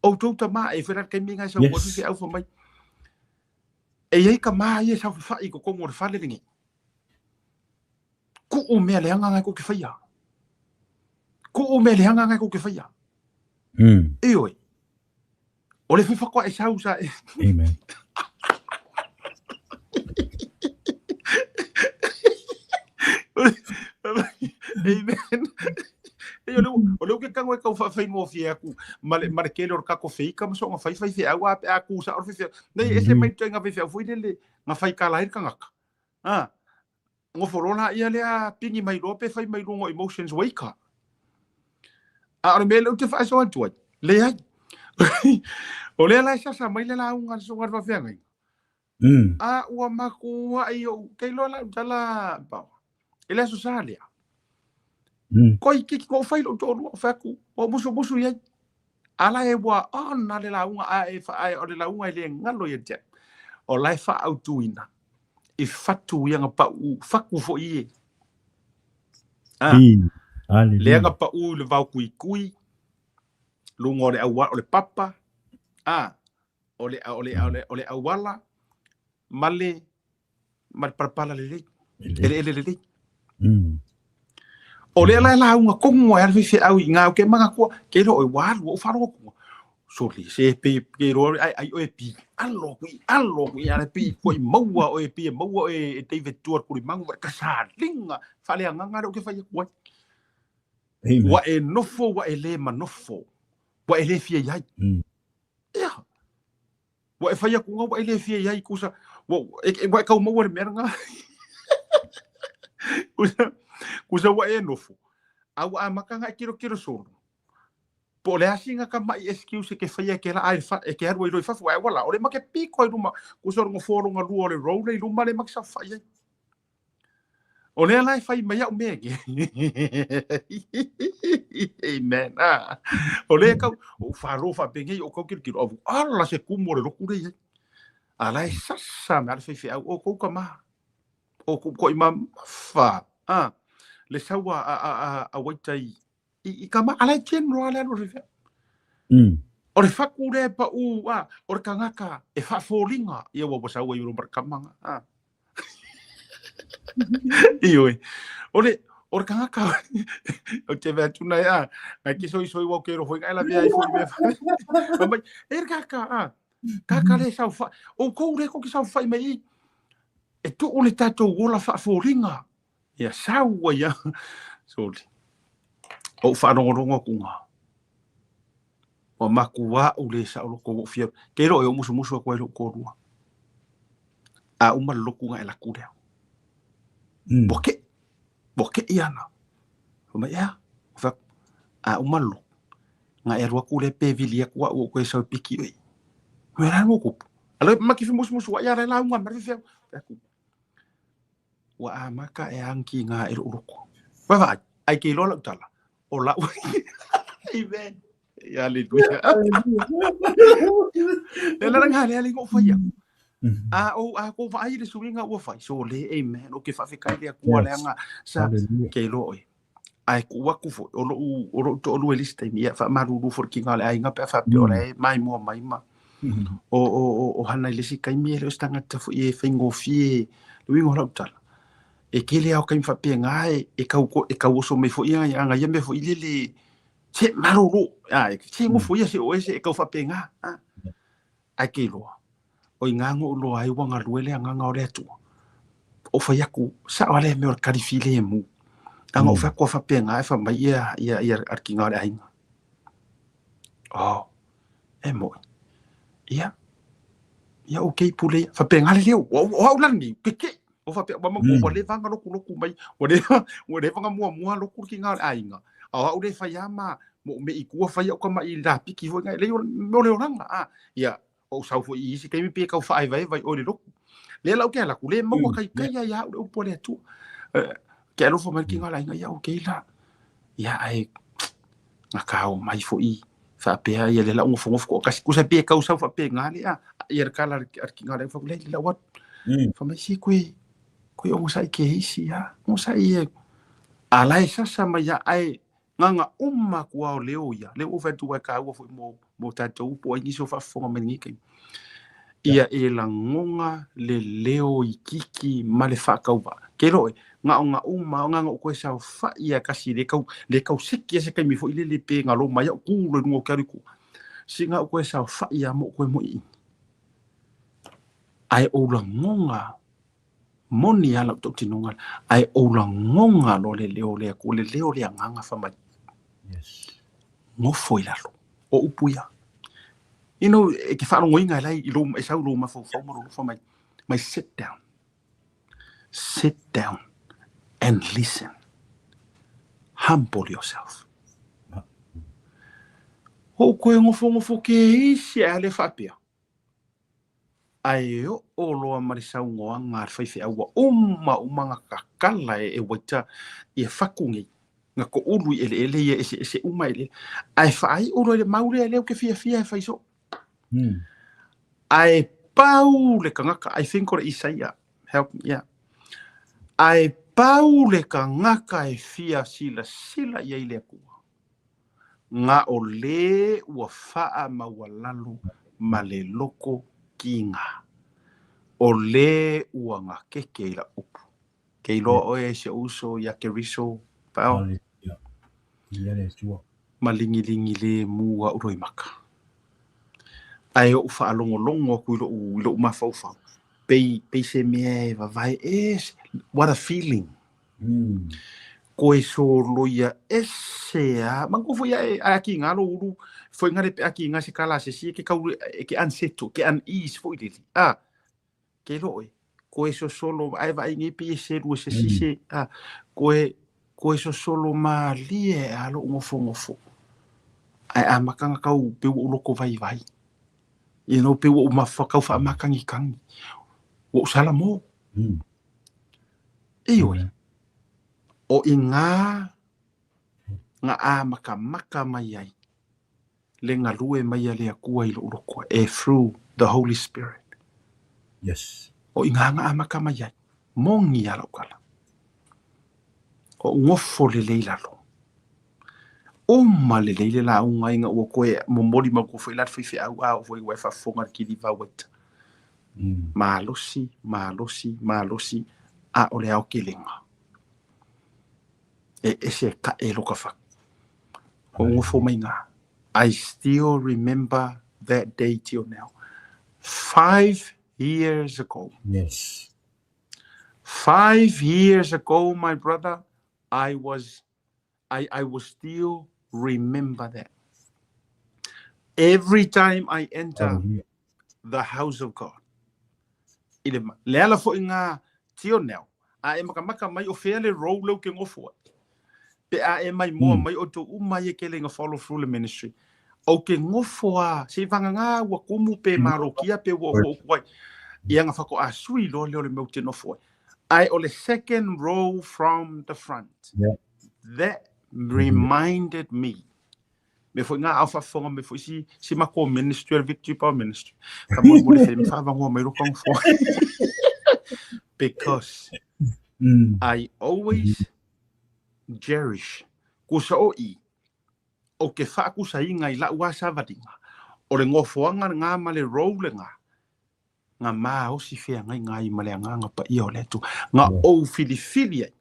outou tama, e fai la le taimi lena e sau ai faifeau fai mai, e i ai tama ia e saofafai i totonu o le fale lenei, tuu mea leaga na e tou te faia. Tuu mea leaga na e tou te faia. Ioe. O le faatoa e sau sa e. Amen. Amen. E o le o le ke kango e kau whaawhaingofie aku ma le ma le kele o le kako feika ma soonga whai whai wheau a pe a ku sa o le whai Nei ese mai te ngā whai foi lele ngā whai kala i kangaka. Ah, Ngofo loa laia lea pigi mai loa pe fai mai luga o emotions wake up. A o le mea lea ou te faasoa atu ai, leai. O lea la e sasa mai le lauga a le susuga i le faafeagaiga. A ua matuai ou, ke iloa lau tala Paoa, i le Aso Sa lea. Toeitiiti na ou fai lou toalua, ou fai atu, ua ou musumusu i ai. A la e ua ona le lauga, a e, a o le lauga e le galo ia te au. O la e faaautuina i fatu ia na pauu, fatu foi e. A, lea na pauu i le vao tuitui, luga o le aua, o le papa, a, o le, o le, o le, o le auala, ma le, ma le palapala lelei, eleele lelei. O lea la e lauga tonu ai a le faifeau i ina, ou te manatua, ke iloa oe ua alu ou faalogo atu, sole se pe ke iloa ai ai oe pi alo atu i alo atu i ale pi koi maua oe pi e maua oe e David Stuart Kulimangu ma le kasaliga faaleagaga lea ou te fai atu ai. Ua e nofo ua e le manofo, ua e le fia i ai. Ia. Ua e fai atu nga ua e le fia i ai kusa ua e, ua e kau maua le mea nga. Kusa kusa ua e nofo. A ua amata nga e kirokiro solo. Po o le a sina tama'i excuse e ke faia e kela a e ke alu ai loa i fafo, ae ua la, o le ma ke piko ai luma, kusa o le nofoa lona lua o le roll i luma le ma ke saofai ai. O lea la e fai mai au mea ke. Amen. Ah. O lea kau, o whalo whapengei o kau kirokiro, avu, ala se kumu o le loku le iai. A la e sasa me ala whaiwheau, o kou ka maha. O kou ko i ma mawha. Ah. Le sau a, a, a, a, a waitai i, i ka ma, ala e general ale alu whaiwheau. O le whaku le pa u, ah, o le kangaka e whafōringa, ia ua wasau ai uro marakamanga. Ah. Ioe. O le, o le kangaka, o te mea tuna e a, ngai ke soi soi wau ke roho i ngai la mea ai foi mea whai. Mai, e le kaka, a, kaka le sau wha, o kou le ko ki sau whai mai i, e tuu le tātou ola whaafōringa, ia sau ai a, sorry. O whaarongorongo aku ngā. Ua makuā u le saʻoloko ua ou fia ke iloa e ou musumusu aku ai loʻu kōlua. A uma le loku nga e laku lea. Ua keʻi, ua keʻi ana. Fai mai, ea, ou fai atu, a uma le loku, nga e alu aku lea pe vili aku aʻu ou toe sau e piki oe. Mea la lua kupu. A le ma ke femusumusu ai ala e lauga ma le faifeau. Fai atu, ua amata e angi ngā e loʻu loko. Vaavaai, ai ke iloa lau tala, o lau. Amen. Haleluia. E la nga le ale ngo fai aku. A ou a kou vaai i le suiga ua fai, sole, amen, ou te faafetai i le Atua leaga sa ke iloa oe. Ae tuu atu foi, o lou, o lou toalua i le isi taimi, ia faamalulu foi i le tiga o le aiga pe a faapea o la e maimoa mai ma o, o, o, o hana i le isi taimi e le o se tagata foi e faigofie le uiga o lau tala. E tele lava o taimi faapena e, e tau, e tau oso mai foi ia aga ia mea foi lele, se malolo, a, se nofo ia se o ese e tau faapena. A, ae ke iloa, o i ina na ou iloa ai ua galue le Agaga o le Atua. Ou fai atu, sao lava lea mea o le kali filemu. Leaga ou fai atu a faapena e fai mai ia, ia, ia le tiga o le aiga. Oh, e moni. Ia, ia okay pule ia. Faapena le leo. O, o au la lenei, keke. O faapea, ua, ua leva ona lokuloku mai, ua leva, ua leva ona muamua loku le tiga o le aiga. A o au lea e fai lava ma, ma ou mei i tua fai au tama'i lapiki foi na, e leai o le olaga. A, ia, ou sau foi i isi taimi pe tau faaevaeva i oe i le lotu. Lea la ou te alu atu, le maua kaikai lava ia au le upu a le Atua. Ke alofa mai le tiga o le aiga, ia okay la. Ia ae na ka omai foi faapea ia le la ou nofonofo toatasi. Tusa pe tau sau faapena lea, ia le tala a le tiga o le aiga, fai atu, leai le lau atu. Fai mai, se koe, koe onosai ke isi a, onosai e. A la e sasa mai lava, ae gaga uma atu lava o leo ia, lea ua ou fai atu aua e taua foi mo, mo tatou po o ai nisi o faafofoga mai lenei taimi. Ia e lagona le leo itiiti ma le faatauvaa. Ke iloa oe, na o na uma lava, na ona ou toe saofai lava tasi le tau, le tau seki lava se taimi foi lele pe galo mai au tu loa i luga o ke alu i tua. Sina ou toe saofai lava ma ou toe moiini. Ae ou lagona Moni lava lau tautinoga, ae ou lagona loa le leo o le Atua, le leo o le Agaga fai mai. Yes. Nofo i lalo. O upu ia. You know, e te faalogoina e lai i lou, e sau i lou mafaufau ma lou alofa mai, mai sit down. Sit down and listen. Humble yourself. Ou koe nofonofo ke isi ae le faapea. Ae oo loa ma le saunoaga a le faifeau ua uma uma ona tatala e waita ia fatu nei, na toulu i eleele ia eseese uma eleele. Ae faaiu loa i le mau lea, lea ou te fiafia e fai soo. Ae pau le tagata, I think o le Isaia, help me, yeah. Ae pau le tagata e fia silasila i ai le Atua. Na o lē ua faamaualalo ma le loko kiga, o lē ua gakeke i lau upu. Ke iloa oe e si ou uso iā Keriso, Paʻao. Haleluia. Ia le Atua. Ma ligiligi lemu aʻu loimaka. Ae oʻu faalogologo atu i loʻu, i loʻu mafaufau, pei, pei se mea e vavae ese, what a feeling. Koe soloia ese a, manatua foi ae ae akiga lou ulu, foi ngale pe akiga se kala se si e ke kau e ke unsettle, ke unease foi lele. A, ke iloa oe, koe sosolo ae vaai nei pei e selu e se si se, a, koe, koe sosolo malie a lou nofonofo. Ae amata ona tau pei ua ou lotovaivai. You know, pei ua ou mafa, tau faamatagitagi. Ua ou salamo. Ioe, o i ina na amatamata mai ai le galue mai a le Atua i lou loto e through the Holy Spirit. Yes. O i ina na amata mai ai, moni a lau tala. O nofo lelei i lalo. Uma lelei le lauga ina ua toe momoli mai foi la le faifeau a oo foi ua e faafofoga i le kiliva waita. Malosi, malosi, malosi, a o le aotelega. E ese e taʻe lo ka fatu. O nofo mai ina. I still remember that day till now. 5 years ago. Yes. 5 years ago, my brother, I will still remember that. Every time I enter Hallelujah. the house of God. I le, le ala foi ngā till now. A e makamaka mai o fea le row lea ou te nofo ai. Pe a e mai moa mai outou uma ia ke le nga follow through le ministry. Ou te nofo a, se i vagana ua kumu pe malokia pe ua ou ai. Ia nga whako a sui loa lea o le mea ou te nofo ai. Ae o le second row from the front. Yeah. That reminded me. Mea foi ngā ao whaafonga me foi si, si mako ministry o Victory Power Ministry. Ka mo mo le whai whaavangoa mai roka ngofoa. Because I always cherish kusa o i o ke whaakusainga i lau a savaringa o le ngofoanga ngā ma le role ngā ngā māosi feagaiga ai ma le Agaga Paia o le Atua, ngā ou filifili ai,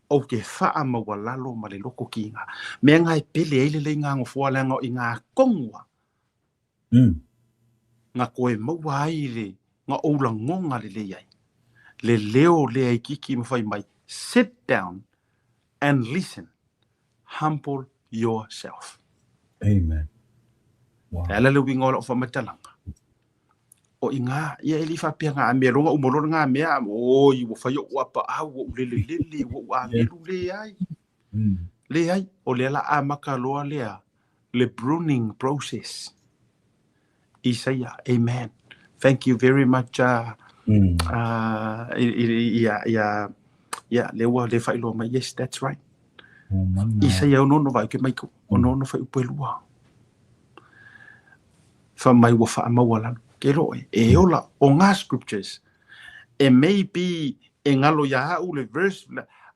ou te faamaualalo ma le loko kiga. Mea ngā e pele ai lelei ngā ngofoa leaga o i ngā kongua, ngā koe maua ai le ngā ou lagoga lelei ai, le leo lea i kiki ma fai mai, sit down and listen, humble yourself. Amen. Wow. E ala le uiga o lau faamatalaga. O i ngā, ia e le i faapea ngā mea loga uma loa ngā mea, oi, ua fai o'u apaau, ua ou lelelele, ua ou agelu, leai. Leai, o lea la amaka loa lea, le pruning process. Isaia, amen. Thank you very much. Ia, ia, ia, le ua le faailoa mai, yes, that's right. Isaia 66 vai ke mai ko, 66 fai upu e lua. Fa mai ua faamaualalo. Ke lo e, e ola o ngā scriptures. E may be e ngalo ia au le verse,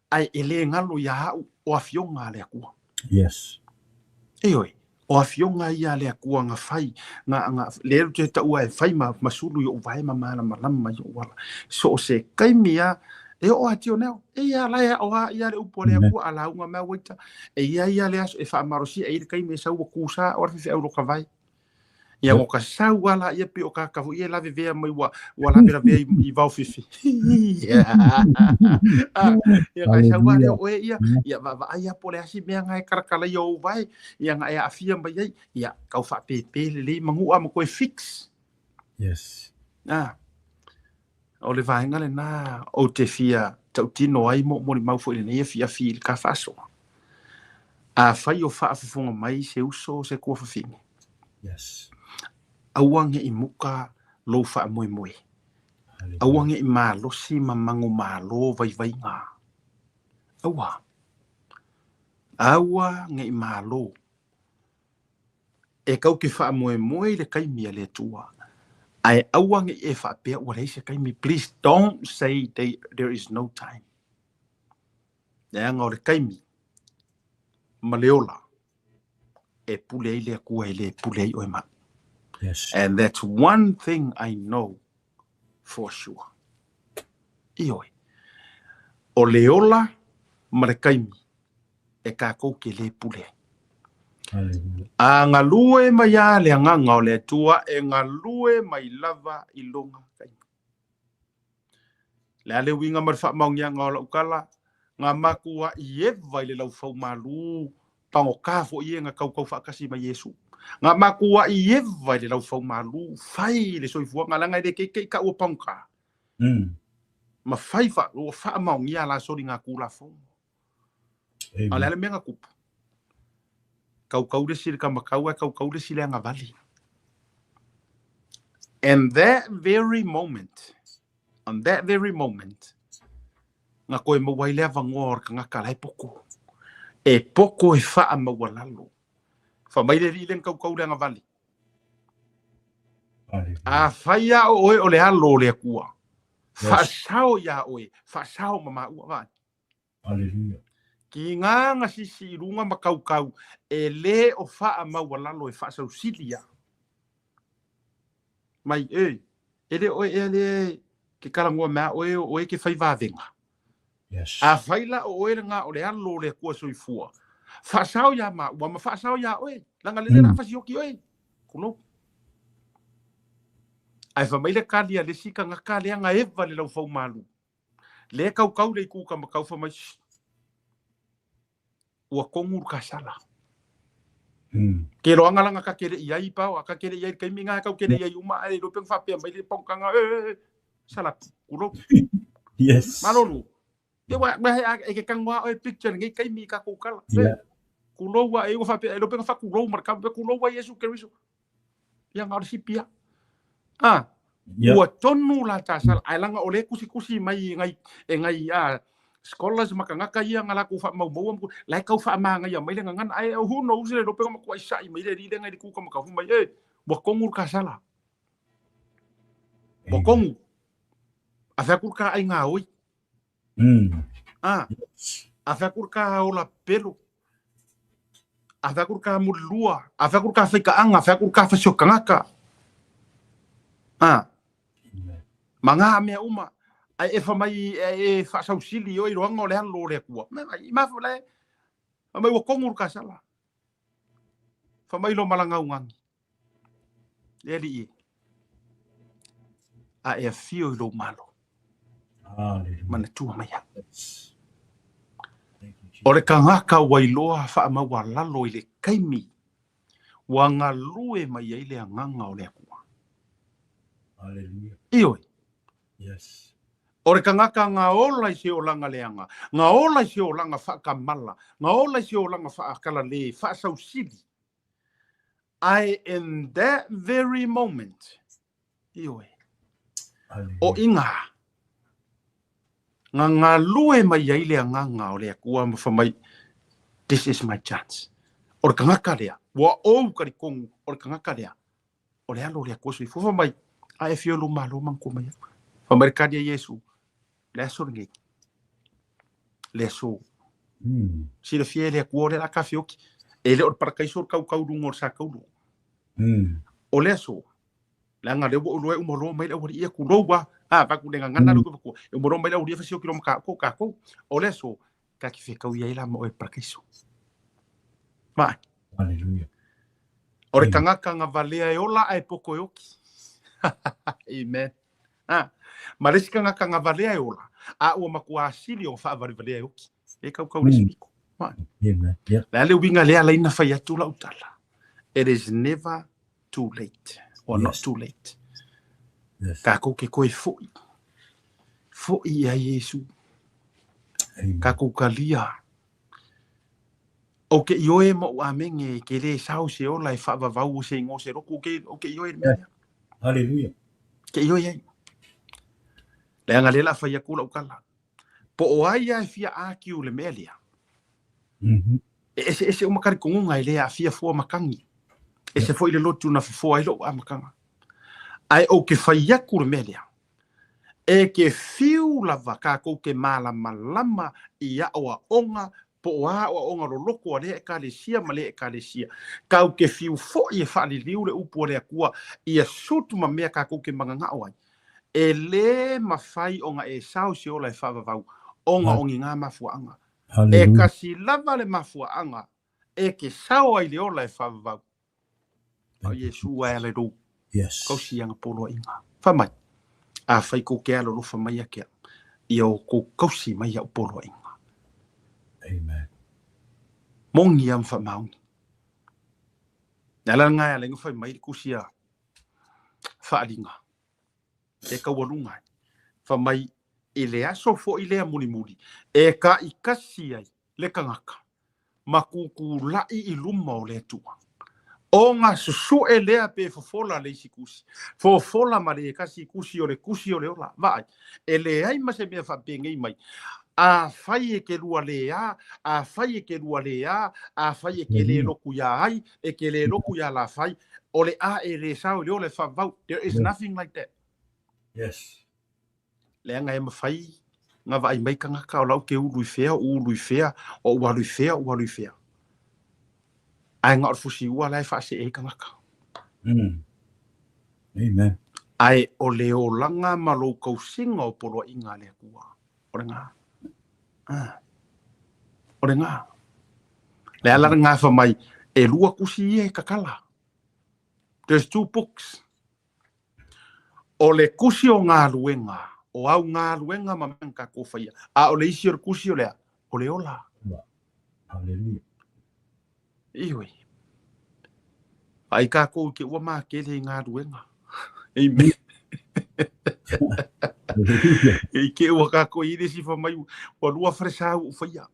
ai e le ngalo ia au o afioga a le Atua. Yes. E oi, o afioga ia a le Atua nga fai, nga, nga, le elu te taua e fai ma, ma sulu i ou vae ma malamalama i ou ala. So o se kaimi a, e oo ati o neo, e ia la e o a ia le upu a le Atua a lauga mea waita, e ia ia le aso e faamalosia e i le kaimi e sau ua kusa o le fefe au loka vai. Ia o ka sau ala ia pe o ka ka ia lave vea mai ua ua lave lavea i, i vao fifi. Ah, ia ka sau ale o e ia ia va va ai po le asi mea ngai karakala ia o vai ia ngai afia mai ai ia kau fa pe pe le le mangu a mo koe fix. Yes. Ah. O le vaega lena ou te fia tautino ai mo molimau foi i lenei afiafi i le ka faasoa. Afai o faafofoga mai se uso o se tuafafine, Yes. aua ne i muka lou faamoemoe. Aua ne i malosi ma magomalo vaivaiga. Aua. Aua ne i malo. E kau ke faamoemoe i le kaimi a le Atua, ae aua ne i e faapea ua leai se kaimi. Please don't say there is no time. Leaga o le kaimi ma le ola e pule ai le Atua e le pule ai oe ma au. Yes. And that's one thing I know for sure. Ioe. O le ola ma le kaimi e kākou ke le pule ai. Hallelujah. A galue mai a le agaga o le Atua e galue mai lava i lona kaimi. Le a le uiga ma le faamaoniaga o lau tala, ngā makua i eva i le laufau malū, pagotā foi e nga kaukau faatasi ma Iesu. Ngā makua i eva i le laufau malū, fai le soifuaga leaga e le keikei ka ua pagotā. Ma fai fa, ua faamaonia la soli ngā kulafono. A o le a le mea na tupu? Kaukau le isi i le kamakau ae kaukau le isi i le agavali. And that very moment, on that very moment, na koe maua ai le avanoa o le tagata la e poko. E poko e faamaualalo. Fai mai le alii lea na kaukau le agavali. Afai lava o oe o le alo o le Atua, faasao iā oe, faasao ma maua, vaai. Hallelujah. Ki ngā nga sisi i runga ma kaukau, e le o faamaualalo e faasausili a. Mai, e, e le oe ea le ke kalangoa mea oe o oe ke fai vavenga. Yes. Afai la o oe lena o le alo o le Atua soifua, faasao iā maua ma faasao iā oe, leaga lele la fasioki oe. Kulou. Ae fai mai le kali a le isi tagata lea na eva le laufaumalu. Lea kaukau le itu ka makau fai mai, shh, ua tonu le kasala. Ke loaga lana ka kele i ai pao, a ka kele i ai le taimi na kau kele i ai uma, ae le iloa pe na faapea mai le paukanga, e, e, sala, kulou. Yes. Malolo. Ia ua, ua he a, e ke kanoa oe picture lenei taimi i kakou kala. Yeah. Kulou a, e ua faapea, e iloa pe na faakulou ma le kau, pe kulou ai Iesu Keriso. Ia na o le sipi a. Ah, Yeah. Ua tonu la tasala, ae laga o le kusikusi mai e ngai, e ngai, a, Scholars ma tagata ia na lakou faamaumaua ma la e tau faamagaia mai le gagana ae who knows le iloa pe na matuai sa'i mai le alii lea na i le kuka ma ka fai mai e ua tonu le kasala ua tonu a fai atu le ta aiga oi a a fai atu le ta ola pelo a fai atu le ta mulilua a fai atu le ta faikaaga a fai atu le ta fasio tagata a Ma ngā mea uma, ai e fa mai e whaasausili o i roanga o le alo o le Atua. Me mai, i mafu le, fa mai ua kongu le kasala. Fa mai lo malanga ungangi. Le ali i. A e afio i lou malo. Hallelujah. Manatua mai au. O le tagata ua iloa faamaualalo i le taimi ua galue mai ai le agaga o le Atua. Hallelujah. Ioe. Yes. O le tagata na ola i se olaga leaga, na ola i se olaga faakamala, na ola i se olaga faakalalē, faasausili. Ae in that very moment, ioe, o iga, na galue mai ai le agaga o le Atua ma fai mai, this is my chance. O le tagata lea, ua ou talitonu, o le tagata lea, o le alo o le Atua soifua. Fai mai, a e afio i lou malo manatua mai au. Fai mai le tali a Iesu, le aso lenei, le aso. Silafia e le Atua o lea o le a ta feoti. E le o le parakaiso o le tautau i luga o le sa taulu. O le aso, leaga lea ua ou iloa e uma loa mai le aualii ia, tulou lava. A, vaeatu le gagana lea ou te avatua. E uma loa mai le aualii ia fasioki loa ma tatou, tatou. O le aso, ta te fetau ai la ma oe i le parakaiso. Vaai. Hallelujah. O le tagata na valea e ola ae poto e oti. Amen. A, ma le isi tagata na valea e ola, a ua matua sili ona faavalevalea e oti. E kaukau le isi pito. Vaai. Amen. Yeah. Le a le uiga lea ala ai na fai atu lau tala. It is never too late or not too late. Yes. Kākou ke koe fo'i. Fo'i ia Iesu. Amen. Kākou kalia. O ke ioe ma ou amenge ke le sao se ola e whaavavau o se ingoa se lotu, o ke ioe le mea lea. Hallelujah. Ke ioe ai. Leaga lea o le a fai atu lau tala. Po o ai lava e fia argue le mea lea. E eseese uma talitonuga e le aafia fua matagi. Ese foi le lotu na fofoa ai lou amataga. Ae ou te fai atu le mea lea, e te fiu lava tatou te malamalama i aoaoga po o a aoaoga loloto a lea Ekalesia ma lea Ekalesia. Tatou te fiu foi e faaliliu le upu a le Atua ia sutu ma mea tatou te mananao ai. E lē mafai ona e sao se ola e faavavau ona o ni ngā mafuaaga. E kasi lava le mafuaaga e te sao ai le ola e faavavau. A o Iesu e ala i lou kausi i ana poloaiga. Fai mai, Afai kou te alolofa mai ia te au, ia outou kausi mai a'u poloaiga. Amen. Moni ia ma faamaoni. Le ala lena e ala ai ona fai mai le tusi a Faaliga e taualuga ai. Fai mai, i le aso foi lea mulimuli e taʻikasi ai le tagata ma tutulaʻi i luma o le Atua. Ona susuʻe lea pe fofola le isi tusi, fofola ma le kasi tusi o le tusi o le ola. Vaai, e leai ma se mea faapenei mai, afai e te lua lē afai e te lua lē afai e te lē lotu iā ai, e te lē lotu iā lafai, o le a e lē sao i le ola e faavavau. There is nothing like that. Yes. Leaga e mafai na vaai mai tagata o la ou te ulu i fea, ou ulu i fea, o ou alu i fea, ou alu i fea. Ae na o le fusiua la e faasee ai tagata. Amen. Ae o le olaga ma lou kausiga o poloaiga a le Atua, o lena. Ah. O lena. Le ala lena fai mai, e lua tusi ia e tatala. There's two books. O le tusi o galuega, o au galuega ma mea na tatou faia, a o le isi o le tusi o le a? O le ola. Hallelujah. Ioe. Vaai takou i te ua makele i galuega. Amen. I te ua takou i le isi fai mai, ua lua falesa ua ou faia.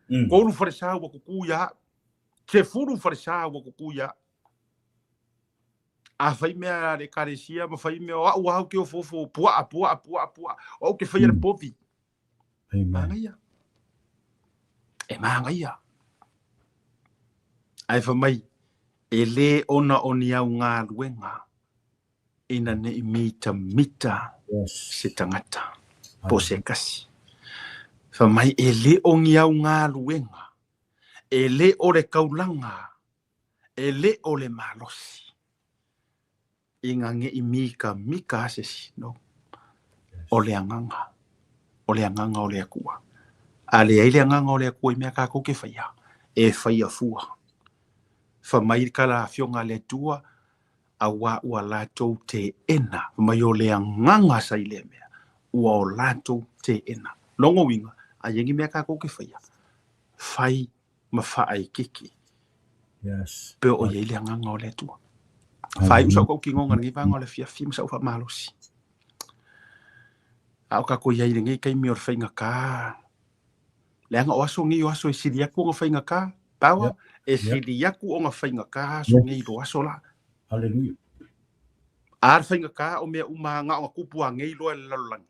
Tolu falesa ua kuku ia au. Sefulu falesa ua kuku ia au. A fai mea a le ekalesia ma fai mea o a'u lava ou te ofoofo puaa, puaa, puaa, puaa, o a'u ou te faia le povi. Amen. Manaia. E māngaia. Ae fai mai, e lē ona o ni au galuega ina ne i mitamita se tagata po o se kasi. Fai mai, e lē o ni au galuega, e lē o le kaulaga, e lē o le malosi ina ne i mitamita a se isi. No. O le agaga, o le agaga o le Atua. A leai le agaga o le Atua i mea kākou ke faia, e faia fua. Fai mai ka la afioga a le Atua, auā ua latou teena, fai mai o le agaga sa i lea mea, ua o latou teena. Lona uiga, a i ai ni mea kākou ke faia, fai ma faaikiki. Yes. Pe o i ai le agaga o le Atua. Faaiu sau kaukinoga lenei vaega o le afiafi ma sau faamalosi. A o kākou i ai i lenei taimi o le faigata, leaga o aso nei o aso e sili atu ona faigata, power, e sili atu ona faigata aso nei i lo aso la. Hallelujah. A le faigata o mea uma na ona tupu a nei loa i le lalolagi.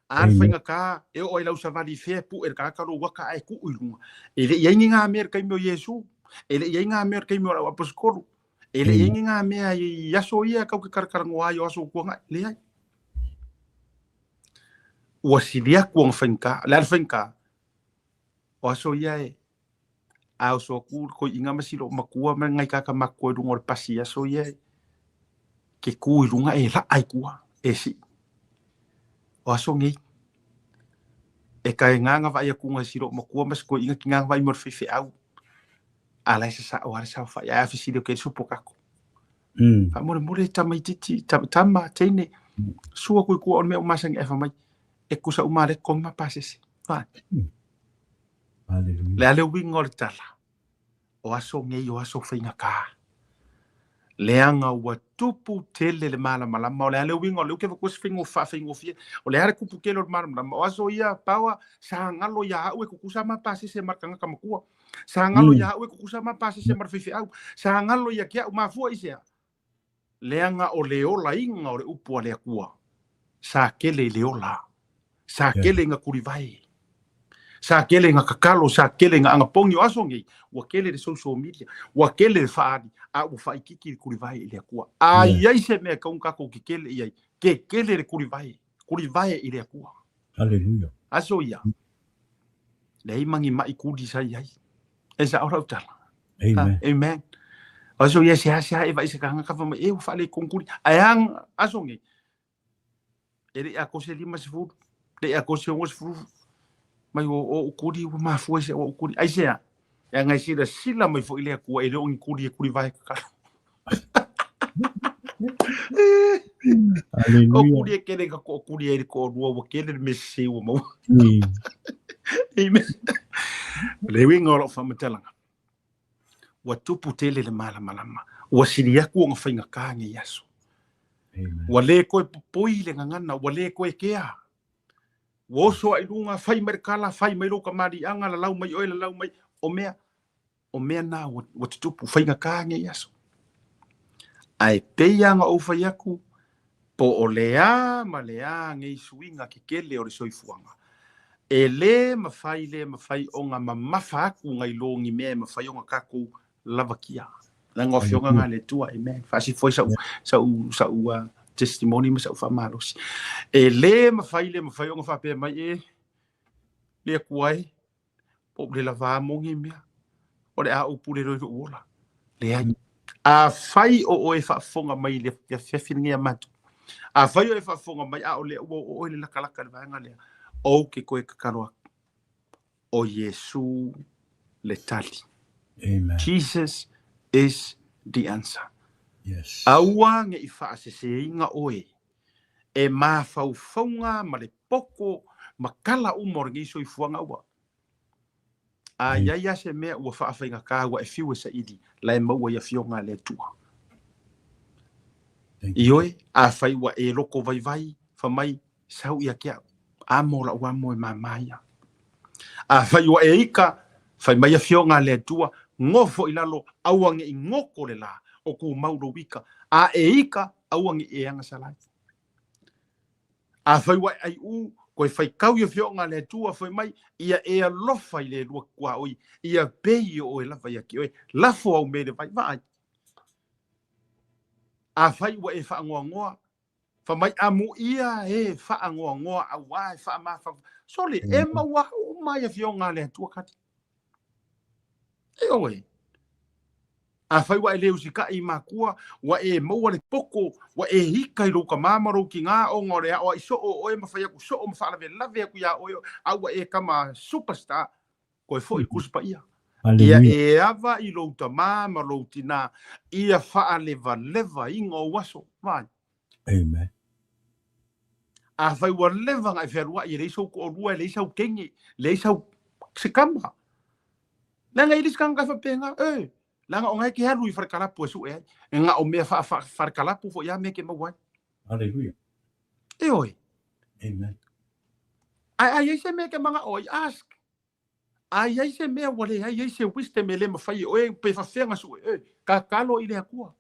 A le faigata e oo ai lau savali i fea e pue le tagata lou ata ae tuu i luga. E le i ai ni ngā mea i le taimi o Iesu, e le i ai ngā mea i le taimi o lau aposetolo, e le i ai ni ngā mea i aso ia kau ke karakaranoa ai o aso o tuangai, leai. Ua sili atu ona faigata, o le a le faigata? O aso ia e a oso atu le toeaina ma si loomatua ma nai tagata matutua i luga o le pasi i aso ia e ke tu i luga e laa i tua e sii. O aso nei, e ka e gaga vaai atu nai si loomatua ma si toeaina ki gaga vaai mai o le faifeau, a la e sasao lava le saofai ae a fesili atu i ai le supo kako. Faamolemole tamaitiiti, tama, teine, sua atu i tua o le mea ua masani ae fai mai, e tusa uma lava le totogi ma pasese. Fai. Hallelujah. Le a le uiga o le tala, o aso nei o aso faigata. Leaga ua tupu tele le malamalama, o le a le uiga o le uke vatua se faiga faafaigofie, o le a le tupu tele o le malamalama, o aso ia power, sa galo ia au e tutusa ma pasese ma le tagata matua, sa galo ia au e tutusa ma pasese ma le faifeau, sa galo ia ke au mafua i sea. Leaga o le olaina o le upu a le Atua, sa kele i le ola, sa kele i nga kulivae, sa kele i nga kakalo, sa kele i nga agapogi o aso nei, ua kele le social media, ua kele le faaali, a ua faaikiki le kulivae i le Atua. A i ai se mea e tau tatou kekele i ai, kekele le kulivae, kulivae i le Atua. Hallelujah. Aso ia, leai ma ni mai kuli sa i ai. E sao lau tala. Amen. Amen. Aso ia seasea e vaai se tagata fai mai, e ua faaletonu kuli. Ae a aso nei, e le i atoa se 50, le i atoa se 60, mai o ou kuli ua mafua i se ou kuli. Aisea? Leaga e silasila mai foi le Atua e le o ni kuli e kulivae kakalo. O kuli e kele ka ko kuli e le ko lua ua kele le mese ua maua. Amen. Le uiga o lau faamatalaga, ua tupu tele le malamalama, ua sili atu ona faigata nei aso. Ua le toe popoi le gagana, ua le toe kea. Ua oso ai luga, fai mai le tala, fai mai lou kamaliaga, lalau mai oe, lalau mai. O mea, o mea na ua tutupu, faigata nei aso. Ae pei lava ona ou fai atu, po o le a ma le a nei suiga kekele o le soifuaga, e le mafai le mafai ona mamafa atu nai lo ni mea e mafai ona tatou lavakia. Leaga o Afioga na a le Atua, amen. Faasifo ai sau, sau, sau testimony ma sau faamalosi. E le mafai le mafai ona faapea mai, e, le Atua e, po o le lava mo nei mea, o le a ou pule loa i lou ola. Leai. Afai o oe faafofoga mai i le afiafi lenei a matou, afai o e faafofoga mai a o lea ua oo oe i le lakalaka i le vaega lea, ou te toe tatalo atu, o Iesu le tali. Amen. Jesus is the answer. Yes. Aua ne i faaseseina oe e mafaufauga ma le poto ma tala uma o lenei soifuaga ua. A i ai lava se mea ua faafaigata ua e fiu e saili, la e maua i Afioga a le Atua. Ioe, afai ua e loko vaivai, fai mai, sau ia te au, amo lau amo e māmā ia. Afai ua e ika, fai mai Afioga a le Atua, nofo i lalo, aua ne i goko le lā, o tumau lou ika. A e ika, aua ne i e agasalai. Afai ua e aiʻū, Koe faitau i afioga a le Atua fai mai, ia e alofa i le lua tuaoi, ia pei o oe lava ia te oe. Lafo au mea i le vai, vaai. Afai ua e faanoanoa, fai mai amuia e faanoanoa auā e faamafafa. Sole, e maua uma i afioga a le Atua kati. E oe. Afai ua e le usikai i makua, ua e maua le poko, ua e ika i lou tamā ma lou tinā ona o le aoaʻi soo o oe ma fai atu soo ma faalavelave atu iā oe, a ua e tama superstar, toe foi i le Tusi Paia. Ia e ava i lou tamā ma lou tinā, ia faalevalevaina ou aso. Vaai. Amen. Afai ua leva ona e fealuai, e leai sou toalua, e leai sau teine, leai sau se tama. Leaga e le isi tagata e faapena, e, leaga o na e te alu i falekalapu e sue ai. E na o mea faa-falekalapu foi a mea e te maua ai. Hallelujah. Ioe. Amen. Ae a i ai se mea e te manao ai, ask. A i ai se mea ua leai ai se wisdom e le mafai e oe pe faafefea ona sue, e, tatalo i le Atua.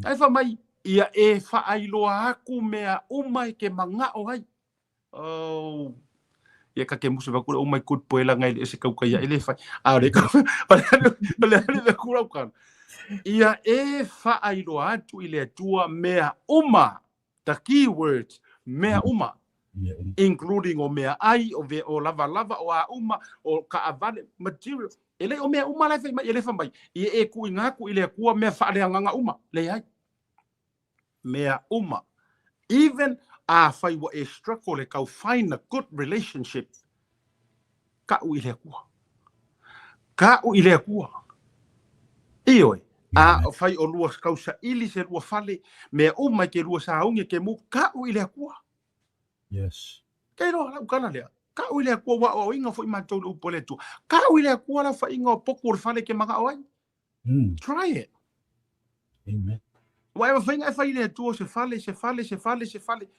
Ae fai mai, ia e faailoa atu mea uma e te manao ai. Oh, ia ka ke musu va kura, oh my good boy, langa e se kauka ia ele fai. A le ka, o le ale le kura uka. Ia e faailoa atu i le Atua mea uma, the key words, mea uma, including o mea ai, o ve o lava lava, o a uma, o kaavale, material. E le o mea uma la e fai mai, e le fai mai, ia e tuuina atu i le Atua mea faaleagaga uma. Leai. Mea uma. Even afai ua e struggle e tau find a good relationship, ka'u i le Atua. Ka'u i le Atua. Ioe. Afai o lua tau saili se lua fale, mea uma e te lua sauni e te mu, ka'u i le Atua. Yes. Ke iloa lau tala lea. Ka'u i le Atua ua aoaoina foi matou i le upu a le Atua. Ka'u i le Atua le aofaiga o potu o le fale e te mana'o ai. Try it. Amen. Ua e mafai ona e fai i le Atua se fale, se fale, se fale, se fale.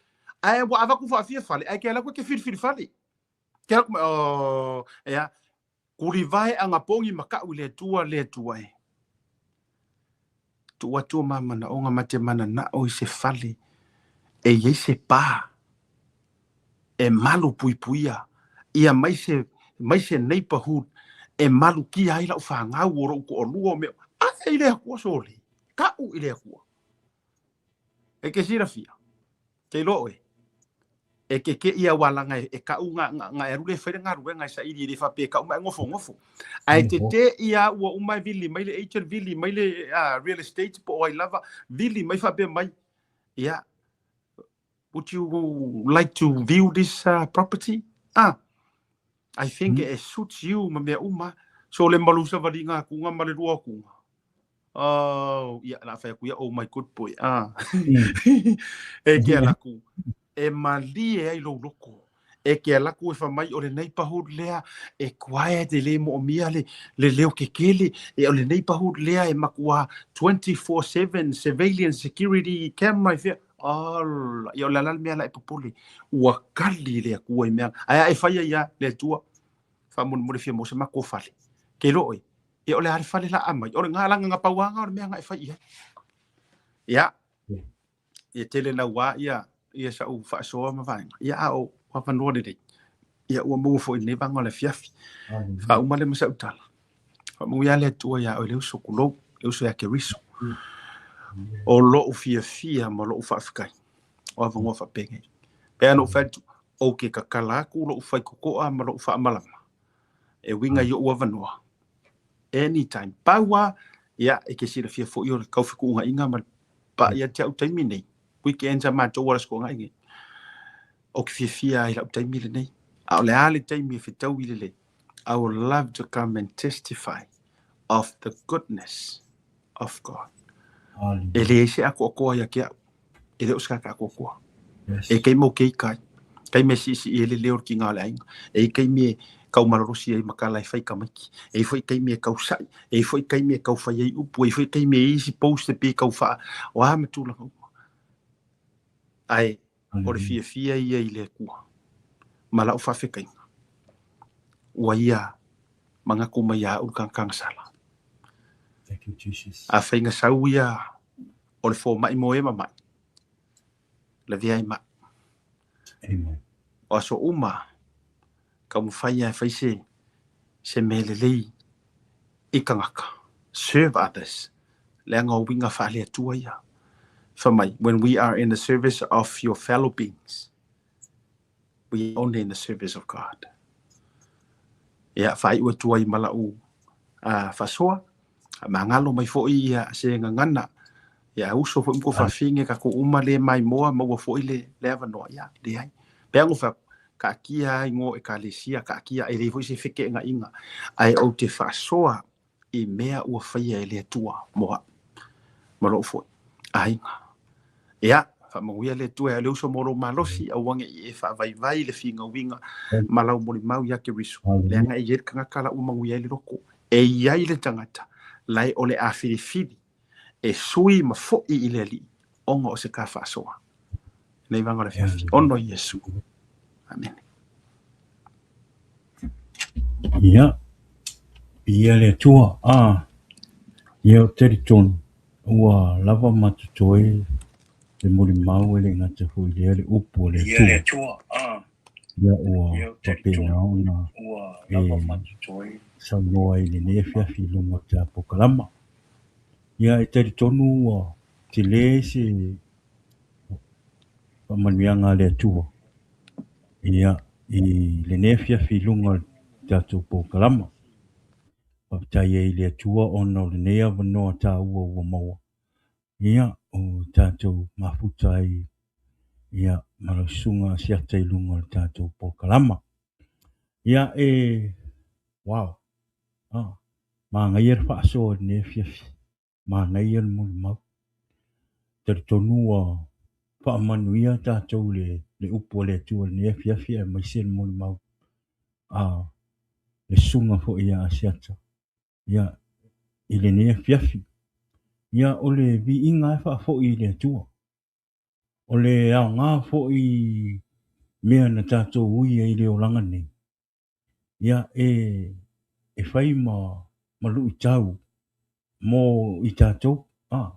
Ae ua avatu faafia fale, ae ke alu atu e te filifili fale. Ke alu atu mai, oh, ea, kulivae anapogi ma ka'u i le Atua, le Atua e. Tuu atu o ma manaoga ma te mananao i se fale e i ai se pa e malu puipuia ia mai se mai se neighborhood e malutia ai lau fanau o lou toalua o mea ave i le Atua sole ka'u i le Atua. E ke silafia, ke iloa oe, e kekeʻi a ua laga e kaʻu ga, ga, ga e alu le fai le galuega e saili e le faapea e kaʻu ma e nofonofo. Ae teteʻi a ua uma e vili mai le agent, vili mai le real estate po o ai lava, vili mai faapea mai, ia, would you like to view this property? Ah, I think it suits you ma mea uma. So le malu savaliga atuga ma le lua atuga. Oh, ia, la fai atu ia, oh my good boy. Ah. E ke ala atu, e malie ai lou loko. E ke ala atu e fai mai o le neighborhood lea, e quiet, e le moomia le, le leo kekele, e o le neighborhood lea e matua 24/7 surveillance security camera e fea. Ala, ia o le a la le mea la e popole. Ua kali le Atua i mea. Ae a e fai ai a le Atua, faamolemole fia maua se matou fale. Ke iloa oe, ia o le a le fale la a mai. O le nga laga nga pauaga o le mea nga e fai i ai. Ia, ia tele naua ia, ia sa'u faasoa ma vaega. Ia a o avanoa lelei. Ia ua maua foi i lenei vaega o le afiafi. Faauma lea ma sa'u tala. Faamanuia le Atua iā oe le uso, tulou, le uso ia Keriso. O lo'u fiafia ma lo'u faafetai, o avanoa faapenei. Pei lava ona ou fai atu, ou te tatala atu lo'u faitotoa ma lo'u faamalama e uiga i o'u avanoa. Anytime. Pau lava, ia, e te silafia foi o le tau fetuunaiga ma le pa'a ia te a'u taimi nei. Weekends a matou ala sikoagai nei. Ou te fiafia ai i la'u taimi lenei. A o le a le taimi e fetaui lelei, I would love to come and testify of the goodness of God. E leai se atoatoa ia te a'u. E le o se tagata atoatoa. E kai mau keiki ai. Kai mea siisii ai le leo o le tiga o le aiga. E i ai taimi e kau malolosi ai ma tala e fai tamaiti. E i ai foi taimi e kau sa'i. E i ai foi taimi e kau fai ai upu. E i ai foi taimi e i ai isi post e pei kau faa. O a ma tulaga uma. Ae o le fiafia ia i le Atua ma la'u faafetaiga, ua ia manatu mai ia a'u le tagata agasala. Thank you, Jesus. Afai na sau ia o le fomai mo e mama'i, lavea ai ma'i. Amen. O aso uma, taumafai lava e fai se se mea lelei i tagata. Serve others. Leaga o uiga faale-Atua ia. Fai mai, when we are in the service of your fellow beings, we are only in the service of God. Ia, faaiu atu ai ma lau faasoa, magalo mai foi ia se gagana, ia uso foi ma kou faafine tatou uma le maimoa maua foi le le avanoa, ia, leai. Pei lava ona ou fai atu, taatia lava igoa o Ekalesia, taatia, e leai foi se feeteenaiga, ae ou te faasoa i mea ua faia e le Atua mo au ma lou foi aiga. Ia, faamanuia le Atua ia le uso mo lou malosi, aua ne i e faavaivai le finauina ma lau molimau ia Keriso. Leaga e i ai le tagata la ua manuia ai le loto. E i ai le tagata lae o le a filifili e sui ma foi i le Alii ona o se ta faasoa. Lenei vaega o le afiafi. Ona o Iesu. Amene. Ia, ia le Atua, a, ia ou te talitonu, ua lava ma totoe le molimau e le gata foi i lea le upu a le Atua. Ia ua faapena ona e saunoa ai i lenei afiafi i luga o le ta polokalama. Ia e talitonu ua tele se faamanuiaga a le Atua ia i lenei afiafi i luga o le tatou polokalama. Faafetai ai i le Atua ona o lenei avanoa taua ua maua ia o tatou mafuta ai ia ma lau susuga Asiata i luga o le tatou polokalama. Ia e, wow, ah, manaia le faasoa i lenei afiafi. Manaia le molimau. Talitonu ua faamanuia tatou i le upu a le Atua i lenei afiafi aemaise le molimau a le susuga foi ia Asiata ia i lenei afiafi. Ia o le viiga lava e faafoi i le Atua. O le aoga foi i mea na tatou ui ai i le olaga nei, ia e fai ma luitau mo i tatou. A,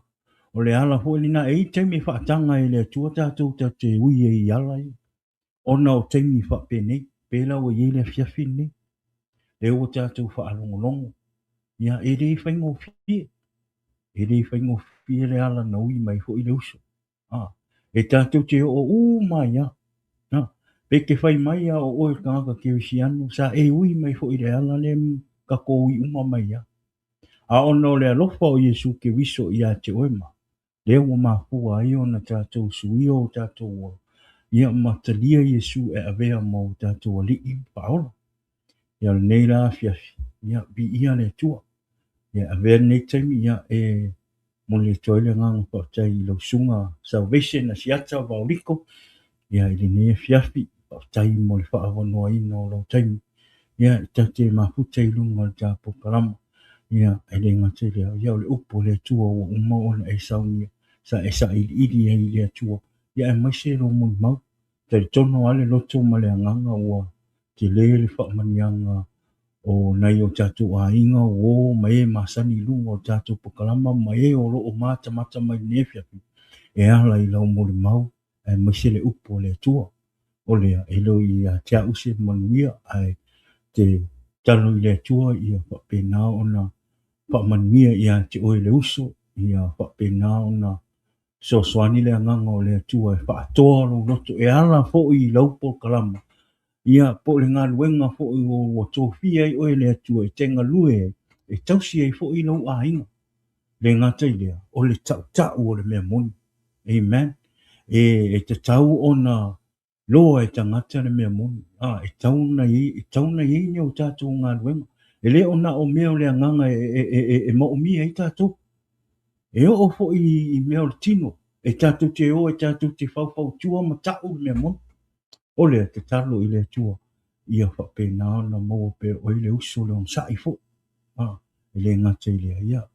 o le ala foi lena, e i ai taimi e faataga ai e le Atua tatou tatou te ui ai i ala ia, ona o taimi faapenei, pei la ua i ai le afiafi lenei, lea ua tatou faalogologo, ia e le faigofie, e le faigofie le ala na ui mai foi le uso. A, e tatou te oo uma ai lava. A, pe te fai mai lava o oe o le tagata kerisiano, sa e ui mai foi i le ala lea tatou ui uma mai lava. A ona o le alofa o Iesu Keriso ia te oe ma, lea ua mafua ai ona tatou suia o tatou ola, ia ma talia Iesu e avea ma o tatou Alii ma Faaola. Ia o lenei la afiafi, ia viia le Atua. Ia avea lenei taimi, ia e momoli atu ai le agaga faafetai i lau susuga Salvation Asiata Vaoliko, ia i lenei afiafi, faafetai mo le faaavanoaina o lou taimi. Ia e ta te mafuta i luga o le ta polokalama. Ia e le gata i lea, ia o le upu a le Atua ua uma ona e saunia, sa e sailiili ai i le Atua, ia aemaise lou molimau. Talitonu lava le loto ma le agaga ua tele le faamanuiaga o nai o tatou aiga, uo ma e masani i luga o le tatou polokalama ma e o lo o matamata mai i lenei afiafi e ala i lau molimau aemaise le upu a le Atua. O lea, e le o ia te au se manuia, ae te tatalo i le Atua ia faapena ona faamanuia ia te oe le uso, ia faapena ona fesoasoani le agaga o le Atua e faatoa lou loto e ala foi i lau polokalama, ia po o le galuega foi ua tofia ai oe e le Atua e te galue ai, e tausi ai foi lou aiga. Le gata i lea, o le tautau o le mea moni. Amen. E tatau ona loa e tagata le mea moni. A, e tatau ona i ai, e tatau ona i ai ni o tatou galuega. E le o na o mea o le agaga e maomia ai tatou. E oo foi i mea o le tino, e tatou te o e tatou te faufautua ma tau le mea moni. O lea, tatalo i le Atua ia faapena ona maua pea e oe le uso, le onosai foi. A, e le gata i lea, ia,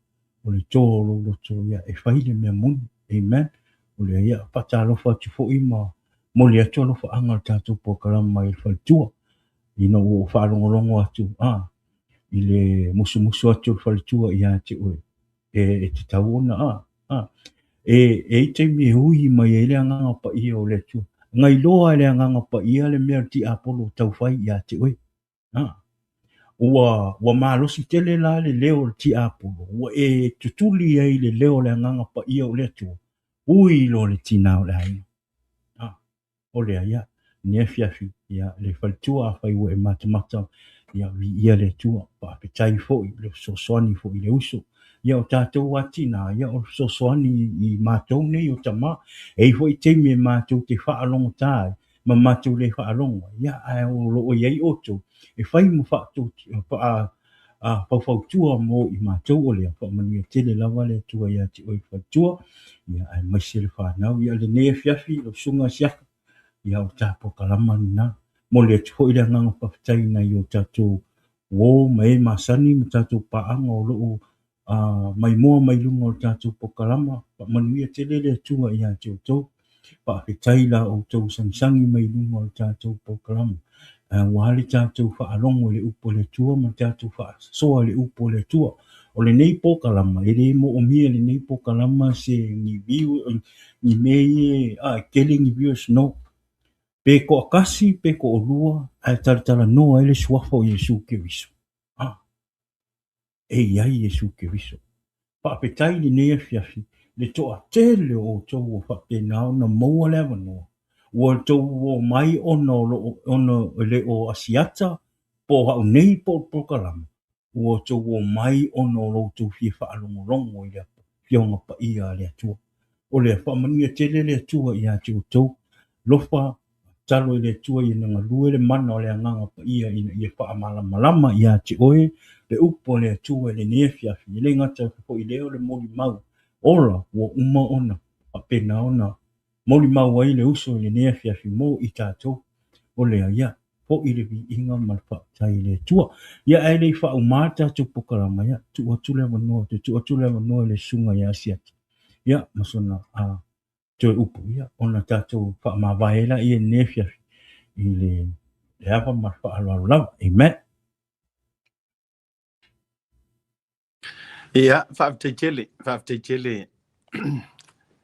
o le toa o lou loto, ia, e fai le mea moni. Amen. O lea, ia, faatalofa atu foi ma momoli atu alofaaga o le tatou polokalama i le faletua. Ina ua ou faalogologo atu, a, i le musumusu atu o le faletua ia te oe, e tatau ona, a, a, e i ai taimi e ui mai ai le Agaga Paia o le Atua. Na iloa e le Agaga Paia le mea o le tiapolo o tau fai ia te oe. A. Ua, ua malosi tele la le leo o le tiapolo, ua e tutuli ai i le leo o le Agaga Paia o le Atua, ui loa le tinā o le aiga. A. O lea, ia, lenei afiafi, ia, le faletua, afai ua e matamata, ia, viia le Atua, faafetai foi le fesoasoani foi i le uso. Ia, o tatou lava tinā, ia, o le fesoasoani i matou nei o tama. E i ai foi taimi e matou te faalogotā ai, ma matou le faalogo ai, ia, ae o lo o i ai outou e fai ma faa, faufautua mo i matou o lea, faamanuia tele lava le Atua ia te oe faletua, ia, aemaise le fanau. Ia, lenei afiafi, lau susuga Asiata, ia, o ta polokalama lena. Momoli atu foi le agaga faafetai i nai o tatou uo ma e masani ma tatou paaga o lo o maimoa mai luga o le tatou polokalama. Faamanuia tele le Atua ia te outou. Faafetai la outou sagisagi mai luga o le tatou polokalama. Aua le tatou faalogo i le upu a le Atua ma le tatou faasoa i le upu a le Atua. O lenei polokalama, e le moomia e lenei polokalama se ni view, ni mea ia e tele ni viewers, no. Pe toatasi, pe toalua, ae talatalanoa ai le suafa o Iesu Keriso. E i ai Iesu Keriso. Faafetai i lenei afiafi, le toatele o outou ua faapena ona maua le avanoa, ua outou omai ona o lo o, ona e le o Asiata po o au nei po o le polokalama, ua outou omai ona o lo outou fia faalogologo i le Afioga Paia a le Atua. O lea, faamanuia tele le Atua ia te outou. Alofa, tatalo i le Atua ia galue le mana o le Agaga Paia ina ia faamalamalama ia te oe le upu a le Atua i lenei afiafi. E le gata foi lea o le molimau ola ua uma ona faapena ona molimau ai le uso i lenei afiafi mo i tatou. O lea, ia foi le viiga ma le faafetai i le Atua. Ia ae le i faauma le tatou polokalama, ia tuu atu le avanoa, toe tuu atu le avanoa i le susuga ia Asiata. Ia ma sona toe upu, ia ona tatou faamavae ai lea i lenei afiafi i le ava ma le faaaloalo lava. Amen. Ia, faafetai tele, faafetai tele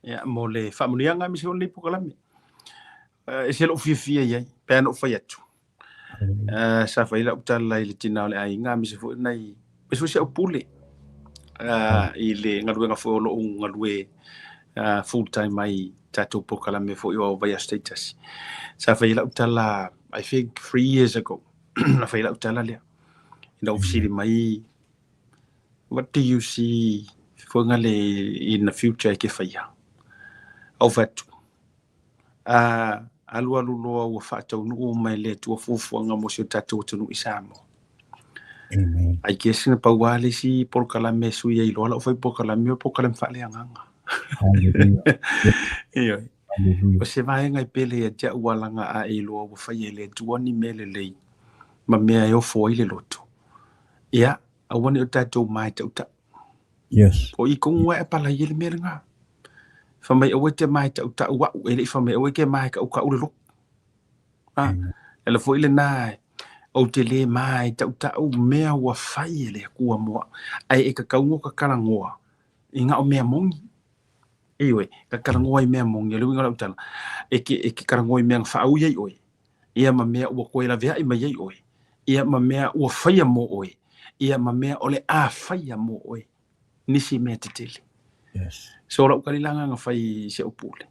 ia, mo le faamanuiaga aemaise foi lenei polokalame. E ese lou fiafia i ai, pe a na ou fai atu. Sa fai lau tala i le tina o le aiga, aemaise foi nai, aemaise foi si au pule i le galuega foi o lou galue full time ai tatou polokalame foi o vaiaso taitasi. Sa fai lau tala, I think 3 years ago, na fai lau tala lea. Ina ua fesili mai, "What do you see foi le in the future e ke faia?" Ou fai atu, alualu loa ua faataunuu mai le Atua fuafuaga mo si o tatou atunuu i Samoa. Amen. I guess na pau lava le isi polokalame e sui ai loa lau fai polokalame o polokalame faaleagaga. Hallelujah. Ioe. Hallelujah. O se vaega e pele ia te au alaga a e iloa ua faia e le Atua ni mea lelei ma mea e ofo ai le loto. Ia, aua ne i o tatou maetautau. O i kogu ae pala i le mea lena. Fai mai aua e te maetautau au, e le i fai mai aua e te maekaukau le loto. E ala foi lena ou te le maetautau mea ua fai e le Atua mo au. Ae e tatau ona talanoa i na o mea moni. Ioe, ka talanoa i mea moni, o le uiga o lau tala, e ke talanoa i mea na faaui ai oe, ia ma mea ua toe laveai mai ai oe, ia ma mea ua faia mo oe, ia ma mea o le a faia mo oe, nisi mea tetele. So lau talilaga na fai i si au pule.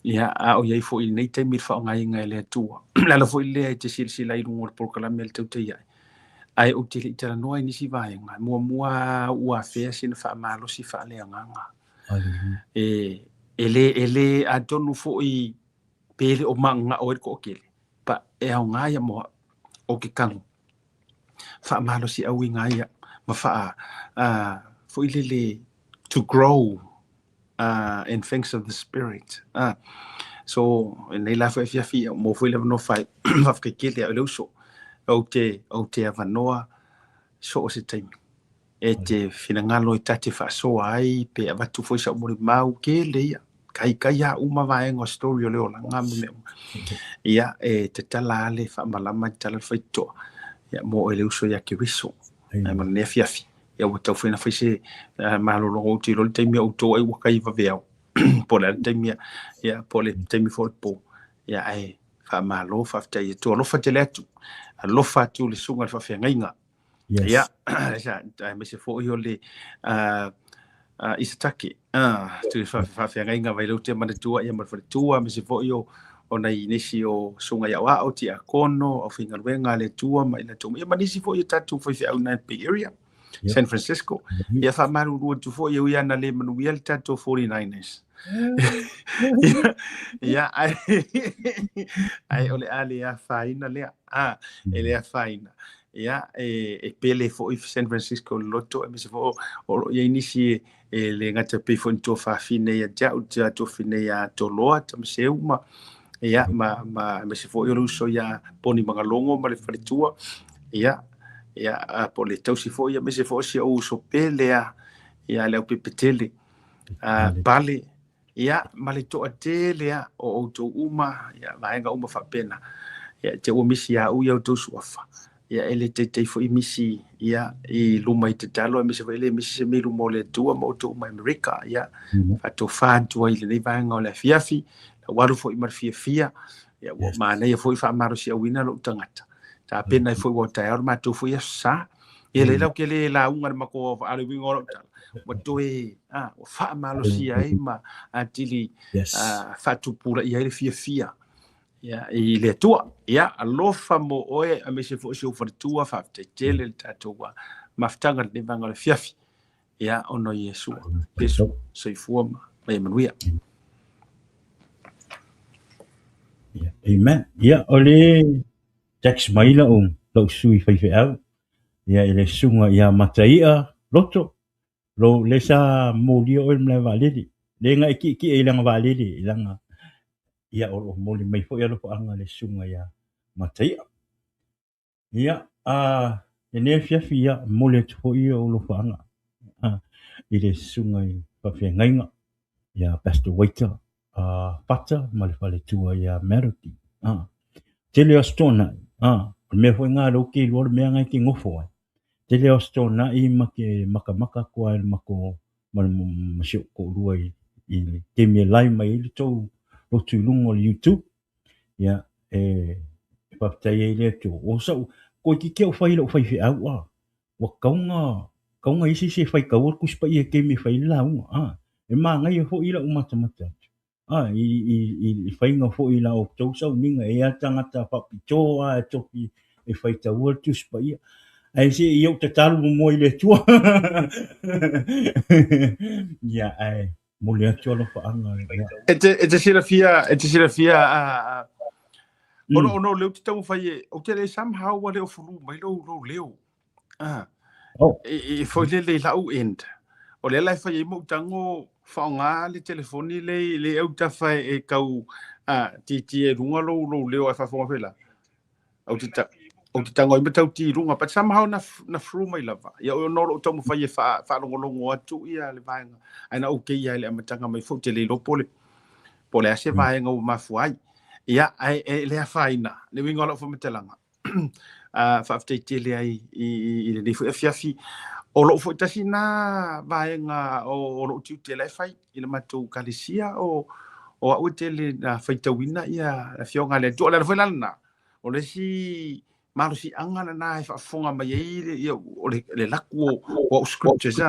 Ia, a o i ai foi i lenei taimi le faaaogaina e le Atua. Le ala foi lea e te silasila ai i luga o le polokalame a le tautai ae. Ae ou te le i talanoa i nisi vaega, muamua ua afea sina faamalosi faaleagaga. E le atonu foi pe le o mananao ai le toatele, pa e aoga ia mo au, o ke tago faamalosi au i ngā ia, ma faa, foi lele, to grow in things of the spirit. So, nei la foi afiafi, mo foi le avanoa fai, faafetai tele au i le uso, ou te avanoa so o se taimi. E te finagalo e ta te faasoa ai, pe avatu foi sau molimau, tele ia. Kai kai a uma vaega o story o le olaga ma mea uma. Ia, e tatala lava le faamalama, e tatala le faitotoa. Ia, mo oe le uso ia Keriso. Ae ma lenei afiafi. Ia, ua tatau foi ona fai se malologa ou te iloa le taimi o outou ai ua tai vaveao. Po o le a le taimi, ia, po o le taimi foi o le po. Ia ae faamalo faafetai i le Atua. Alofa tele atu. Alofa atu le susuga i le faafeagaiga. Yes. Ia, aemaise foi o le Isatake, tu faafeagaiga vai lau te manatua ia ma le faletua, aemaise foi o o nai nisi o susuga i aoao, tiakono, aufaigaluega a le Atua ma i latou uma. Ia ma nisi foi o tatou faifeau i Bay Area, Yep. San Francisco. Ia faamalulu atu foi e ui lava ina le manuia le tatou 49ers. Ia, ai, ai o le a le afaina lea. Ah, e le afaina. Ia, e pele foi San Francisco i le loto, aemaise foi o lo o i ai nisi e le gata pei foi ni tuafafine ia te au, te tuafafine ia Toloa, Tamaseu ma, ia, ma aemaise foi o le uso ia Poni Magalogo ma le faletua. Ia, ia, po o le tausi foi, aemaise foi o si ou uso pele a, ia le Leaupepe-tele, Pale, ia, ma le toatele a o outou uma, ia, vaega uma faapena. Ia, te ua misi ia au i a outou suafa. Ia, e le taitai foi misi, ia, i luma i tatalo, aemaise foi e le misi se mea i luma o le Atua ma outou uma i Amerika. Ia, faatofa atu ai i lenei vaega o le afiafi, ua alu foi ma le fiafia, ia, ua manaia foi faamalosiauina lou tagata. Tapena ai foi ua taeao le matou foi aso sa. Ia lea lau ke le lauga le matou a le uiga o lau tala. Ua toe, ua faamalosia ai ma atili Yes. faatupulaia ai le fiafia ia, i le Atua. Ia, alofa mo oe, aemaise foi si ou faletua, faafetai tele le tatou mafutaga i lenei vaega o le afiafi. Ia, ona o Iesu, Iesu, soifua ma ia manuia. Yeah. Amen. Ia, o le text mai lau sui faifeau, ia i le susuga ia Mataia Loto, lo le sa molia oe i le malae vaalele. Le na e tietie i lana vaalele, i lana, ia o lo o moli mai foi alofaaga i le susuga ia Mataia. Ia, lenei afiafi, ia, momoli atu foi ou alofaaga i le susuga i faafeagaiga ia Pastor Waiter Fata ma le faletua ia Melody. Tele o aso Toonai, o le mea foi lena lea ou te iloa le mea lena e te nofo ai. Tele o aso Toonai ma te matamata atu lava i le matou ma le ma si ou toalua i le taimi e live mai ai le tou lotu i luga o le YouTube. Ia, e faafetai ai le Atua. O sau, toeitiiti au fai i lau faifeau, ua tatau ona i ai se isi e faitaua le Tusi Paia i le taimi e fai ai le lauga. E manaia foi lau matamata atu. I faiga foi i la outou sauniga, e i ai lava tagata faapitoa lava e tofi e faitaua le Tusi Paia. Ae se i ou tatalo muamua i le Atua. Ia, ae momoli atu alofaaga. Ia. E te silafia, ona o lea ou te taumafai e, ou te le somehow ua le o fulu mai lou leo. Oh. E foi lele i lau end. O lea la e fai ai ma ou tago faaaoga le telefoni le le autafa e tau tietie i luga lou leo ae faafofoga foi la. Ou te tago ai ma tau ti i luga, but somehow na flu mai lava. Ia ona o lou taumafai e faalogologo atu ia le vaega. Ae na okay lava i le amataga mai foi, ou te le iloa po o le a se vaega ua mafua ai. Ia, ae e le afaina, le uiga o lau faamatalaga. Faafetai tele ai i lenei foi afiafi. O lou foi tasi na vaega o lou tiute la e fai i le matou ekalesia o au e tele na faitauina ia le afioga a le Atua. O le ala foi la lena, o le isi malosiaga lena e faafofoga mai ai ia, o le laku o au scriptures.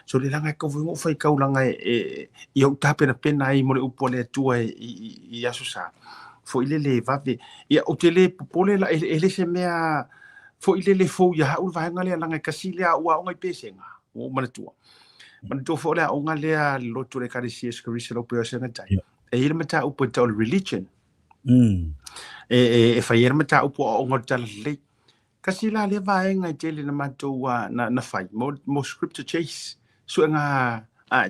So le laga e tau foi ona ou faitau laga e ia ou tapenapena ai mo le upu a le Atua i aso sa. Foi lele e vave. Ia, ou te le popole la, e le se mea foi lele fou ia au le vaega lea, laga e tasi lea au aoga i Pesega, ua ou manatua. Manatua foi o le aoga lea le lotu o le Ekalesia Iesu Keriso lau pea o Segatai. E i ai le mataupu e tau o le religion. E fai ai le mataupu o aoga o le Talalelei. Tasi la lea vaega e tele na matou na fai, mo scripture chase, suega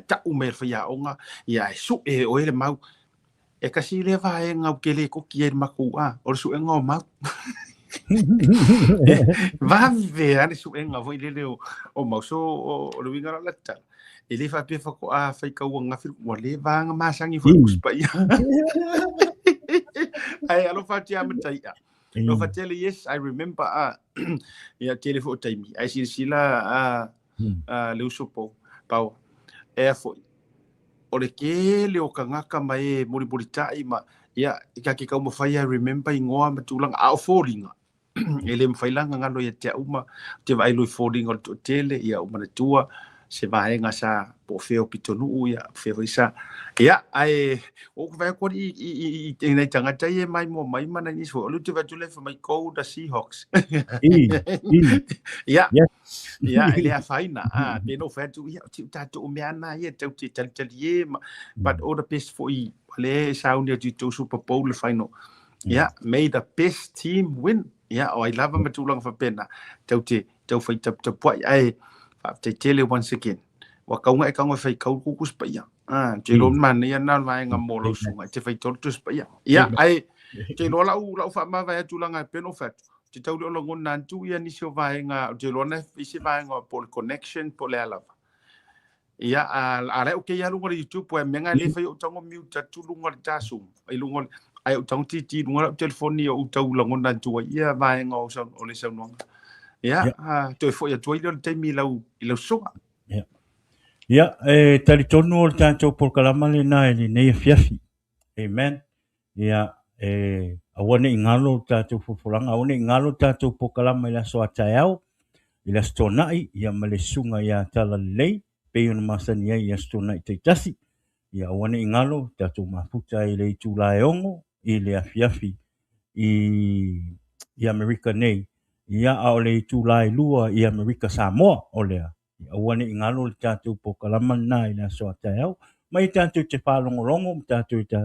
tau mai e le faiaoga, ia e sue e oe le mau. E tasi lea vaega ou te le koki ai i le matou o le suega o mau. Vave lava le suega foi lele o mau. So o le uiga la o le tala, e le faapea faatoa faitau ananafi, ua leva lava ona masani foi i le Tusi Paia. Ae alofa atu ia Mataia. Alofa tele, yes, I remember. Ia tele foi o taimi. Ae silasila le uso po, Pao, ea foi, o le tele o tagata ma e mulimulitai ma Ia, i ka ke taumafai e remember igoa ma tulaga, a o foliga, e le mafai la ona galo ia te au ma ou te vaai loa i foliga o le toatele, ia ou manatua se vaega sa po o fea o pitonuu, ia o fea foi sa. Ia, ae ua ou vaai atu alii i, i, i, i nai tagata ia e maimoa mai ma nai nisi foi, o lea ou te vaai atu lea fai mai, go the Seahawks. I, i, Ia, yes. ia, e le afaina. Ah, pe na ou fai atu, ia, o te tatou mea ana ia, tau te talitalie ma, but all the best foi o lea e sauni atu i tou Super Bowl le final. Ia, may the best team win. Ia, o ai lava ma tulaga faapena, tau te tau fai taputapuai, ae faafetai tele once again. Ua kauga e kago e fai kau kuku se paia. Ah, te iloa manaia na o le vaega mo lau susuga, e te fai tolu Tusi Paia. Ia, ae te iloa lau lau faamavae atu tulaga e pei ona ou fai atu, te tau le o lagona atu ia nisi o vaega, ou te iloa na i se vaega po o le connection po o le a lava. Ia, a, a lea okay luga o le YouTube, ua mea e le fai ou tago mute atu luga o le ta Zoom, i luga o le, ai ou tago titi luga o lau telefoni o ou tau lagona atu ai ia vaega o, o le saunoaga. Ia, a, toe foi atu ai lea o le taimi i lau, i lau susuga. Ia. Ia, e talitonu o le tatou polokalama lena i lenei afiafi. Amen. Ia, e aua ne i galo le tatou folafolaga, aua ne i galo le tatou polokalama i le aso a taeao, i le Aso Toonai, ia ma le susuga ia Talalelei, pei ona masani ai i Aso Toonai taitasi. Ia aua ne i galo tatou mafuta ai i le itula e 6 i le afiafi i i Amerika nei, ia a o le itula e 2 i Amerika Samoa o lea. Aua ne i galo le tatou polokalama lena i le aso a taeao. Mai tatou te faalogologo ma tatou te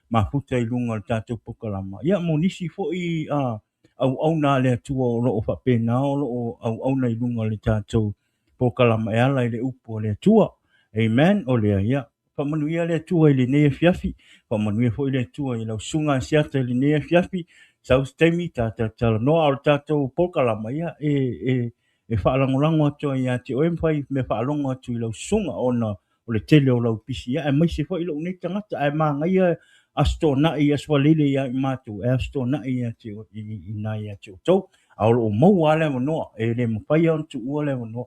mafuta i luga o le tatou polokalama. Ia mo nisi foi a auauna a le Atua o lo o faapena o lo o auauna i luga o le tatou polokalama e ala i le upu a le Atua. Amen. O lea, ia, faamanuia le Atua i lenei afiafi. Faamanuia foi le Atua i lau susuga Asiata i lenei afiafi. Sau se taimi tatou talanoa, a o le tatou polokalama, ia, e, e, e faalagolago atu ai ia te oe ma fai mea faalogo atu i lau susuga ona o le tele o lau pisi, ia, aemaise foi lou nei tagata, ae manaia Aso Toonai, Aso Faraile ia i matou, e Aso Toonai ia te, i, i nai ia te outou. A o lo o maua lava le avanoa, e le mafai ona tuua le avanoa,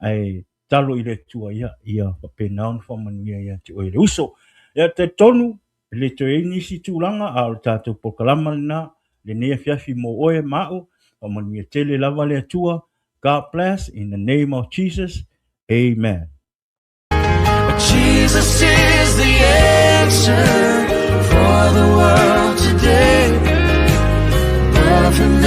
ae talo i le Atua ia, ia faapena ona faamanuia ia te oe le uso. Ia talitonu, e le toe i ai nisi tulaga, a o le tatou polokalama lena, lenei afiafi mo oe ma au, faamanuia tele lava le Atua. God bless in the name of Jesus. Amen. Jesus is the answer for the world today. Above and